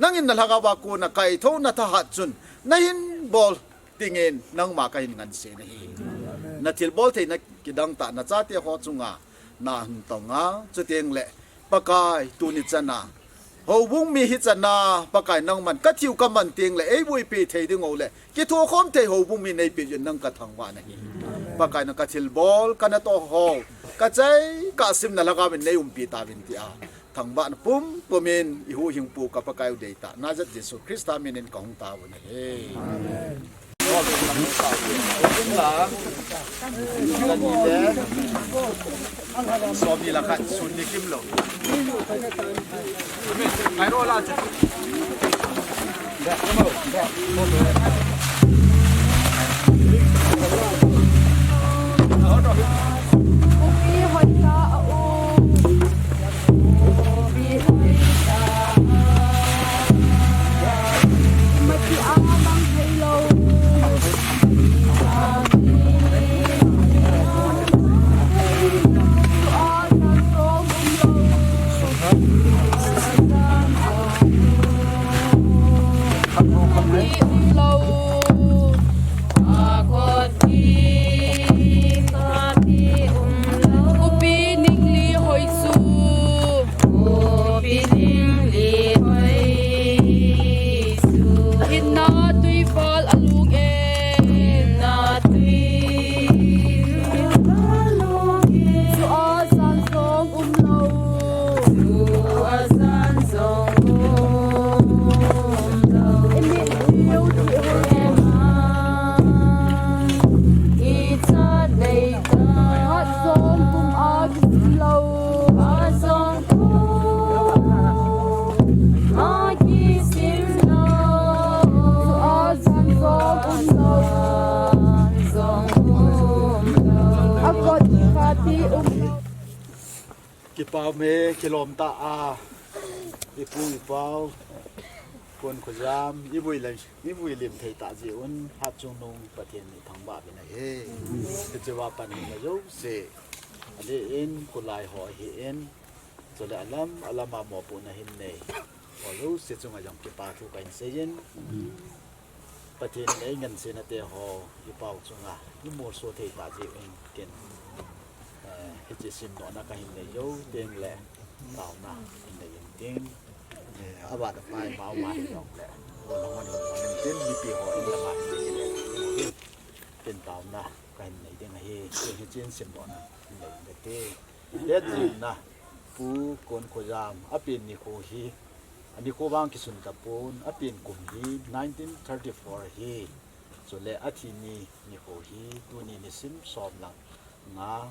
nangin na lhagao a kona kaithou na thahat chun nahin bol dingin nangma kahin ngansena ahi. Nathilbol theina kidang tah nachate ho chunga nahin tonga, chuteng le Pakai tuni chana houbung mi hi chana, Pakai nangman kathiu kaman teng le eibuipi thei ding u le kithokhom thei houbung mi neipeh uvin nang kathangvah nahi. Pakai nang kathilbol, kanatoh ho, kachai kasim na lhagao in neiumpi tauvin tia thangvahna pumpum in ihuhhingpu ka Pakai u deitah Nazareth Jesu Christa minin kahung tao u ahi. Amen. Kipah me, kilom tah a, ipu ipau, kon khojam, ivui lim, ivui lim thei tah jeh un, Hatchungnung Pathen in thangvah uvin ahi. Hiche uva pan hina jouse, adeh in, kholai ho ahin, chule alam alam a mopohna hin nei ho jouse chunga jong kipa thu kahin seiyin, Pathen in eingansena te ho, ipau chunga imolso thei tah jeh un ken, eh, hiche simdohna kahin nei jou teng le taona hin nei intin, eh, avat apai ma ma hijongle, o long on hin tin, mipi ho in lama hin nei intin, ken taona kahin nei ding ahi, ken hichen simdohna hin nei intin. Hetjingna, Pu Kon Khojam, apen nikho hi, anikho vang kisun tapon, apen kum hi nineteen thirty-four ahi. Chule athi ni nikho hi, tuni nisim som lang nga,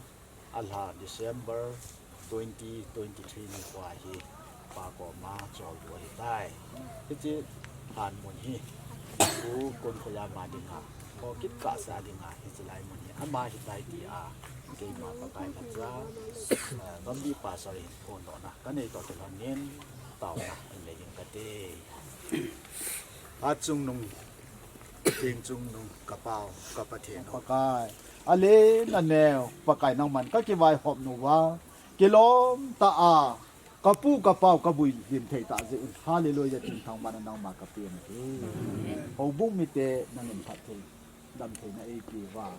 alha December twenty twenty-three nikho ahi. Pa koma choldo ahitai. Hiche lhan mun hi, Pu Kon Khojam a dinga, thokit kahsa dinga, hiche lai mun hi ama ahitai tia, keima Pakai lhacha, eh, Gambi Pastor in phondohna kanei toh kilhonin, taona hin nei ding kate. Hatchungnung, Thengchungnung, kapau, ka Pathen u Pakai, alen aneo Pakai, nangman kakivaihop nauva, kilom tah a, kapu kapau kavui lim thei tah jeh un, hallelujah tin thangvahna nangma kapen ahi. Houbung mite nangin phatthei, damtheina eipeuva,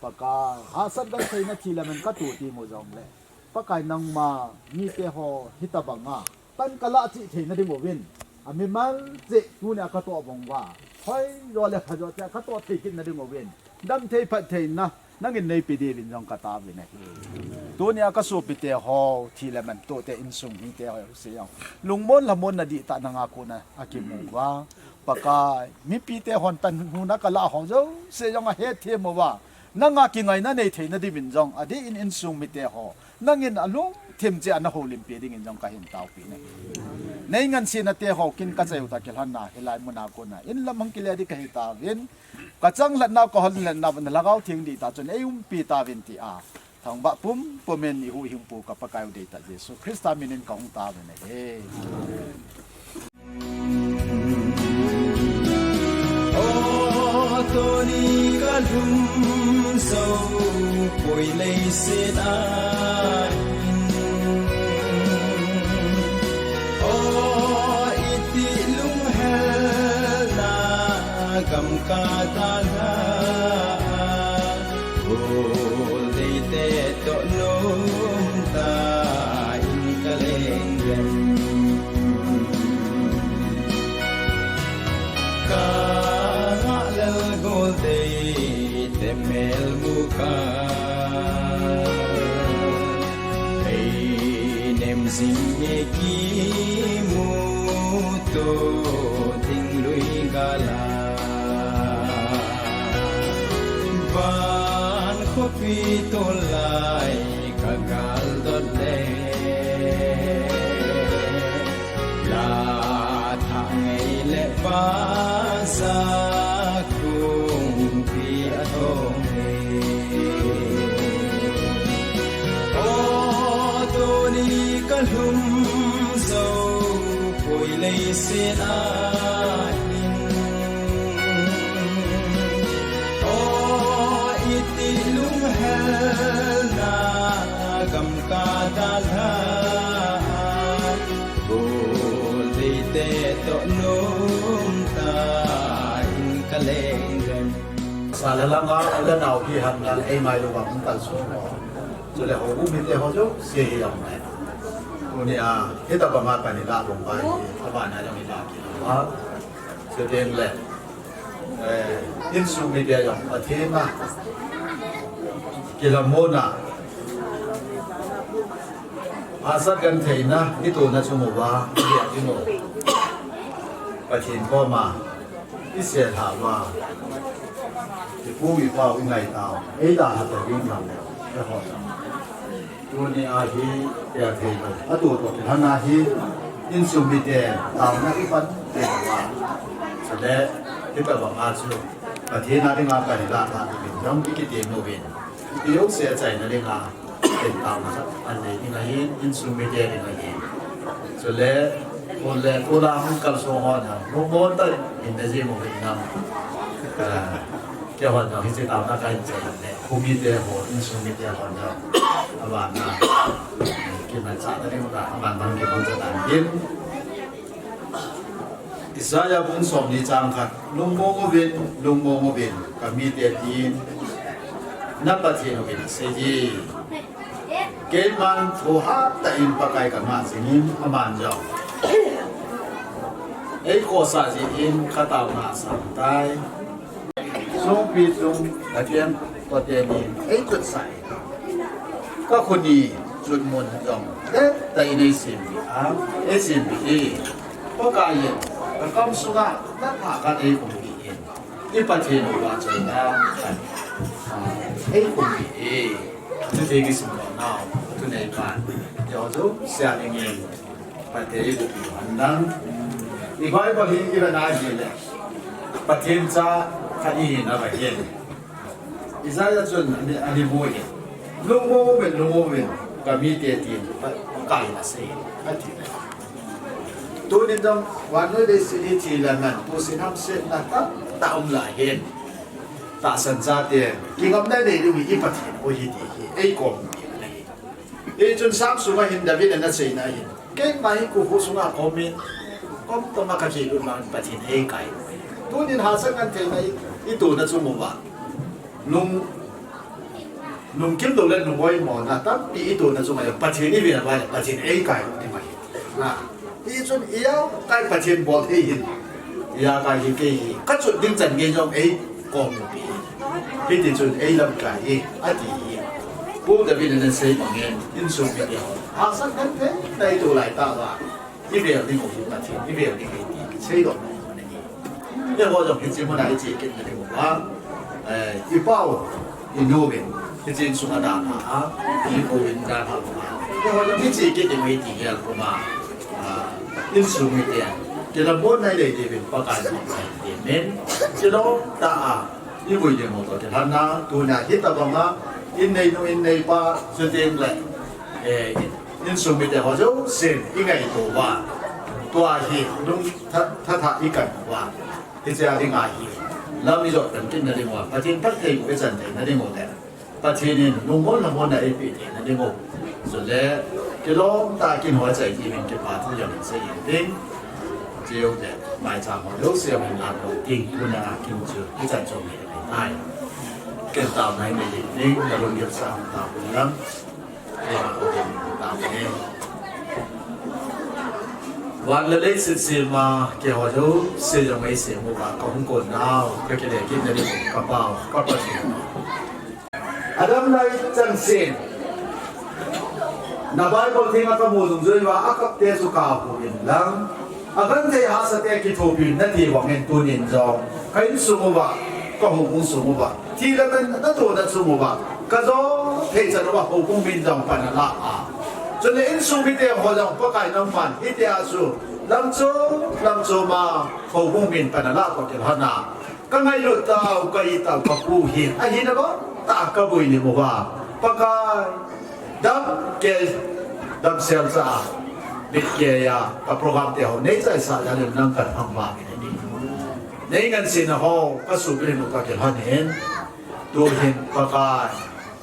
Pakai, hahsat damtheina thi le man katoh teng u jongle, Pakai, nangma mite ho hitobanga pan kalah cheh theina ding uvin, amimal cheh tunia katoh bang uva, hoijo le phajo cheh a katoh thei kitna ding uvin, damthei phattheina nangin neipe diuvin jong kataovin ahi. Tunia kasopite ho, thi le man toh te insung mite ho, se jong. Lungmon lhamon na dihtah nanga kona akimu uva. Pakai, mipite hon pan huna kalah ho jouse jong ahethem uva. Nanga kingaina nei theina diuvin jong, adeh in insung mite ho. Nangin alungthim cheh a nahoulimpi dingin jong kahin taopi nahi. Nei ngansena te ho kin kachai u tah kilhonna, hilai muna kona. In lam hung kile ding kahi tauvin. Kachang lhatnau, kahon lhatnau, na Lhagao Theng dihtah chun eiumpi tauvin tia. Thangvah pumpumin ihuhhingpu ka Pakai u deitah Jesu Christa minin kahung taovin ahi. O tuni kalhum jou poi leiset a hin. O iti lunghel na gam kadalha. Gol deite toh nomtah in kaleng leng. Kangah lel gol deite mel mu kha. Ei nem jing e kimuto ding lui gal a. Van khopi tol'a kagal dot le. La thah ngei le vasa kong pi a thong e. O tuni kalhum jou poi leiset a hin. O iti lunghel na gam kadalha. Gol deite toh nomtah in kaleng leng. Sa le langa, le nao hi han ngal ei mai lo bang kal su. Chule houbung mite ho jouse hi jong nai. Tunia, hitabanga kani la bong bai hi, abana jong hi la ki. Chuteng le, eh, insung mite jong Pathen a kilhamon a, hahsat gentheina, itona chung uva, i dia ding u. Pathen koma, i sel hah uva. I pu i pau i ngai tau. Ei dalha ta ding nau. Eiho. Tunia hi, tia thei lou. Atoh toh kilhon a hi, insung mite, taona i pan, te uva. Chule, hitabanga chu, Pathen a dinga kani la ta, jong i kitem uvin. I jouse achaina dinga. Ken tao na khat, an nei ding ahin, insung mite ding ahin. Chule, kol le kol a hung kalsong ho na, lungmon tah in na jing uvin lang. Ah, keiho jong hiche taona kahin chai le, khu mite ho, insung mite ho jong. Abana, kimanchah ta ding ta, aban bang kimanchah ta ding. Isaiah bung somni chang khat, lungmong uvin, lungmong uvin, ka mite tin, na Pathen uvin asei e. Keiman thohhat tah in Pakai ka ngah jingin, aman jong eikosah jeh in ka taona asang tai. Songpi chung, Pathen, Pathen in eichutsah e. Ka khut ni chutmun jong, eh, tah in eisempeh a, eisempeh e. Pakai in, ka kam sunga, na thah khat eikhum peh in. I Pathen uva chun na, ah, eikhum peh e. Chuti kisim lou nau, tu nei pan. Joh joh, sia ning in. Pathen i bupi u hen lang. I Bible hi i vet na hile. Pathen cha khat i hina va hin. Isaiah chun ani, ani mu hi. Lungmong uvin, lungmong uvin. Ka mite tin, Pakai in asei. Ati. Tunin jong, vannoi leiset hi thi le ngan, pusin hamsetna tamtah um lai hin. Tahsan chate, kingamna nei ding hi i Pathen u ahi ti hi, eikom pi ahi. Hichun Psalm sunga hin David in aseina ahin. Keima hi kokhuh sunga komin, kom toma kakilut vangin Pathen in eikai. Tunin hahsat gentheina i, itona chung uva. Lung, lungkim lou le lung oimona tampi itona chunga Pathen i vet uva le Pathen in eikai ding ahi. Na. Hichun ijakai Pathen bol thei hin. Ijakai hi kei hi. Ka chut ding chan gei jong eikom pi. Hiti chun eilamkai e, ati e. Pu David in asei bangin, insung mite ho hahsat genthei nei tulai tah uva, ivel ding u hi Pathen, ivel ding u hi ti kiseidoh na ahi. Eiho jong hiche muna iche kit nading uva, eh, ipau, inu vin, hiche insung a dalha a, ipu vin dalha uva, eiho jong iche kit ding u hi ti gel kuma, ah, insung mite, kilamon nai lei diuvin Pakai in, kilom tah a, ivui lemo toh kilhon a, tuna hitobanga, inneinu, inneipa, chuteng le, eh, insung mite ho jousen ingaito uva, tua hi lung tha, thatha ikan uva, hiche a dinga hi lam ijot pan kit nading uva, Pathen phattheiboh ichan thei nading u le, Pathen in lungmon lhamonna eipeh thei nading u, chule kilom tah a kin ho achai diuvin kipa thu jong isei ding. Chule maicham ho jouse jong hin lam lou ding, tuna kin chu ichan chom hi ahi tai. Ken taona nei ding, nalung gel sa hung taona lang. Van le leiset sema keiho jouse jong eisem uva, kahung kon nau, kakile kit nading u, kapau, ka Pathen. Adam lai chanseh, na Bible theng a kamu dungjui uva, akapte chu kahu in lang, agenthei hahsate kithopi nati bangin tunin jong ka insung uva, ka houbung sung uva, thi le natohna chung uva, kajo thei chan uva houbung min jong pan alah a, chule insung mite ho jong Pakai nangman hitia chu lamchom lamchom a houbung min pan alah toh kilhon a, kangailut tau, ka-it tau, kapu hin ahina bang tah a kavui lim uva, Pakai, damkei, damsel cha a, mitkei a, ka program te ho neichaisah jal in nang kathangvah in ahi. Neingansena ho kasuhmil in toh kilhon in, tuhin Pakai,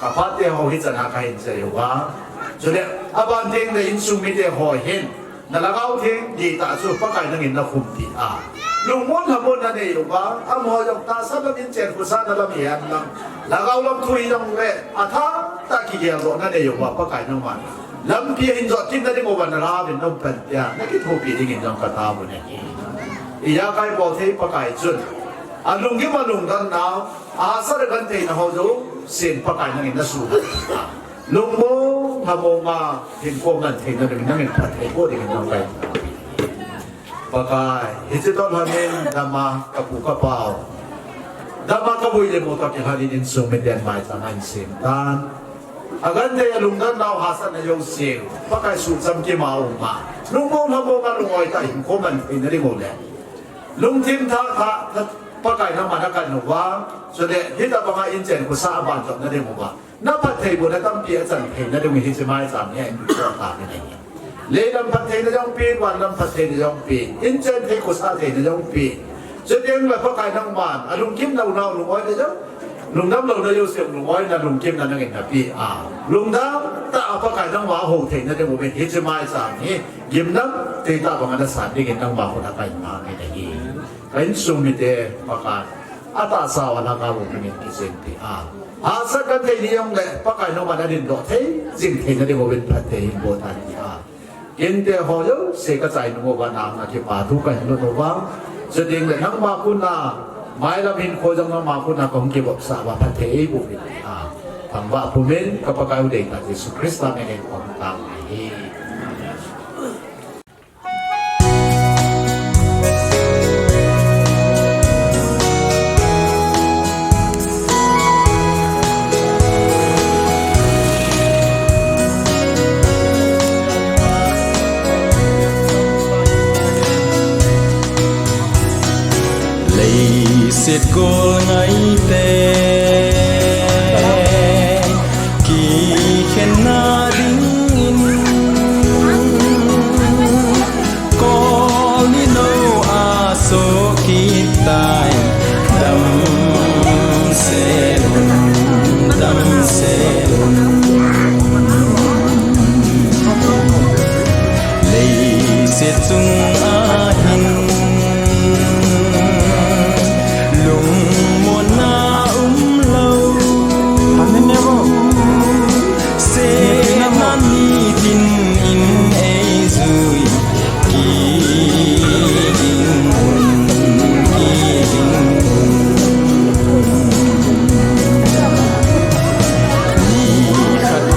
kaphat te ho hichan a kahin chai uva, chule aban tengle insung mite ho hin, na Lhagao Theng dihtah chu Pakai nangin nakhum peh a, lungmon lhamon nanei uva, amaho jong tahsa lam, inchen khosahna lam hihen lang, Lhagao lam thu hijongle athah tah a kigeldohna nei uva, Pakai nangman lampi ahin jot kit nading uva, na Lhagao vin nahung panpeh a, nakithopi dingin jong kataovin ahi. Ijakai bol thei Pakai chun, alunggim alungdonnau, ahahsat agentheina ho jousen Pakai nangin nasuh a, lungmong lhamong a hinkho man theina dingin nangin phatthei boh dingin nang kai. Pakai, hiche toh lhonin dam a kapu kapau, dam a kavui lemo toh kilhonin insung miten maicham ahin sem tan, agenthei alungdonnau hahsatna jouse, Pakai suhcham kim a um a, lungmong lhamong a lung-oi tah a hinkho man theina ding u le, lungthim thah tah, Pakai nangman nakan uva, chule hitobanga inchen khosah a banjom nading uva, naphattheibohna tampi achan theina ding u hiche maicham hi a inbol tah in ahi. Leilam phattheina jong pen, vanlam phattheina jong pen, inchen thei khosah theina jong pen. Chuteng le Pakai nangman alunggim lounau lung-oina jong, lungdam louna jouse lung-oina, lungkimna nangin napeh a, lungdam tah a Pakai nangma hou theina ding uvin hiche maicham hi gimnamtah banga nasan dingin nangma khut a kahin mang in ahi. Ka insung mite Pakai, atahsa uva Lhagao Theng in kichen peh a, hahsat genthei ni jongle Pakai nangman nadindoh thei jing theina ding uvin phatthei hin boh tan tia, kinte ho jouse kachai nung uva nang a kipa thu kahin lhut uva, chuteng le nangma khut a, mailam hinkho jong nangma khut a kahung kivopsah uva phatthei eiboh uvin tia, thangvah pumin ka Pakai u deitah Jesu Christa min in kahung tao ahi. Leiset gol ngaite kikhenna dingin, kol ni lou a soh kit tai. Damsel un, damsel un. Leiset chung a hin lungmonna umlou, sehna nitin in eijui, kiging un, kiging un. Nikhat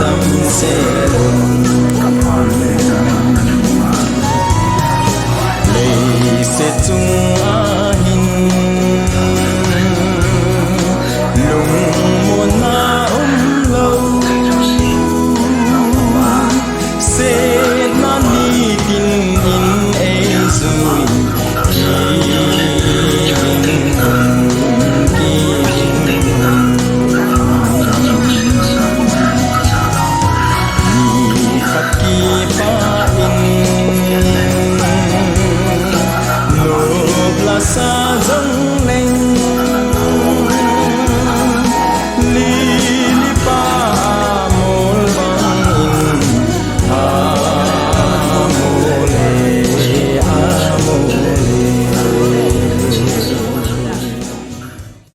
tamsel